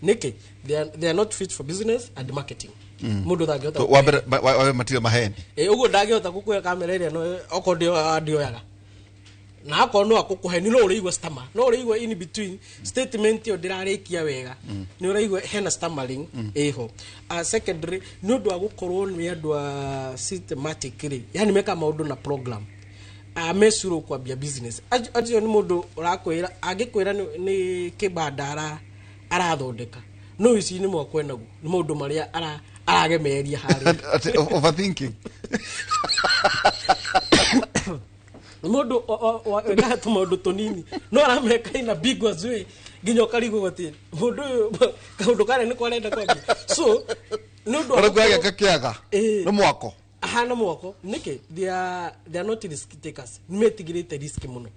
Nĩkĩ? They are not fit for business and marketing. Mũndũ ndangĩhota To, wa mbere wa matirĩ maheni. Ĩ ũguo ndangĩhota gũkwĩra kamera ĩrĩa no okorwo ndĩoyaga, na akorwo no akũkũhe no ũraigua stammer, no ũraigua in between statement ĩyo ndĩrarĩkia wega, nĩ ũraigua hena stammering ĩho. Secondary, nĩ ũndũ wa gũkorwo nĩ andũ a systematic rĩ, yani meka maũndũ na program, mecuro kwambia business. Acio nĩ mũndũ ũrakwĩra, angĩkwĩra nĩ kĩbanda arathondeka, no ici nĩ mwakwa naguo nĩ maũndũ marĩa aragemeria harĩa. Atĩ overthinking. Nĩ mũndũ wekaga tũmaũndũ tũnini no arameka ina big way nginya ũkarigwo atĩ mũndũ ũyũ kaũndũ karĩa nĩko arenda kwambia. So nĩ ũndũ wa Ũraigua gũkorwo- gĩaka kĩaga. Nĩ mwako. Ahana mwako nĩkĩ? They are not risk takers, nĩ metigĩrĩte risk mũno.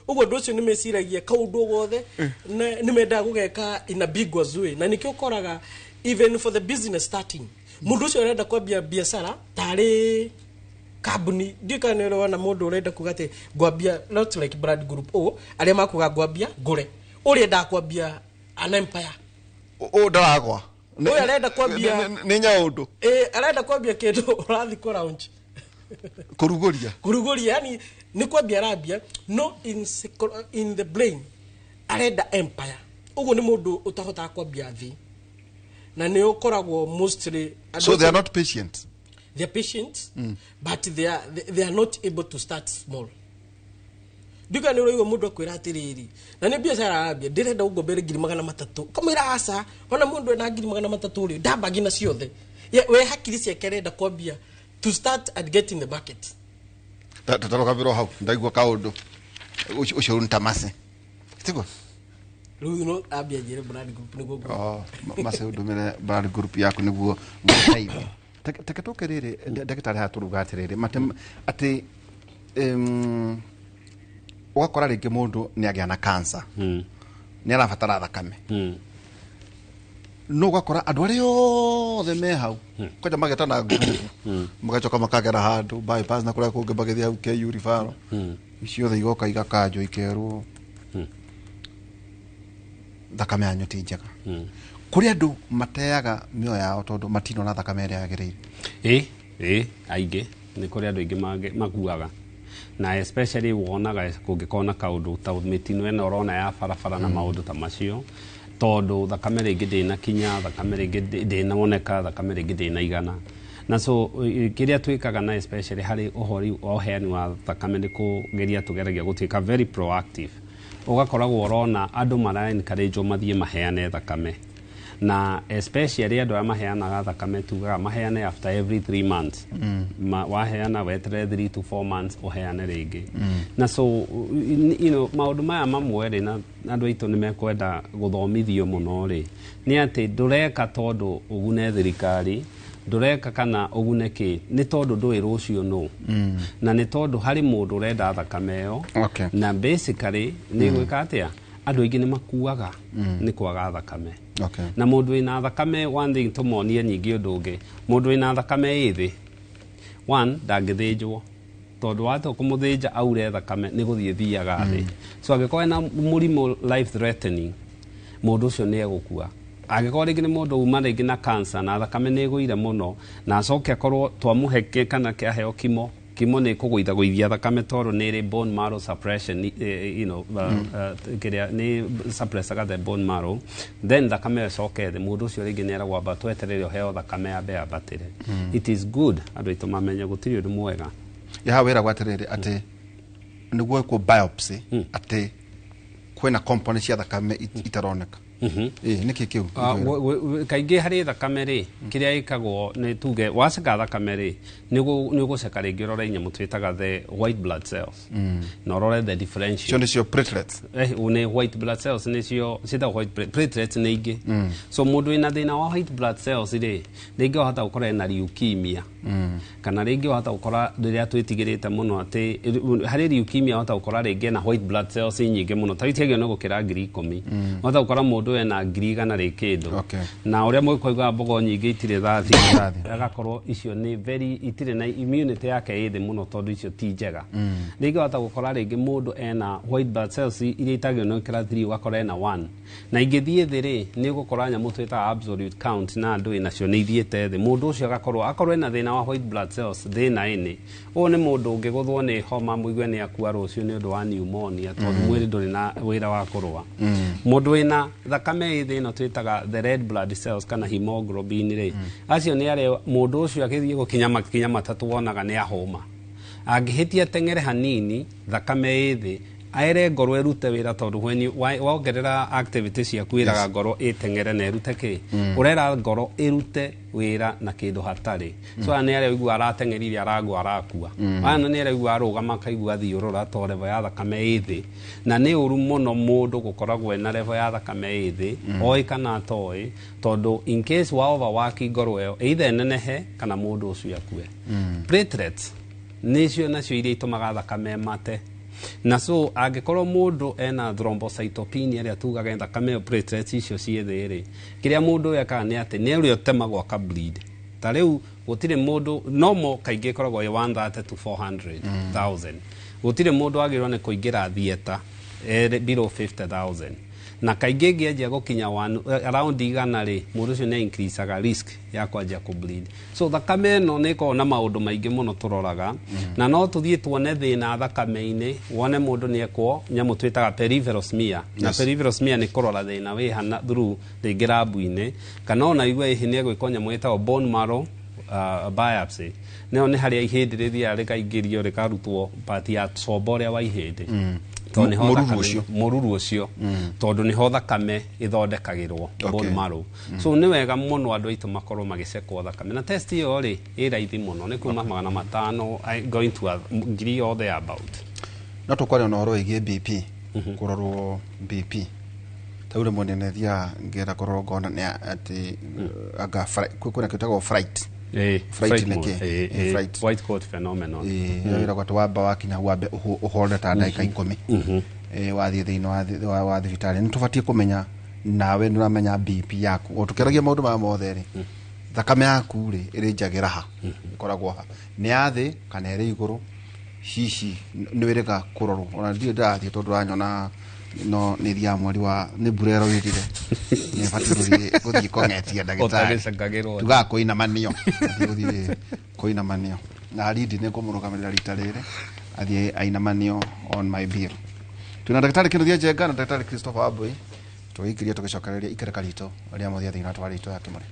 Ũguo ũndũ ũcio nĩ meciragia kaũndũ gothe nĩ mendaga gũgeka in a big way, na nĩkĩo ũkoraga even for the business starting, mũndũ ũcio arenda kwambia biacara tarĩ kambuni. Ndiũ kana nĩ ũrona mũndũ ũrenda kuga atĩ ngwambia, not like brand group O arĩa makuga ngwambia ngũre, ũrĩa endaga kwambia an empire. Ũũ ndaragwa. Ũyũ arenda kwambia Nĩ nyaũndũ. Ĩ arenda kwambia kĩndũ ũrathiĩ kũ launch. Kũrugũria. Kũrugũria, yani nĩ kwambia arambia, no in the brain arenda empire. Ũguo nĩ mũndũ ũtahotaga kwambia thĩ, na nĩ ũkoragwo mostly So they are not patient. They are patient, but they are not able to start small. Nduka nĩ ũraigua mũndũ akwĩra atĩrĩrĩ, na nĩ biacara arambia, ndĩrenda ũngombere 300,000, kamwĩra aca, ona mũndũ ena 300,000 rĩ, ndambangi na ciothe. We hakiri ciake arenda kwambia to start and get in the market. Tatarũgamĩrwo hau ndaigua kaũndũ ũcio nĩ ta mace tiguo. Rĩu no ambia njĩre brand group nĩguo Oh, mace ũndũmĩre brand group yaku nĩguo ngũteithie. Teke tũke rĩrĩ ndagĩtarĩ haha tũruga atĩrĩrĩ atĩ ũgakora rĩngĩ mũndũ nĩ agĩa na cancer, nĩ arabatara thakame, no ũgakora andũ arĩa othe me hau kwanja magetana ngurubu, magacoka makagera handũ bypass na kũrĩa kũngĩ magĩthiĩ hau KU referral, ciothe igoka igakanjwo ikerwo thakame yanyu ti njega. Kũrĩ andũ mateaga mĩoyo yao tondũ matinona thakame ĩrĩa yagĩrĩire. Ĩ aingĩ, nĩ kũrĩ andũ aingĩ makuaga, na especially wonaga kũngĩkorwo na kaũndũ ta mĩtino ĩno ũrona ya barabara na maũndũ ta macio, tondũ thakame rĩngĩ ndĩnakinya, thakame rĩngĩ ndĩnoneka, thakame rĩngĩ ndĩnaigana. Na so kĩrĩa twĩkaga na especially harĩ ũhoro wa ũheani wa thakame nĩ kũgeria tũgeragia gũtuĩka very proactive. Ũgakoragwo ũrona andũ mara encourage mathiĩ maheane thakame, na especially andũ arĩa maheanaga thakame tugaga maheane after every 3 months. Waheana weterere 3 to 4 months ũheane rĩngĩ. Na so maũndũ maya mamwe rĩ, na andũ aitũ nĩ mekwenda gũthomithio mũno rĩ, nĩ atĩ ndũreka tondũ ũgune thirikari, ndũreka kana ũgune kĩ, nĩ tondũ ndũĩ rũciũ nũ, na nĩ tondũ harĩ mũndũ ũrenda thakame ĩyo. Na basically nĩ gwĩka atĩa, andũ aingĩ nĩ makuaga nĩ kwaga thakame. Na mũndũ wĩna thakame, one thing tũmonie nyingĩ ũndũ ũngĩ, mũndũ wĩna thakame ĩ thĩ, One, ndangĩthĩnjwo tondũ watua kũmũthĩnja aure thakame nĩ gũthiĩ thiaga thĩ. So angĩkorwo ena mũrimũ life threatening, mũndũ ũcio nĩ egũkua. Angĩkorwo rĩngĩ nĩ mũndũ uma rĩngĩ na cancer na thakame nĩ ĩgũire mũno, na acoke akorwo twamũhe kana kĩaheo kimo, kimo nĩ kũgũithagũithia thakame tondũ nĩ ĩrĩ bone marrow suppression, kĩrĩa nĩ suppressaga the bone marrow, then thakame ĩyo ĩcoke thĩ, mũndũ ũcio rĩngĩ nĩ eragwo amba tweterere ũheo thakame yambe yambatĩre. It is good andũ aitũ mamenye gũtirĩ ũndũ mwega. Ya hau wĩragwo atĩrĩrĩ, atĩ nĩguo gwĩkwo biopsy, atĩ kwĩna component cia thakame itaroneka. Ĩ nĩkĩ kĩu? Kaingĩ harĩ thakame rĩ, kĩrĩa ĩkagwo nĩ tuge waceka thakame rĩ, nĩ ũgũceka rĩngĩ ũrore nyamũ twĩtaga the white blood cells, na ũrore the differential. Cio nĩcio platelets? Nĩ white blood cells, nĩcio ciĩtagwo white platelets nĩ ingĩ. So mũndũ wĩna thĩna wa white blood cells rĩ, rĩngĩ wahota gũkora ena leukemia, kana rĩngĩ wahota gũkora rĩrĩa twĩtigĩrĩte mũno atĩ harĩ leukemia, wahota gũkora rĩngĩ ena white blood cells nyingĩ mũno, ta itiagĩrĩirwo nĩ gũkĩra 10,000. Wahota gũkora mũndũ ena 100,000 rĩ kĩndũ. Na ũrĩa mũgĩkũigua mbogo nyingĩ itirĩ thathi, agakorwo icio nĩ very itirĩ na immunity yake ĩ thĩ mũno, tondũ icio ti njega. Rĩngĩ wahota gũkora rĩngĩ mũndũ ena white blood cells iria itagĩrĩirwo nĩ gũkĩra 3, ũgakora ena 1, na ingĩthiĩ thĩ rĩ, nĩ ũgũkora nyamũ twĩtaga absolute count na andũ nacio nĩ ithiĩte thĩ. Mũndũ ũcio agakorwo akorwo ena thĩna wa white blood cells thĩna ĩnĩ ũyũ nĩ mũndũ ũngĩgũthwo nĩ homa mũigue nĩ akua rũciũ nĩ ũndũ wa pneumonia, tondũ mwĩrĩ ndũrĩ na wĩra wa kũrũa. Mũndũ wĩna thakame ĩ thĩ ĩno twĩtaga the red blood cells kana hemoglobin rĩ, acio nĩ arĩa mũndũ ũcio agĩthiĩ gũkinya makinya matatũ wonaga nĩ ahũma, angĩhĩtia teng'ere hanini thakame ĩ thĩ, aere ngoro ĩrute wĩra, tondũ when you wongerera activity ciaku ĩraga ngoro ĩteng'ere na ĩrute kĩ. Ũrera ngoro ĩrute wĩra na kĩndũ hatarĩ. So aya nĩ arĩa ũigua arateng'erire aragwa arakua. Aya nĩ arĩa ũigua arũgama akaigua thiũrũra to level ya thakame ĩ thĩ, na nĩ ũru mũno mũndũ gũkoragwo ena level ya thakame ĩ thĩ, oĩ kana atoĩ, tondũ in case wa overwork ngoro ĩyo either ĩnenehe kana mũndũ ũcio akue. Platelets nĩcio nacio iria itũmaga thakame mate, na so angĩkorwo mũndũ ena thrombocytopenia ĩrĩa tugaga thakame ĩyo platelets icio ciĩ thĩ rĩ, kĩrĩa mũndũ ũyũ ekaga nĩ atĩ nĩ ũrĩa ũtemagwo aka bleed. Ta rĩu gũtirĩ mũndũ normal, kaingĩ ĩkoragwo ĩ 130 to 400,000. Gũtirĩ mũndũ wagĩrĩirwo nĩ kũingĩra theatre below 50,000, na kaingĩ ĩngĩanjia gũkinya around 100 rĩ, mũndũ ũcio nĩ increasaga risk ya kwanjia kũ bleed. So thakame ĩno nĩ ĩkoragwo na maũndũ maingĩ mũno tũroraga, na no tũthiĩ tuone thĩna thakame-inĩ, wone mũndũ nĩ ekwo nyamũ twĩtaga peripheral smear, na peripheral smear nĩ kũrora thĩna wĩ hana through rĩngĩ rabu-inĩ, kana ona igue hihi nĩ egwĩkwo nyamũ ĩtagwo bone marrow biopsy, nĩyo nĩ harĩa ihĩndĩ rĩthiaga rĩkaingĩrio rĩkarutwo part ya combo ũrĩa wa ihĩndĩ. Tondũ nĩho Mũruru thakame- ũcio. Mũruru ũcio, tondũ nĩho thakame ĩthondekagĩrwo, bone marrow. So nĩ wega mũno andũ aitũ makorwo magĩcekwo thakame, na test ĩyo rĩ ĩ raithi mũno, nĩ kuma 500 going to 1,000 or there about. No tũkwaria na ũhoro wĩgiĩ BP, kũrorwo BP. Ta rĩu rĩmwe nĩ thiaga ngĩenda kũrorwo ngona nĩ atĩ anga kwĩna kĩtagwo fright. Fright Fright nĩ mode. kĩ? Fright. White coat phenomenon. Ĩyo ĩragwo atĩ wamba wakinya hau wambe ũhorere ta ndagĩka 10. Wathiĩ thĩinĩ wa thibitarĩ nĩ tũbatiĩ kũmenya, nawe nĩ ũramenya BP yaku o tũkĩaragia maũndũ maya mothe rĩ, thakame yaku rĩ ĩrĩ njagĩra ha, ĩkoragwo ha, nĩ ya thĩ kana ĩrĩ igũrũ? Hihi nĩ wĩrĩga kũrorwo? Ona ndirĩ ndĩrathiĩ tondũ ũranyona no nĩ thiaga mweri wa nĩ mbura ĩroirire, nĩ batiĩ gũthiĩ kũng'etia ndagĩtarĩ. Ũtagĩcekagĩrwo. Tugaga kũinamanio. Athiĩ gũthiĩ kũinamanio na rindi nĩ ngũmũrũgamĩrĩra rita rĩrĩ athiĩ ainamanio on my bill. Twĩna ndagĩtarĩ Kĩnuthia Njenga na ndagĩtarĩ Christopher Wambui, tũgĩikĩria tũgĩcokereria ikereka ritũ rĩa mũthia thĩinĩ wa tabarĩra itũ ya Kĩmũrĩ.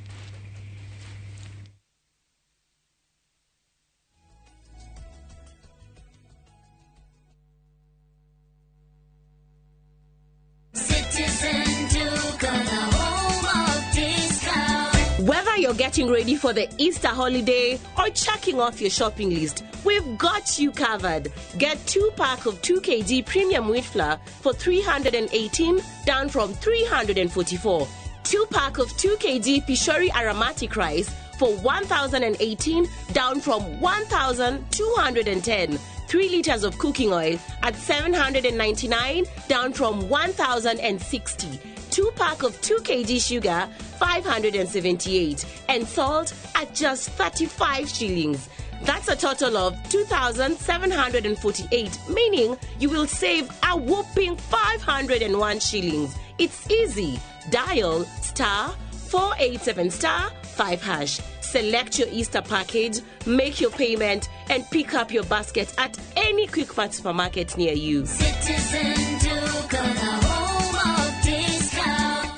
Citizen Duka, the home of discount. Whether you're getting ready for the Easter holiday or checking off your shopping list, we've got you covered. Get 2 pack of 2 kg premium wheat flour for 318, down from 344. 2 pack of 2 kg Pishori aromatic rice for 1,018, down from 1,210. 3 liters of cooking oil at 799, down from 1,060. 2 pack of 2 kg sugar, 578, and salt at just 35 shillings. That's a total of 2,748, meaning you will save a whopping 501 shillings. It's easy. Dial star 487 star 5 hash. Select your Easter package, make your payment, and pick up your basket at any Quickmart supermarket near you. Citizen Duka, the home of discount.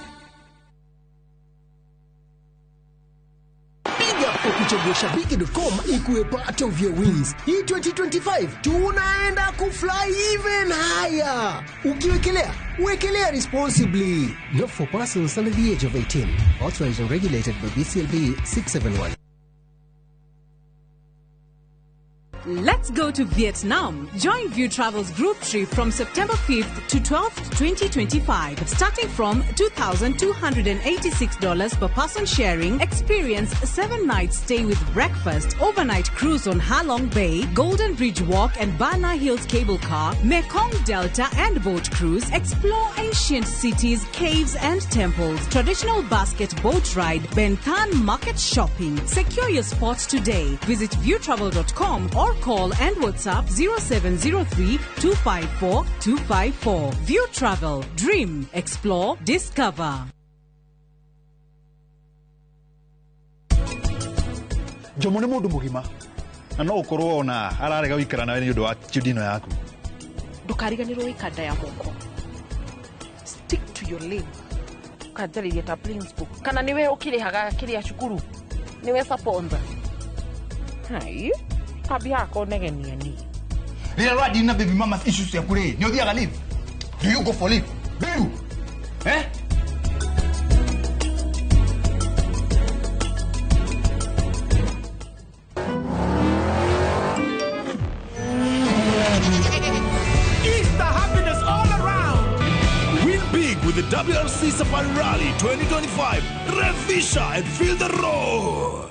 Big up kwa kuchagua shabiki.com ikuwe part of your wins. Hii 2025 tunaenda kufly even higher. Ukiwekelea, wekelea responsibly. Not for persons under the age of 18. Authorized and regulated by BCLB 671. Let's go to Vietnam. Join View Travel's group trip from September 5th to 12th, 2025. Starting from $2,286 per person sharing, experience 7-night stay with breakfast, overnight cruise on Halong Bay, Golden Bridge Walk and Bana Hills Cable Car, Mekong Delta and boat cruise, explore ancient cities, caves and temples, traditional basket boat ride, Ben Thanh market shopping. Secure your spot today. Visit viewtravel.com or call and WhatsApp 0703 254 254. View Travel. Dream, explore, discover. Njomo nĩ mũndũ mũgima na no ũkorwo ona ararega gũikara nawe nĩ ũndũ wa attitude ĩno yaku. Ndũkariganĩrwo wĩkanda ya moko. Stick to your lane. Ũkanjarĩria ta principal. Kana nĩwe ũkĩrĩhaga kĩrĩa cukuru? Nĩwe sponsor? Hai, kambi haha negenia ni. Rĩrĩa ũradeal na baby mamas issues ciaku rĩ, nĩ ũthiaga leave? Do you go for leave? Do you? Eh? Easter happiness all around. Win big with the WRC Safari Rally 2025. Revisha and feel the roar.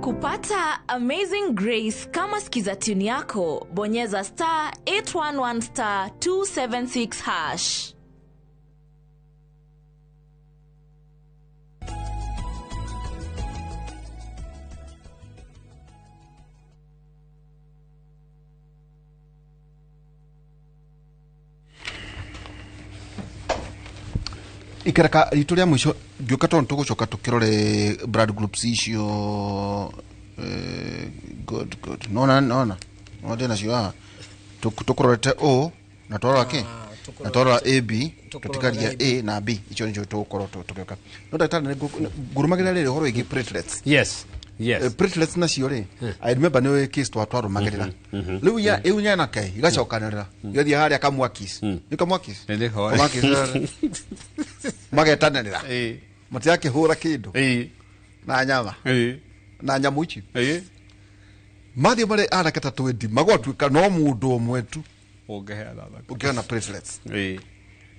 Kupata Amazing Grace kama skiza tune yako, bonyeza star 811 star 276 hash. Ikereka ritũ rĩa mũico ngĩũka tondũ tũgũcoka tũkĩrore blood groups icio. Good good, nona nona no ndĩ nacio haha. Tũkũrorete O na twarora kĩ na twarora AB, tũtigaria A na B, icio nĩcio tũgũkorwo tũgĩũka. No ndagĩtarĩ, ngũrũmagĩrĩra rĩrĩ ũhoro wĩgiĩ platelets. Yes. Yes. Platelets nacio rĩ, I remember nĩ case twarũmagĩrĩra rĩu ya ĩu nyanake igacokanĩrĩra igathiĩ harĩa kamwakis, nĩ kamwakis, kamwakis magetanĩrĩra matirakĩhũra kĩndũ na nyama na nyamũ ici mathiĩ marĩ anake ta 20 magwatuĩka no mũndũ ũmwe tu ũngĩheana platelets.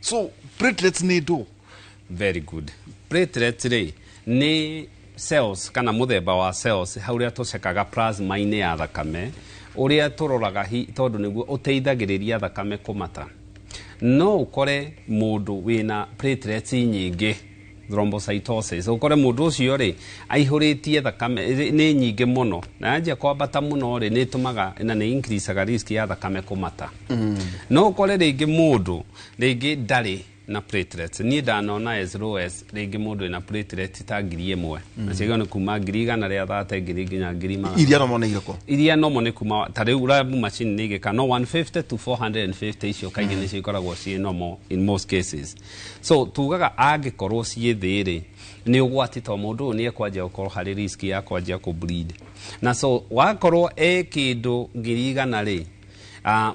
So platelets nĩ ndũ? Very good. Platelets rĩ nĩ cells kana mũthemba wa cells hau ũrĩa tũcekaga plasma-inĩ ya thakame, ũrĩa tũroraga tondũ nĩguo ũteithagĩrĩria thakame kũmata. No ũkore mũndũ wĩna platelets nyingĩ, thrombocytosis, ũkore mũndũ ũcio rĩ aihũrĩtie thakame nĩ nyingĩ mũno na yanjia kwambata mũno rĩ, nĩ ĩtũmaga na nĩ increaseaga risk ya thakame kũmata. No ũkore rĩngĩ mũndũ rĩngĩ ndarĩ na platelets. Niĩ ndanona as low as rĩngĩ mũndũ wĩna platelets ta 1000, na ciagĩrĩirwo nĩ kuma 130,000 ngiri nginya ngiri magana. Iria normal nĩ irĩkũ? Iria normal nĩ kuma ta rĩu lab machine nĩ igĩka no 150 to 450, icio kaingĩ nĩcio ikoragwo ciĩ normal in most cases. So tugaga angĩkorwo ciĩ thĩ rĩ, nĩ ũgwati to mũndũ ũyũ nĩ ekwanjia gũkorwo harĩ risk ya kwanjia kũ bleed. Na so wakorwo e kĩndũ 100,000 rĩ,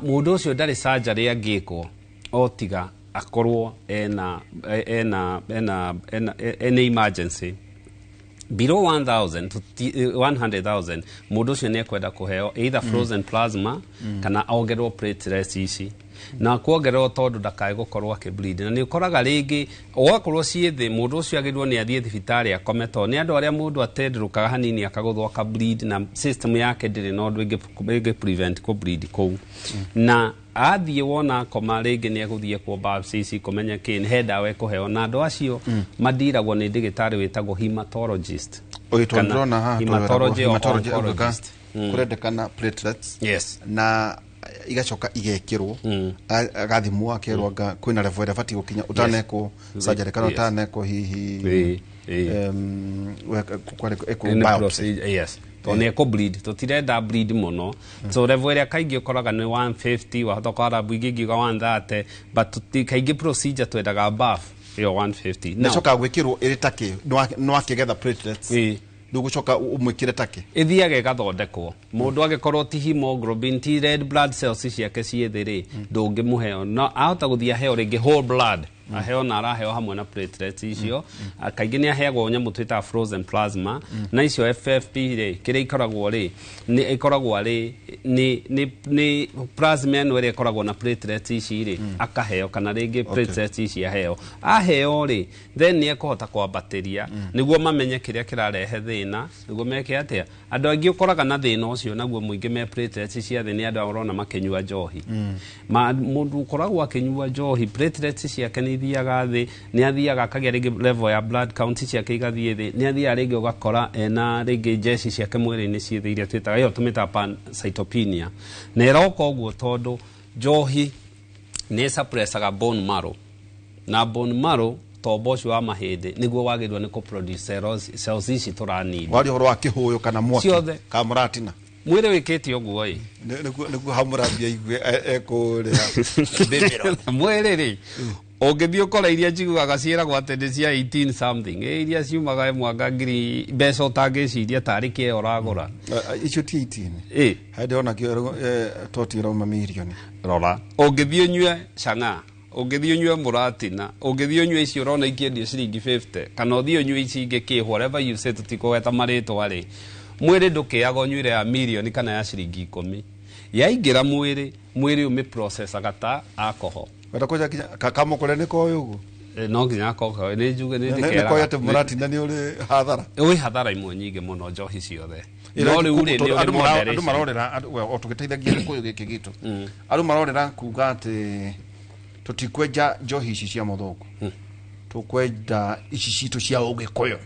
mũndũ ũcio ndarĩ surgery angĩkwo o tiga akorwo ena ena ena ena ena emergency. Below 1000 100,000, mũndũ ũcio nĩ ekwenda kũheo either frozen plasma kana ongererwo platelets ici na kuongererwo, tondũ ndakae gũkorwo akĩbleed. Na nĩ ũkoraga rĩngĩ ũgakorwo ciĩ thĩ, mũndũ ũcio agĩrĩirwo nĩ athiĩ thibitarĩ akome, tondũ nĩ andũ arĩa mũndũ atendũrũkaga hanini akagũthwo akableed, na system yake ndĩrĩ na ũndũ ĩngĩ prevent kũ bleed kũu. Na athiĩ wona akoma, rĩngĩ nĩ egũthiĩ kwa biopsy ici kũmenya kĩ he ndawa ekũheo, na andũ acio mandiragwo nĩ ndĩgĩtarĩ wĩtagwo hematologist. Oyo Kana ndĩrona haha hematology or hematology oncologist. Kũrendekana platelets yes na igacoka igekĩrwo, agathimwo, akerwo anga kwĩna level ĩrĩa ĩbatiĩ gũkinya ũtanekwo surgery kana ũtanekwo hihi ĩkwo Nĩ biopsy. procedure, yes, tondũ nĩ ekũ bleed, tũtirenda bleed mũno. So level ĩrĩa kaingĩ ũkoraga nĩ 150, wahota kũhara ingĩ ingiuga 130, but kaingĩ procedure twendaga above ĩyo 150. Now, Nacoka gwĩkĩrwo ĩrĩ takĩ no akĩgetha platelets rĩu gũcoka ũmwĩkĩre takĩ? Ĩthiaga ĩgathondekwo. Mũndũ angĩkorwo ti hemoglobin, ti red blood cells ciake ciĩ thĩ rĩ, ndũngĩmũheo. No ahota gũthiĩ aheo rĩngĩ whole blood, aheo na araheo hamwe na platelets icio. Kaingĩ nĩ aheagwo nyamũ twĩtaga frozen plasma, na icio FFP rĩ, kĩrĩa ikoragwo rĩ, nĩ ĩkoragwo arĩ nĩ plasma ĩno ĩrĩa ĩkoragwo na platelets ici rĩ, akaheo, kana rĩngĩ platelets ici aheo rĩ, then nĩ ekũhota kwambatĩria nĩguo mamenye kĩrĩa kĩrarehe thĩna, nĩguo meke atĩa. Andũ aingĩ ũkoraga na thĩna ũcio naguo mũingĩ me platelets cia thĩ nĩ andũ ũrona makĩnyua njohi. Ma mũndũ ũkoragwo akĩnyua njohi, platelets ciake nĩ ithiaga thĩ, nĩ athiaga akagĩa rĩngĩ level ya blood count ciake igathiĩ thĩ, nĩ athiaga rĩngĩ ũgakora ena rĩngĩ jeshi ciake mwĩrĩ-inĩ ciĩ thĩ, iria twĩtaga ĩyo tũmĩtaga pancytopenia. Na ĩroka ũguo tondũ njohi nĩ suppressaga bone marrow, na bone marrow, tombo ũcio wa mahĩndĩ, nĩguo wagĩrĩirwo nĩ kũproduce cells ici tũranid. Waria ũhoro wa kĩhũyũ kana mwaki Ciothe. kana mũratina. Mwĩrĩ wĩkĩte ũguo ĩ. Nĩguo hamũrambia igue ekũrĩa. Mwĩrĩ rĩ, ũngĩthiĩ ũkore iria njiguaga ciĩragwo atĩ nĩ cia 18 something, iria ciumaga mwanga ngiri mbeca ũtangĩciria tarĩ kĩeo ũragũra. Icio ti 18. Ĩ. Harĩ ndĩrona kĩo toti ĩrauma mirioni. Rora, ũngĩthiĩ ũnyue chang'aa, ũngĩthiĩ ũnyue mũratina, ũngĩthiĩ ũnyue icio ũrona ikĩendio ciringi 50, kana ũthiĩ ũnyue ici ingĩ kĩ, whatever you say, tũtikũgweta marĩtwa rĩ, mwĩrĩ ndũkĩaga ũnyuire ya mirioni kana ya ciringi 10, yaingĩra mwĩrĩ, mwĩrĩ ũmĩprocessaga ta alcohol. Wenda kũnja kinya kamũkũre nĩ koĩ ũguo? No nginya akorwo nĩ njuge nĩ Nĩ ndĩkeraga. koĩ atĩ mũratina nĩ ũrĩ hathara? Wĩ hathara imwe nyingĩ mũno, njohi ciothe, no rĩu rĩ, nĩ ũrĩ Andũ moderation. marorera well, o tũgĩteithagia gĩkũyũ gĩkĩ gitũ, andũ marorera kuga atĩ tũtikwenja njohi ici cia mũthũngũ, tũkwenda ici citũ cia ũgĩkũyũ.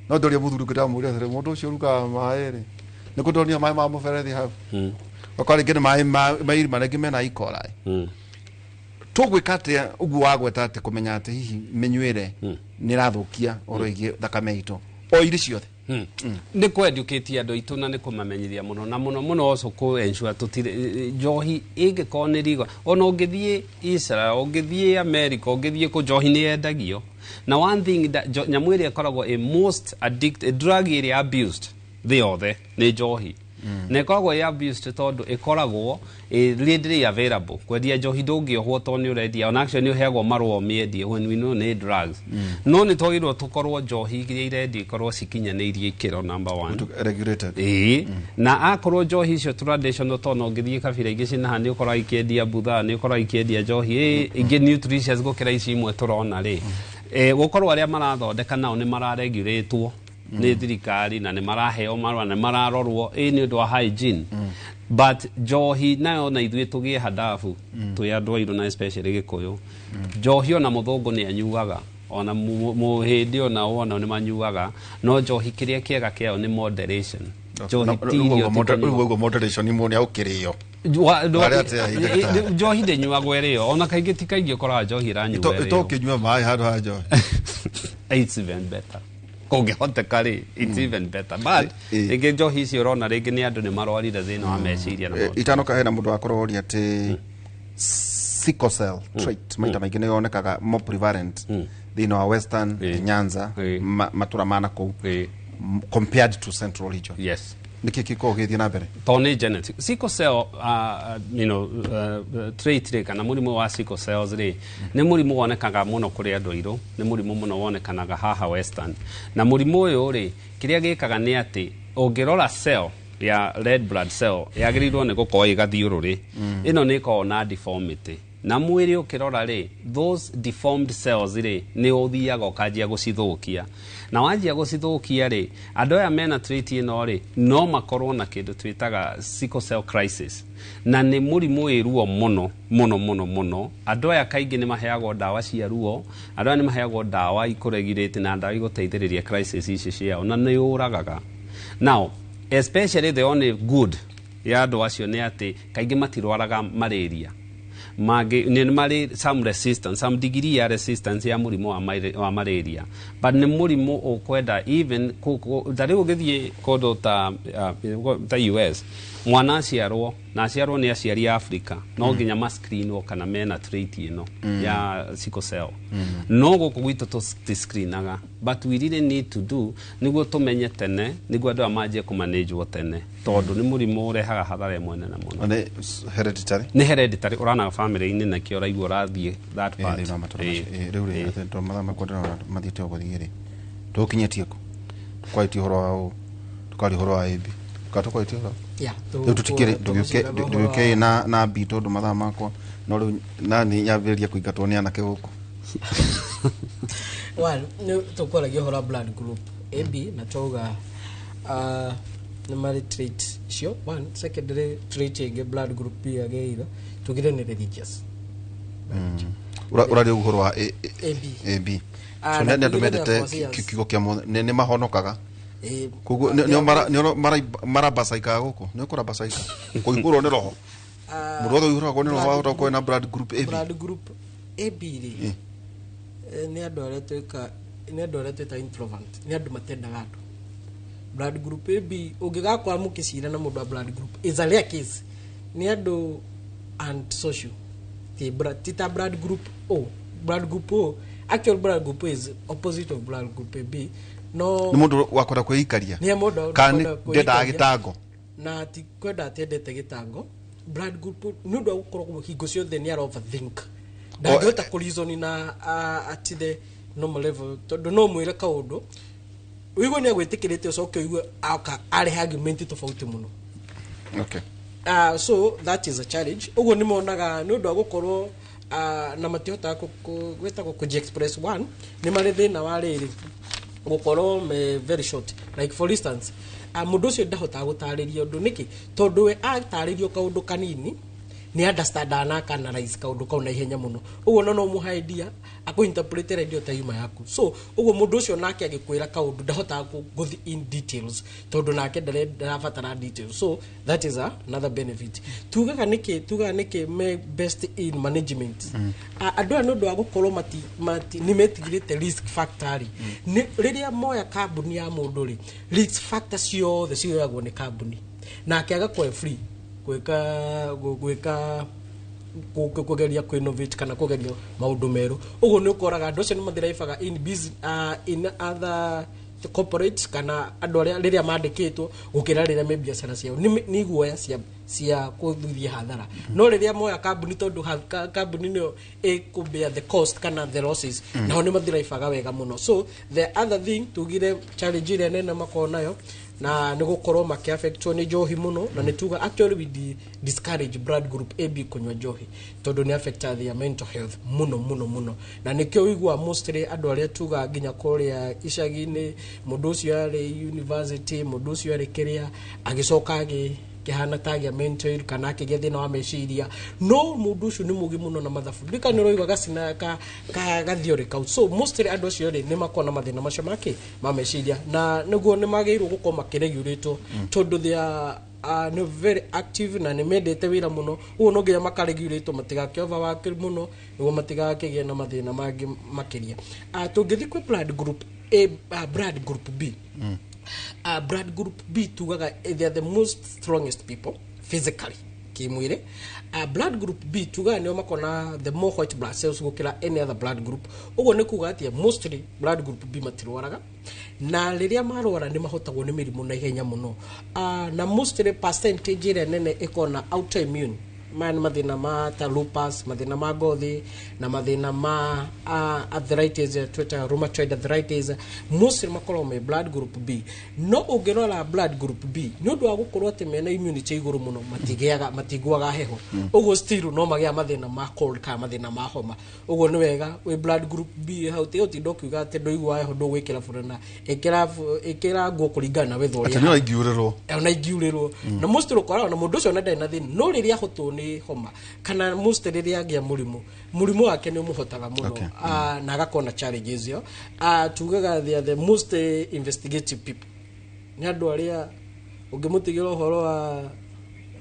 No ndoria mũthuri ũngĩ, ndamũria atĩrĩ, mũndũ ũcio ũrugaga maĩ rĩ, nĩ kũndonia maĩ ma mũberethi hau, okorwo rĩngĩ nĩ maĩ ma irima, rĩngĩ mena ikora. Tũgwĩka atĩa ũguo wagweta atĩ kũmenya atĩ hihi mĩnyuĩre nĩ ĩrathũkia ũhoro wĩgiĩ thakame itũ o irĩ ciothe? Nĩ kwenducate andũ aitũ na nĩ kũmamenyithia mũno na mũno mũno, also kũ ensure tũtirĩ njohi ĩngĩkorwo nĩ rigo. Ona ũngĩthiĩ Israel, ũngĩthiĩ America, ũngĩthiĩ kũ, njohi nĩ yendagio. Na one thing that nyamũ ĩrĩa ĩkoragwo ĩ most addict drug ĩrĩa abused thĩ yothe nĩ njohi, na ĩkoragwo ĩ abused tondũ ĩkoragwo ĩ readily available. Kwendia njohi ndũngĩohwo tondũ nĩ ũrendia, ona actually nĩ ũheagwo marũa ũmĩendie, when we know nĩ drugs. No nĩ twagĩrĩirwo tũkorwo njohi iria irendio ikorwo cikinyanĩirie ikĩro, number one. Regulated. Ĩĩ, na akorwo njohi icio traditional, tondũ no ũngĩthiĩ kabira ingĩ cinaha nĩ ũkoraga ikĩendia buthaa, nĩ ũkoraga ikĩendia njohi ingĩ nutritious gũkĩra ici imwe tũrona rĩ, gũkorwo arĩa marathondeka nao nĩ mararegulatwo nĩ thirikari na nĩ maraheo marũa, nĩ mararorwo nĩ ũndũ wa hygiene. But njohi nayo na ithuĩ tũgĩe hadabu twĩ andũ airũ, na especially gĩkũyũ, njohi ona mũthũngũ nĩ anyuaga, ona mũhĩndĩ ona wona nĩ manyuaga, no njohi kĩrĩa kĩega kĩayo nĩ moderation. Njohi ti irio ti kũnyua. Rĩu ũguo moderation imwe nĩ agũkĩrĩo. Harĩa atĩa hihi ndagĩtarĩ? Njohi ndĩnyuagwo ĩrĩo, ona kaingĩ ti kaingĩ ũkoraga njohi ĩranyuo ĩrĩo. Ĩtũkĩnyua maĩ handũ ha njohi. It's even better kũngĩhoteka rĩ, it's even better, but rĩngĩ njohi icio ũrona rĩngĩ nĩ andũ nĩ marwarire thĩna wa meciria na maũndũ. Itanoka hena mũndũ wakorwo oria atĩ sickle cell trait maita maingĩ nĩ yonekaga more prevalent thĩinĩ wa Western Nyanza, matũra ma nakũu, compared to Central region. Yes. Nĩkĩ gĩkoragwo gĩgĩthiĩ na mbere? Tondũ nĩ genetic. Sickle cell trait rĩ, kana mũrimũ wa sickle cells rĩ, nĩ mũrimũ wonekaga mũno kũrĩ andũ airũ, nĩ mũrimũ mũno wonekanaga haha western. Na mũrimũ ũyũ rĩ, kĩrĩa gĩkaga nĩ atĩ ũngĩrora cell ya red blood cell yagĩrĩirwo nĩ gũkorwo ĩ gathiũrũrĩ, ĩno nĩ ĩkoragwo na deformity, na mwĩrĩ ũkĩrora rĩ, those deformed cells rĩ, nĩ ũthiaga ũkanjia gũcithũkia, na wanjia gũcithũkia rĩ, andũ aya mena trait ĩno rĩ, no makorwo na kĩndũ twĩtaga sickle cell crisis, na nĩ mũrimũ wĩ ruo mũno mũno mũno mũno. Andũ aya kaingĩ nĩ maheagwo ndawa cia ruo, andũ aya nĩ maheagwo ndawa ikũregulate na ndawa igũteithĩrĩria crisis ici ciao, na nĩ ũragaga. Now, especially the only good ya andũ acio nĩ atĩ kaingĩ matirwaraga malaria, mangĩ nĩ marĩ some resistance, some degree ya resistance ya mũrimũ wa malaria, but nĩ mũrimũ ũkwenda even ta rĩu ũgĩthiĩ kũndũ ta US, mwana aciarwo na aciarwo nĩ aciari a Africa, no nginya mascreenwo kana mena trait ĩno ya sickle cell. No gũkũ gwitũ tũtiscreenaga, but we really need to do nĩguo tũmenye tene, nĩguo andũ aya manjie kũmanĩnjwo tene, tondũ nĩ mũrimũ ũrehaga hathara ĩmwe nene mũno. Na nĩ hereditary? Nĩ hereditary, ũranaga family-inĩ nakĩo ũraigua ũrathiĩ that part. Thĩinĩ wa matũra macio. Rĩu rĩ, atĩ tondũ mathaa makwa ndĩrona mathiĩte o gũthiĩ rĩ, tũkinyĩtie kũ? Tũkwarĩtie ũhoro wa ũ, tũkaria ũhoro wa AB, kana tũkwarĩtie ũhoro Yeah, rĩu tũtikĩrĩ tũgũciraga ũhoro ndũgĩũke na B, tondũ mathaa makwa no rĩu nani nyambĩrĩria kũingatwo nĩ anake gũkũ. Well, nĩ tũkwaragia ũhoro wa blood group AB na twauga nĩ marĩ trait icio. One secondary trait ĩngĩ blood group B yagĩrĩire tugire nĩ religious. Ũraria ũhoro wa AB. AB. Ah, So na nĩ andũ tugire mendete therefore serious. kiugo kĩa Mwathani, nĩ mahonokaga. Koguo nĩo marabacaikaga gũkũ, nĩ ũkũrabacaika kũihũrwo nĩ roho. Mũndũ wothe ũihũragwo nĩ roho wahota gũkorwo na blood group AB? Blood group AB rĩ, nĩ andũ arĩa twĩka, nĩ andũ arĩa twĩta introvert, nĩ andũ matendaga andũ. Blood group AB, ũngĩgakora mũkĩcira na mũndũ wa blood group is a rare case, nĩ andũ antisocial, ti ta blood group O. Blood group O, actual blood group O is opposite of blood group AB. No Nĩ mũndũ wa kwenda kwĩikaria? Nĩ mũndũ Kana kwenda nĩ ndendaga kwĩikaria. gĩtango? Na ti kwenda atendete gĩtango. Blood group nĩ ũndũ wa gũkorwo hingo ciothe nĩ ara overthink, ndangĩhota kũ na at the normal level, tondũ no mwĩre kaũndũ ũigue nĩ agwĩtĩkĩrĩte, ũcoke ũigue aka arehe argument tofauti mũno. So that is a challenge. Ũguo nĩ monaga nĩ ũndũ wa gũkorwo na matihotaga gwĩtagwo kũji-express. One, nĩ marĩ thĩna wa rĩrĩ gũkorwo me very short. Like for instance, mũndũ ũcio ndahotaga gũtarĩria ũndũ. Nĩkĩ? Tondũ we atarĩrio kaũndũ kanini nĩ understandaga na akanalyze kaũndũ kau na ihenya mũno. Ũguo no mũhe idea, akũinterpret idea ta yuma yaku. So ũguo mũndũ ũcio nake agĩkwĩra kaũndũ ndahotaga gũthiĩ in details, tondũ nake ndarabatara details. So that is another benefit. Tugaga nĩkĩ me best in management? Andũ aya nĩ ũndũ wa gũkorwo mati nĩ metigĩrĩte risk factor rĩ, nĩ rĩrĩa moya kambuni ya mũndũ rĩ, risk factor ciothe cioyagwo nĩ kambuni, nake agakorwo free gwĩka kũgeria kũ-innovate kana kũgeria maũndũ merũ. Ũguo nĩ ũkoraga andũ acio nĩ mathrivaga in business, in other corporate kana andũ arĩa rĩrĩa mandĩkĩtwo gũkĩra rĩrĩa me biacara ciao. Nĩ iguoya cia kũthuthiĩ hathara, no rĩrĩa moya kambuni, tondũ kambuni nĩyo ĩkũbear the cost kana the losses, nao nĩ mathrivaga wega mũno. So the other thing tugire challenge ĩrĩa nene makoragwo nayo na nĩ gũkorwo makĩaffectwo nĩ njohi mũno, na nĩ tuga actually we discourage blood group AB kũnyua njohi, tondũ nĩ affecta their mental health mũno mũno mũno. Na nĩkĩo ũiguaga mostly andũ arĩa tuga nginya kũrĩa icagi-inĩ, mũndũ ũcio arĩ university, mũndũ ũcio arĩ kĩrĩa, agĩcoka kĩhana ta agĩa mental ill kana akĩgĩa thĩna wa meciria, no mũndũ ũcio nĩ mũgĩ mũno na mathabu, ndika nĩ ũraigua gacina ka gathiorĩ kau. So mostly andũ acio rĩ, nĩ makoragwo na mathĩna macio make ma meciria, na nĩguo nĩ magĩrĩirwo gũkorwo makĩregulĩtwo, tondũ they are nĩ very active na nĩ mendete wĩra mũno. Ũguo no nginya makaregulĩtwo matigake overwork mũno, nĩguo matigakĩgĩe na mathĩna mangĩ makĩria. Tũngĩthiĩ kwĩ blood group A, blood group B. Blood group B tugaga they are the most strongest people physically, kimwĩrĩ. Blood group B tugaga nĩo makona the more white blood cells gũkĩra any other blood group. Ũguo nĩ kuga atĩa? Mostly blood group B matirwaraga. Na rĩrĩa marwara nĩ mahotagwo nĩ mĩrimũ na ihenya mũno. Na mostly percentage ĩrĩa nene ĩkoragwo na autoimmune. Maya nĩ mathĩna ma ta lupus, mathĩna ma ngothi na mathĩna ma arthritis, twĩtaga rheumatoid arthritis. Mostly makoragwo me blood group B. No ũngĩrora blood group B, nĩ ũndũ wa gũkorwo atĩ mena immunity igũrũ mũno, matigĩaga, matiguaga heho. Ũguo still no magĩa mathĩna ma cold kana mathĩna ma homa. Ũguo nĩ wega wĩ blood group B hau tiga ũtinda ũkiuga atĩ ndũiguaga heho ndũgwĩkĩra burana, ĩkĩra nguo kũringana na weather ũrĩa Atĩ no ingiurĩrwo. Ona ingiurĩrwo. Na most ũkoraga na mũndũ ũcio ona ndarĩ na thĩna, no rĩrĩa ahotwo nĩ homa kana most rĩrĩa agĩa mũrimũ wake nĩ ũmũhotaga mũno. Na agakorwo na challenges ĩyo. Tugaga they are the most investigative people. Nĩ andũ arĩa ũngĩmũtigĩra ũhoro wa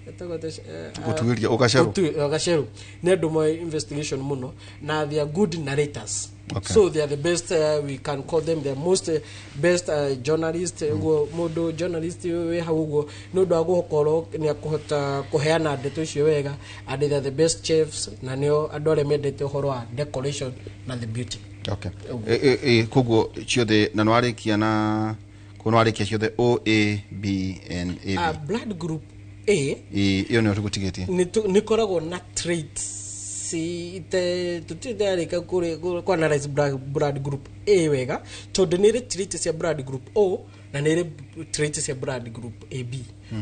ĩtagwo atĩa, Gũtuĩria, ũgacerũ. Ũgacerũ. Nĩ andũ moĩ investigation mũno na they are good narrators. So they are the best, we can call them the most best journalist. Ũguo mũndũ journalist wĩ hau ũguo nĩ ũndũ wa gũkorwo nĩ akũhota kũheana ndeto icio wega, and they are the best chefs, na nĩo andũ arĩa mendete ũhoro wa decoration na the beauty. Okay. Koguo ciothe na nĩwarĩkia na koguo nĩwarĩkia ciothe O A B N A B. Blood group A. Ĩyo nĩyo tũgũtigĩtie. Nĩ koragwo na traits ite tũtirarĩka kũ analyze blood group A wega, tondũ nĩ ĩrĩ traits cia blood group O na nĩ ĩrĩ traits cia blood group AB.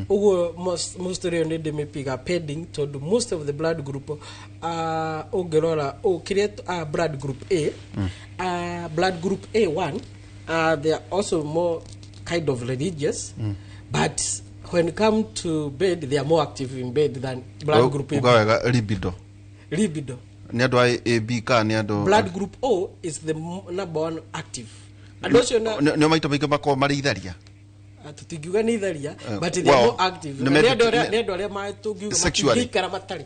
Ũguo most rĩo nĩ ndĩmĩpiga pending, tondũ most of the blood group, ũngĩrora kĩrĩa blood group A, blood group A1, they are also more kind of religious, but when come to bed they are more active in bed than blood group A. Uga wega, libido. Libido. Nĩ andũ a A B kana nĩ andũ? Blood group O is the number one active. Andũ acio na Nĩo maita maingĩ makoragwo marĩ itharia. Tũtingiuga nĩ itharia, but they well, are more active. nĩ Nĩ andũ arĩa nĩ andũ arĩa tũngiuga Sexually. matingĩikara matarĩ.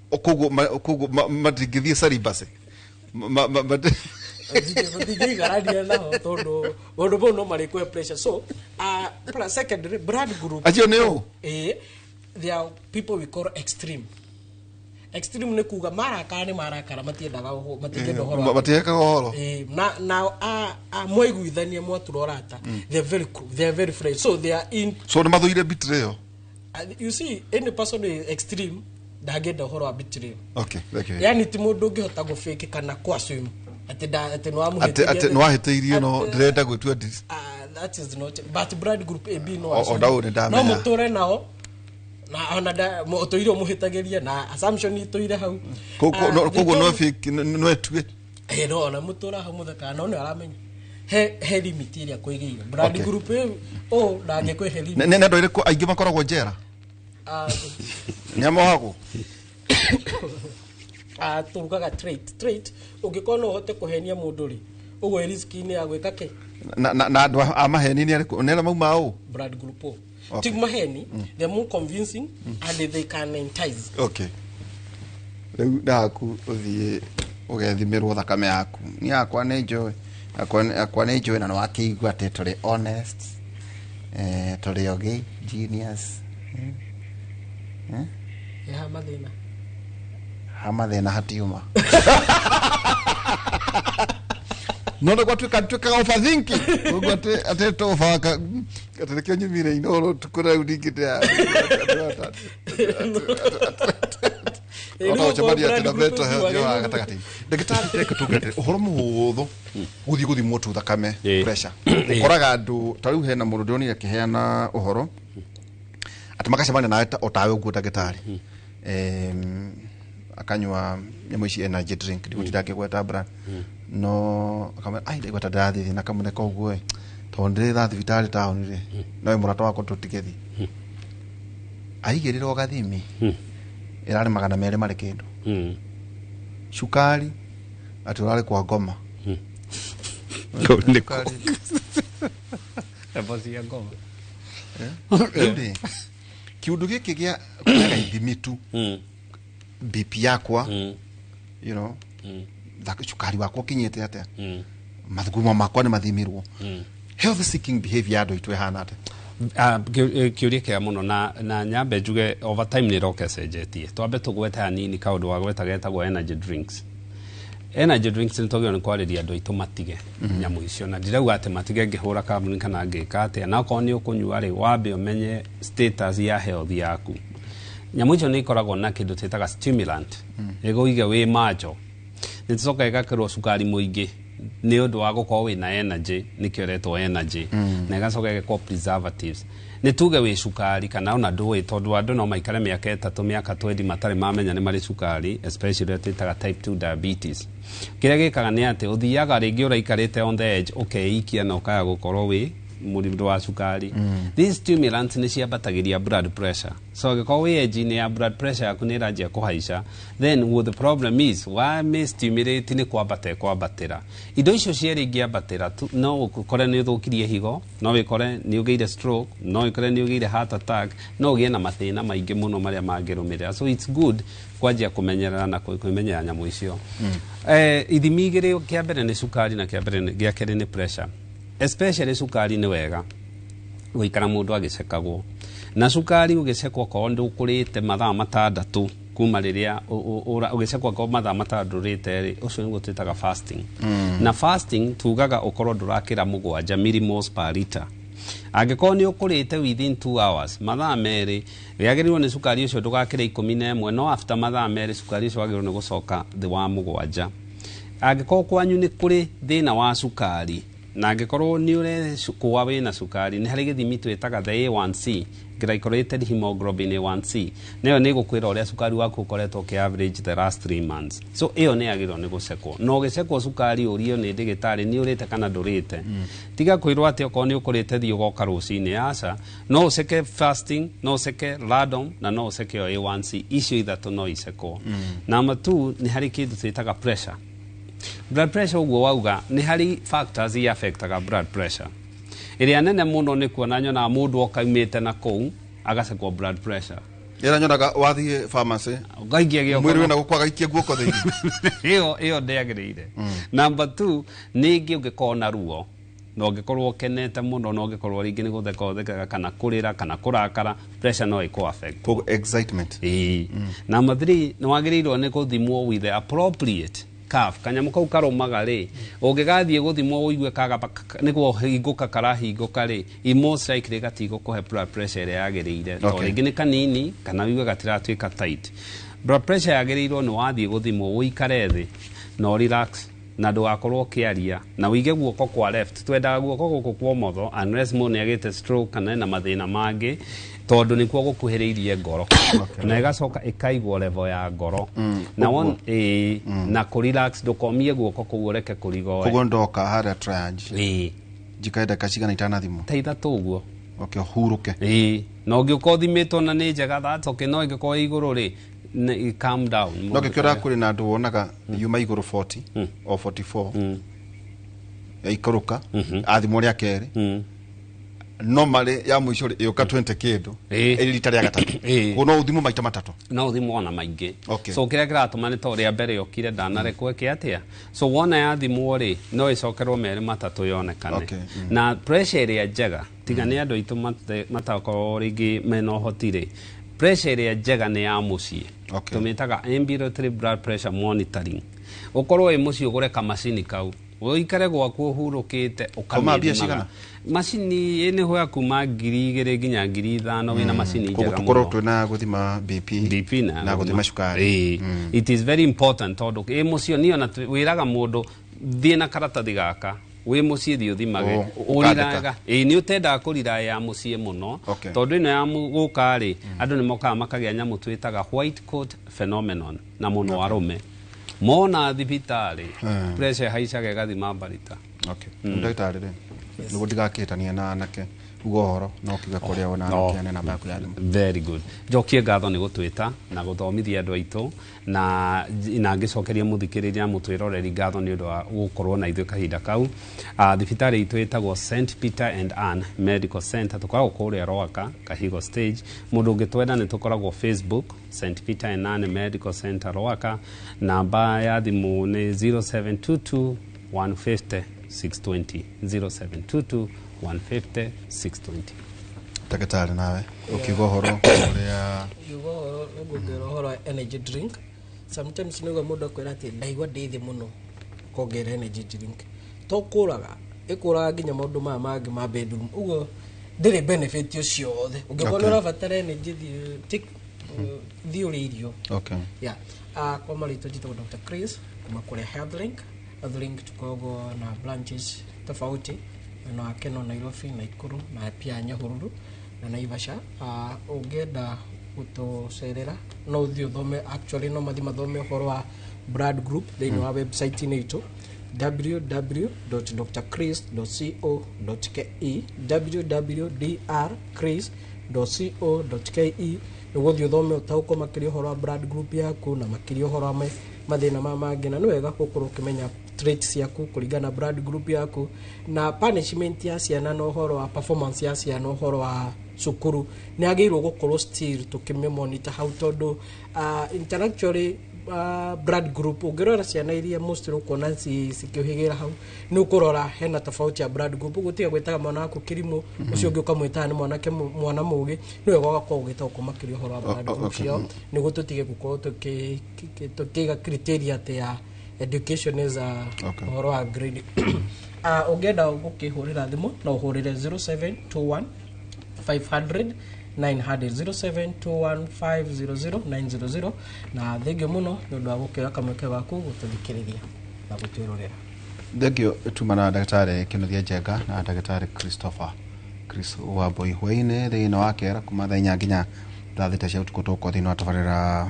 Koguo matingĩthiĩ celibacy. Matingĩikarania nao tondũ maũndũ mau no marĩkũhe pressure. So plus secondary blood group Acio nĩ ũ? They are people we call extreme. Extreme nĩ kuga marakara nĩ marakara, matiendaga matingĩenda ũhoro Matihekaga ũhoro. Na mwaiguithania mwatura ũrata, they are very cool, they are very friendly, so they are in So nĩ mathũire betrayal. You see, any person who is extreme ndangĩenda ũhoro wa betrayal. Okay, thank you. Yani ti mũndũ ũngĩhota gũfake kana kũ-assume atĩ atĩ nĩ Atĩ wamũhĩtĩria. Atĩ nĩwahĩtĩirio no ndĩrenda gwĩtua That is not, but blood group AB no assume. Ona ũũ nĩ ndamenya. No mũtũre nao na ona ũtũire ũmũhĩtagĩria na assumption itũire hau. Koguo no fake, no etue. No ona mũtũra hau mũthekaga no nĩ aramenya he limit ĩrĩa kũigĩire blood group A o ndangĩkwĩhe limit. Nĩ andũ arĩkũ aingĩ makoragwo njera? Nĩ amohagwo? Turugaga trait ũngĩkorwo no ũhote kũhenia mũndũ rĩ, ũguo ĩ risk-inĩ ya gwĩka kĩ. Na andũ a maheni nĩ arĩkũ? Nĩ arĩa mauma ũ? Blood group O. Ti maheni, they're more convincing and they can entice. Okay. Rĩu ndaku ũthiĩ ũgethimĩrwo thakame yaku. Niĩ yakwa nĩ njũĩ. Yakwa nĩ njũĩ na nĩwakĩigua atĩ tũrĩ honest. Tũrĩ ogĩ, genius. Ha mathĩna. Ha mathĩna hatiuma. No nĩ gwatuĩka ntuĩkaga overthinking. Koguo atĩ tũbanga atĩ nĩkĩo nyumire Inooro ũtukũ rĩu ningĩ. Ona ũcemania atĩ na mental health yo gatagatĩ. Ndagĩtarĩ, reke tuge atĩrĩ, ũhoro mũhũthũ gũthiĩ gũthimwo tu thakame pressure. Ũkoraga andũ ta rĩu hena mũndũ ndĩronire akĩheana ũhoro atĩ magacemania nawe o tawe ũguo ndagĩtarĩ. Akanyua nyamũ ici energy drink, ndigũtinda ngĩgweta brand, no akamwĩra ai ndaigua ta ndĩrathiĩ thĩ na kamũneka ũguo ĩ, tondũ ndĩrĩ thibitarĩ taũni rĩ, no we mũrata wakwa tũtigĩthiĩ. Aigĩrĩrwo gathimi ĩrarĩ 200 marĩ kĩndũ. Cukari atĩ ũrarĩ kwa ngoma. Kũu nĩkuo. Level cia ngoma. Rĩu rĩ, kĩũndũ gĩkĩ gĩa kũrega ithimi tu BP yakwa, cukari wakwa ũkinyĩte atĩa, mathugumo makwa nĩ mathimirwo, health seeking behavior ya andũ aitũ ĩhana atĩa? Kĩũria kĩega mũno, na nyambe njuge over time nĩ ĩroka ĩcenjetie. Twambe tũgwete hanini kaũndũ wagweta getagwo energy drinks. Energy drinks nĩ twagĩrĩirwo nĩ kwarĩria andũ aitũ matige nyamũ icio, na ndirauga atĩ matige ngĩhũra kambuni kana ngĩka atĩa, na okorwo nĩ ũkũnyua rĩ, wambe ũmenye status ya health yaku. Nyamũ icio nĩ ikoragwo na kĩndũ twĩtaga stimulant, ĩgũige wĩ macho, nĩ tũcoka ĩgakĩrwo cukari mũingĩ nĩ ũndũ wa gũkorwo wĩna energy, nĩkĩo ĩretwo energy, na ĩgacoka ĩgekwo preservatives. Nĩ tuge wĩ cukari kana ona ndũĩ, tondũ andũ no maikare mĩaka 3, mĩaka 20 matarĩ mamenya nĩ marĩ cukari, especially ũrĩa twĩtaga type 2 diabetes. Kĩrĩa gĩkaga nĩ atĩ ũthiaga rĩngĩ ũraikarĩte on the edge, ũkeikia na ũkaya gũkorwo wĩ mũrimũ wa cukari. These stimulants nĩ ciambatagĩria blood pressure, so angĩkorwo wĩ edge-inĩ ya blood pressure yaku nĩ ĩranjia kũhaica, then what the problem is wa stimulate nĩ kwambata ĩkwambatĩra. Indo icio cierĩ ingĩambatĩra no ũkore nĩ ũthũkirie higo, no wĩkore nĩ ũgĩire stroke, no wĩkore nĩ ũgĩire heart attack, no ũgĩe na mathĩna maingĩ mũno marĩa mangĩrũmĩrĩra. So it's good kwanjia kũmenyerera na kwĩmenyerera nyamũ icio. Ithimi igĩrĩ, kĩa mbere nĩ cukari na kĩa mbere gĩa kerĩ nĩ pressure. Especially cukari, nĩ wega gũikara mũndũ agĩcekagwo, na cukari ũgĩcekwo okorwo ndũkũrĩte mathaa 6 kuma rĩrĩa ũgĩcekwo, okorwo mathaa 6 ũrĩte rĩ, ũcio nĩguo twĩtaga fasting. Na fasting tugaga ũkorwo ndũrakĩra 7 millimoles per liter. Angĩkorwo nĩ ũkũrĩte within 2 hours, mathaa 2, wagĩrĩirwo nĩ cukari ũcio ndũgakĩre 11, no after mathaa 2 cukari ũcio wagĩrĩirwo nĩ gũcoka thĩ wa 7. Angĩkorwo kwanyu nĩ kũrĩ thĩna wa cukari, na angĩkorwo nĩ ũrekũa wĩna cukari, nĩ harĩ gĩthimi twĩtaga the A1C, glycosylated hemoglobin A1C, nayo nĩ ĩgũkwĩra ũrĩa cukari waku ũkoretwo ũkĩ average the last 3 months. So ĩyo nĩ yagĩrĩirwo nĩ gũcekwo, na ũgĩcekwo cukari ũrio nĩ ndĩgĩtarĩ nĩ ũrĩte kana ndũrĩte. Tiga kwĩrwo atĩ okorwo nĩ ũkũrĩte thiĩ ũgoka rũcinĩ, aca. No ũceke fasting, no ũceke random, na no ũceke o A1C. Icio ithatũ no icekwo. Number 2, nĩ harĩ kĩndũ twĩtaga pressure, blood pressure. Ũguo wauga nĩ harĩ factors i affectaga blood pressure. Ĩrĩa nene mũno nĩ kuona nyonaga mũndũ okaumĩte na kũu agacekwo blood pressure. Ĩrĩa nyonaga wathiĩ pharmacy, ũkaikia gĩoko, mwĩrĩ wĩna gũkũ, agaikia guoko thĩinĩ. Ĩyo ndĩagĩrĩire. Number 2, ningĩ ũngĩkorwo na ruo, na ũngĩkorwo ũkenete mũno, na ũngĩkorwo rĩngĩ nĩ gũtheka ũthekaga kana kũrĩra kana kũrakara, pressure no ĩkũ affect. Koguo excitement. Ĩĩ. Number 3, nĩ wagĩrĩirwo nĩ gũthimwo with the appropriate cuff, kanyamũ kau karũmaga rĩ, ũngĩgathiĩ gũthimwo ũigue kagamba nĩguo hingũka karahingũka rĩ, i most likely gatigũkũhe blood pressure ĩrĩa yagĩrĩire, to rĩngĩ nĩ kanini kana ũigue gatiratuĩka tight. Blood pressure yagĩrĩirwo nĩ wathiĩ gũthimwo ũikare thĩ na relax na ndũgakorwo ũkĩaria na ũige guoko kwa left. Twendaga guoko gũkũ kwa ũmotho unless mũndũ nĩ agĩte stroke kana ena mathĩna mangĩ, tondũ nĩkuo gũkuhĩrĩirie ngoro na ĩgacoka ĩkaigwo level ya ngoro na Ũguo. ĩĩ, na kũ relax, ndũkomie guoko kũu, ũreke kũrigoe. Koguo ndoka harĩa triage, ĩĩ, njikare ndagĩka cigana itanathimwo? Ta 3 ũguo. Okay, hurũke. Ĩĩ, na ũngĩũka ũthimĩtwo na nĩ njega, that's okay, no ĩngĩkorwo ĩ igũrũ rĩ, calm down. No ngĩkĩona kũrĩ na andũ wonaga yuma igũrũ 40 o 44, yaikũrũka athimwo rĩa kerĩ, no marĩ ya mũico rĩ, ĩũka 20 kĩndũ, ĩrĩ rita rĩa gatatũ. Koguo no ũthimwo maita matatũ? No ũthimwo ona maingĩ. Okay. So kĩrĩa kĩratũma nĩ tondũ rĩa mbere yokire ndanarekwo ĩke atĩa. So wona yathimwo rĩ, no ĩcokerwo merĩ matatũ yonekane. Okay. Na pressure ĩrĩa njega, tiga nĩ andũ aitũ matakorwo rĩngĩ mena ũhoti rĩ, pressure ĩrĩa njega nĩ ya mũciĩ. Tũmĩtaga ambulatory blood pressure monitoring. Ũkorwo wĩ mũciĩ, ũgũre kamacini kau, ũikare gwaku ũhurũkĩte. Kauma mbia Ũkamĩthimaga. cigana? Macini nĩ hoya kuma 2000 nginya 5000 wĩna macini Koguo njega tũkorwo mũno. twĩna gũthima BP, BP na gũthima cukari. Ĩĩ. It is very important tondũ ĩ mũciĩ niĩ ona wĩraga mũndũ thiĩ na karatathi gaka, wĩ mũciĩ thiĩ ũthimage. Oh, ũkandĩka. Ũriraga, ĩĩ, nĩ ũtendaga kũrira ya mũciĩ mũno. Okay. Tondũ ĩno ya gũka rĩ, andũ nĩ mokaga makagĩa nyamũ twĩtaga white coat phenomenon, na mũno arũme mona thibitarĩ pressure ĩhaicaga ĩgathima mbarita. Okay. Ndagĩtarĩ rĩ, nĩguo ndigakĩhĩtania na anake, uga ũhoro na ũkiuga kũrĩa wona No. anake namba yaku ya thimũ. Very good. Njokie ngatho nĩ gũtwĩta na gũthomithia andũ aitũ, na ngĩcokeria mũthikĩrĩria na mũtwĩroreri ngatho nĩ ũndũ wa gũkorwo na ithuĩ kahinda kau. Thibitarĩ itũ ĩtagwo St Peter and Ann Medical Center, tũkoragwo kũrĩa Rwaka Kahigo stage. Mũndũ ũngĩtwenda, nĩ tũkoragwo Facebook, St Peter and Ann Medical Center Rwaka. Namba ya thimũ nĩ 0722 150 620, 0722 150 620. Ndagĩtarĩ, nawe ũkiuga ũhoro ũrĩa Ngiuga ũhoro, nĩnguongerera ũhoro wa energy drink. Sometimes nĩguo mũndũ akwĩra atĩ ndaigua ndĩ thĩ mũno. Ĩkongerera energy drink to kũraga, ĩkũraga nginya maũndũ maya mangĩ ma bedroom. Ũguo ndĩrĩ benefit ũcio wothe. Ũngĩkorwo nĩ ũrabatara energy, thiĩ thiĩ ũrĩe irio. Yeah. Kwa marĩtwa njĩtagwo Dr. Chris kuma kũrĩa Healthlink. Healthlink tukoragwo na branches tofauti mwena wa Keno, Nairobi, Nakuru na pia Nyahururu na Naivasha. Ũngĩenda gũtũcerera no ũthiĩ ũthome, actually no mathiĩ mathome ũhoro wa blood group thĩinĩ wa website-inĩ itũ www.drchris.co.ke, www.drchris.co.ke, nĩguo ũthiĩ ũthome ũtaũkwo makĩria ũhoro wa blood group yaku na makĩria ũhoro wa mathĩna ma mangĩ. Na nĩ wega gũkorwo ũkĩmenya traits ciaku kũringana na blood group yaku na punishment ya ciana na ũhoro wa performance ya ciana, ũhoro wa cukuru nĩ agĩrĩirwo gũkorwo still tũkĩmĩmonitor hau, tondũ intellectually, blood group ũngĩrora ciana iria mostly ũkuona cikĩũhĩgĩra hau, nĩ ũkũrora hena tofauti ya blood group. Ũguo tiga gwĩtaga mwana waku kĩrimũ, ũcio ũngĩ ũkamwĩtaga nĩ mwanake mwana mũgĩ. Nĩ wega ũgakorwo ũgĩtaũkwo makĩria ũhoro wa blood group ciao, nĩguo tũtige gũkorwo tũkĩiga criteria atĩ ya education is a ũhoro wa grade. Ũngĩenda gũkĩhũrĩra thimũ no ũhũrĩre 0721 500 900, 0721500900. Na thengio mũno nĩ ũndũ wa gũkĩoya kamweke gaku gũtũthikĩrĩria na gũtwĩrorera. Thengio tuma na ndagĩtarĩ Kĩnuthia Njenga na ndagĩtarĩ Christopher Chris Wambui. Hwaĩ-inĩ thĩinĩ wa kera kuma thaa 4 nginya thaa 6 cia ũtukũ tũgũkorwo thĩinĩ wa tabarĩra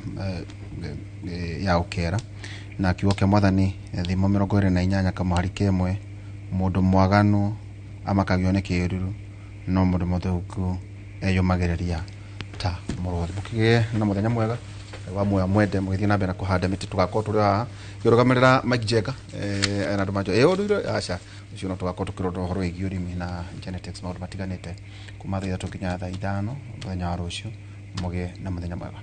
ya ũkera na kiugo kĩa mwathani, thimo 28 kamũhari kemwe: mũndũ mwaganu amakagio nĩ kĩruru, no mũndũ mũthingu eyũmagĩrĩria ta mũrũthi. Mũkĩgĩe na mũthenya mwega wa muoya mwende, mũgĩthiĩ na mbere na kũhanda mĩtĩ. Tũgakorwo tũrĩ haha kĩrũgamĩrĩra Mike Jenga ena andũ manjo ĩ ũndũire aca ũcio, no tũgakorwo tũkĩrora ũhoro wĩgiĩ ũrĩmi na genetics, maũndũ matiganĩte, kuma thaa 3 nginya thaa 5 mũthenya wa rũciũ. Mũgĩe na mũthenya mwega.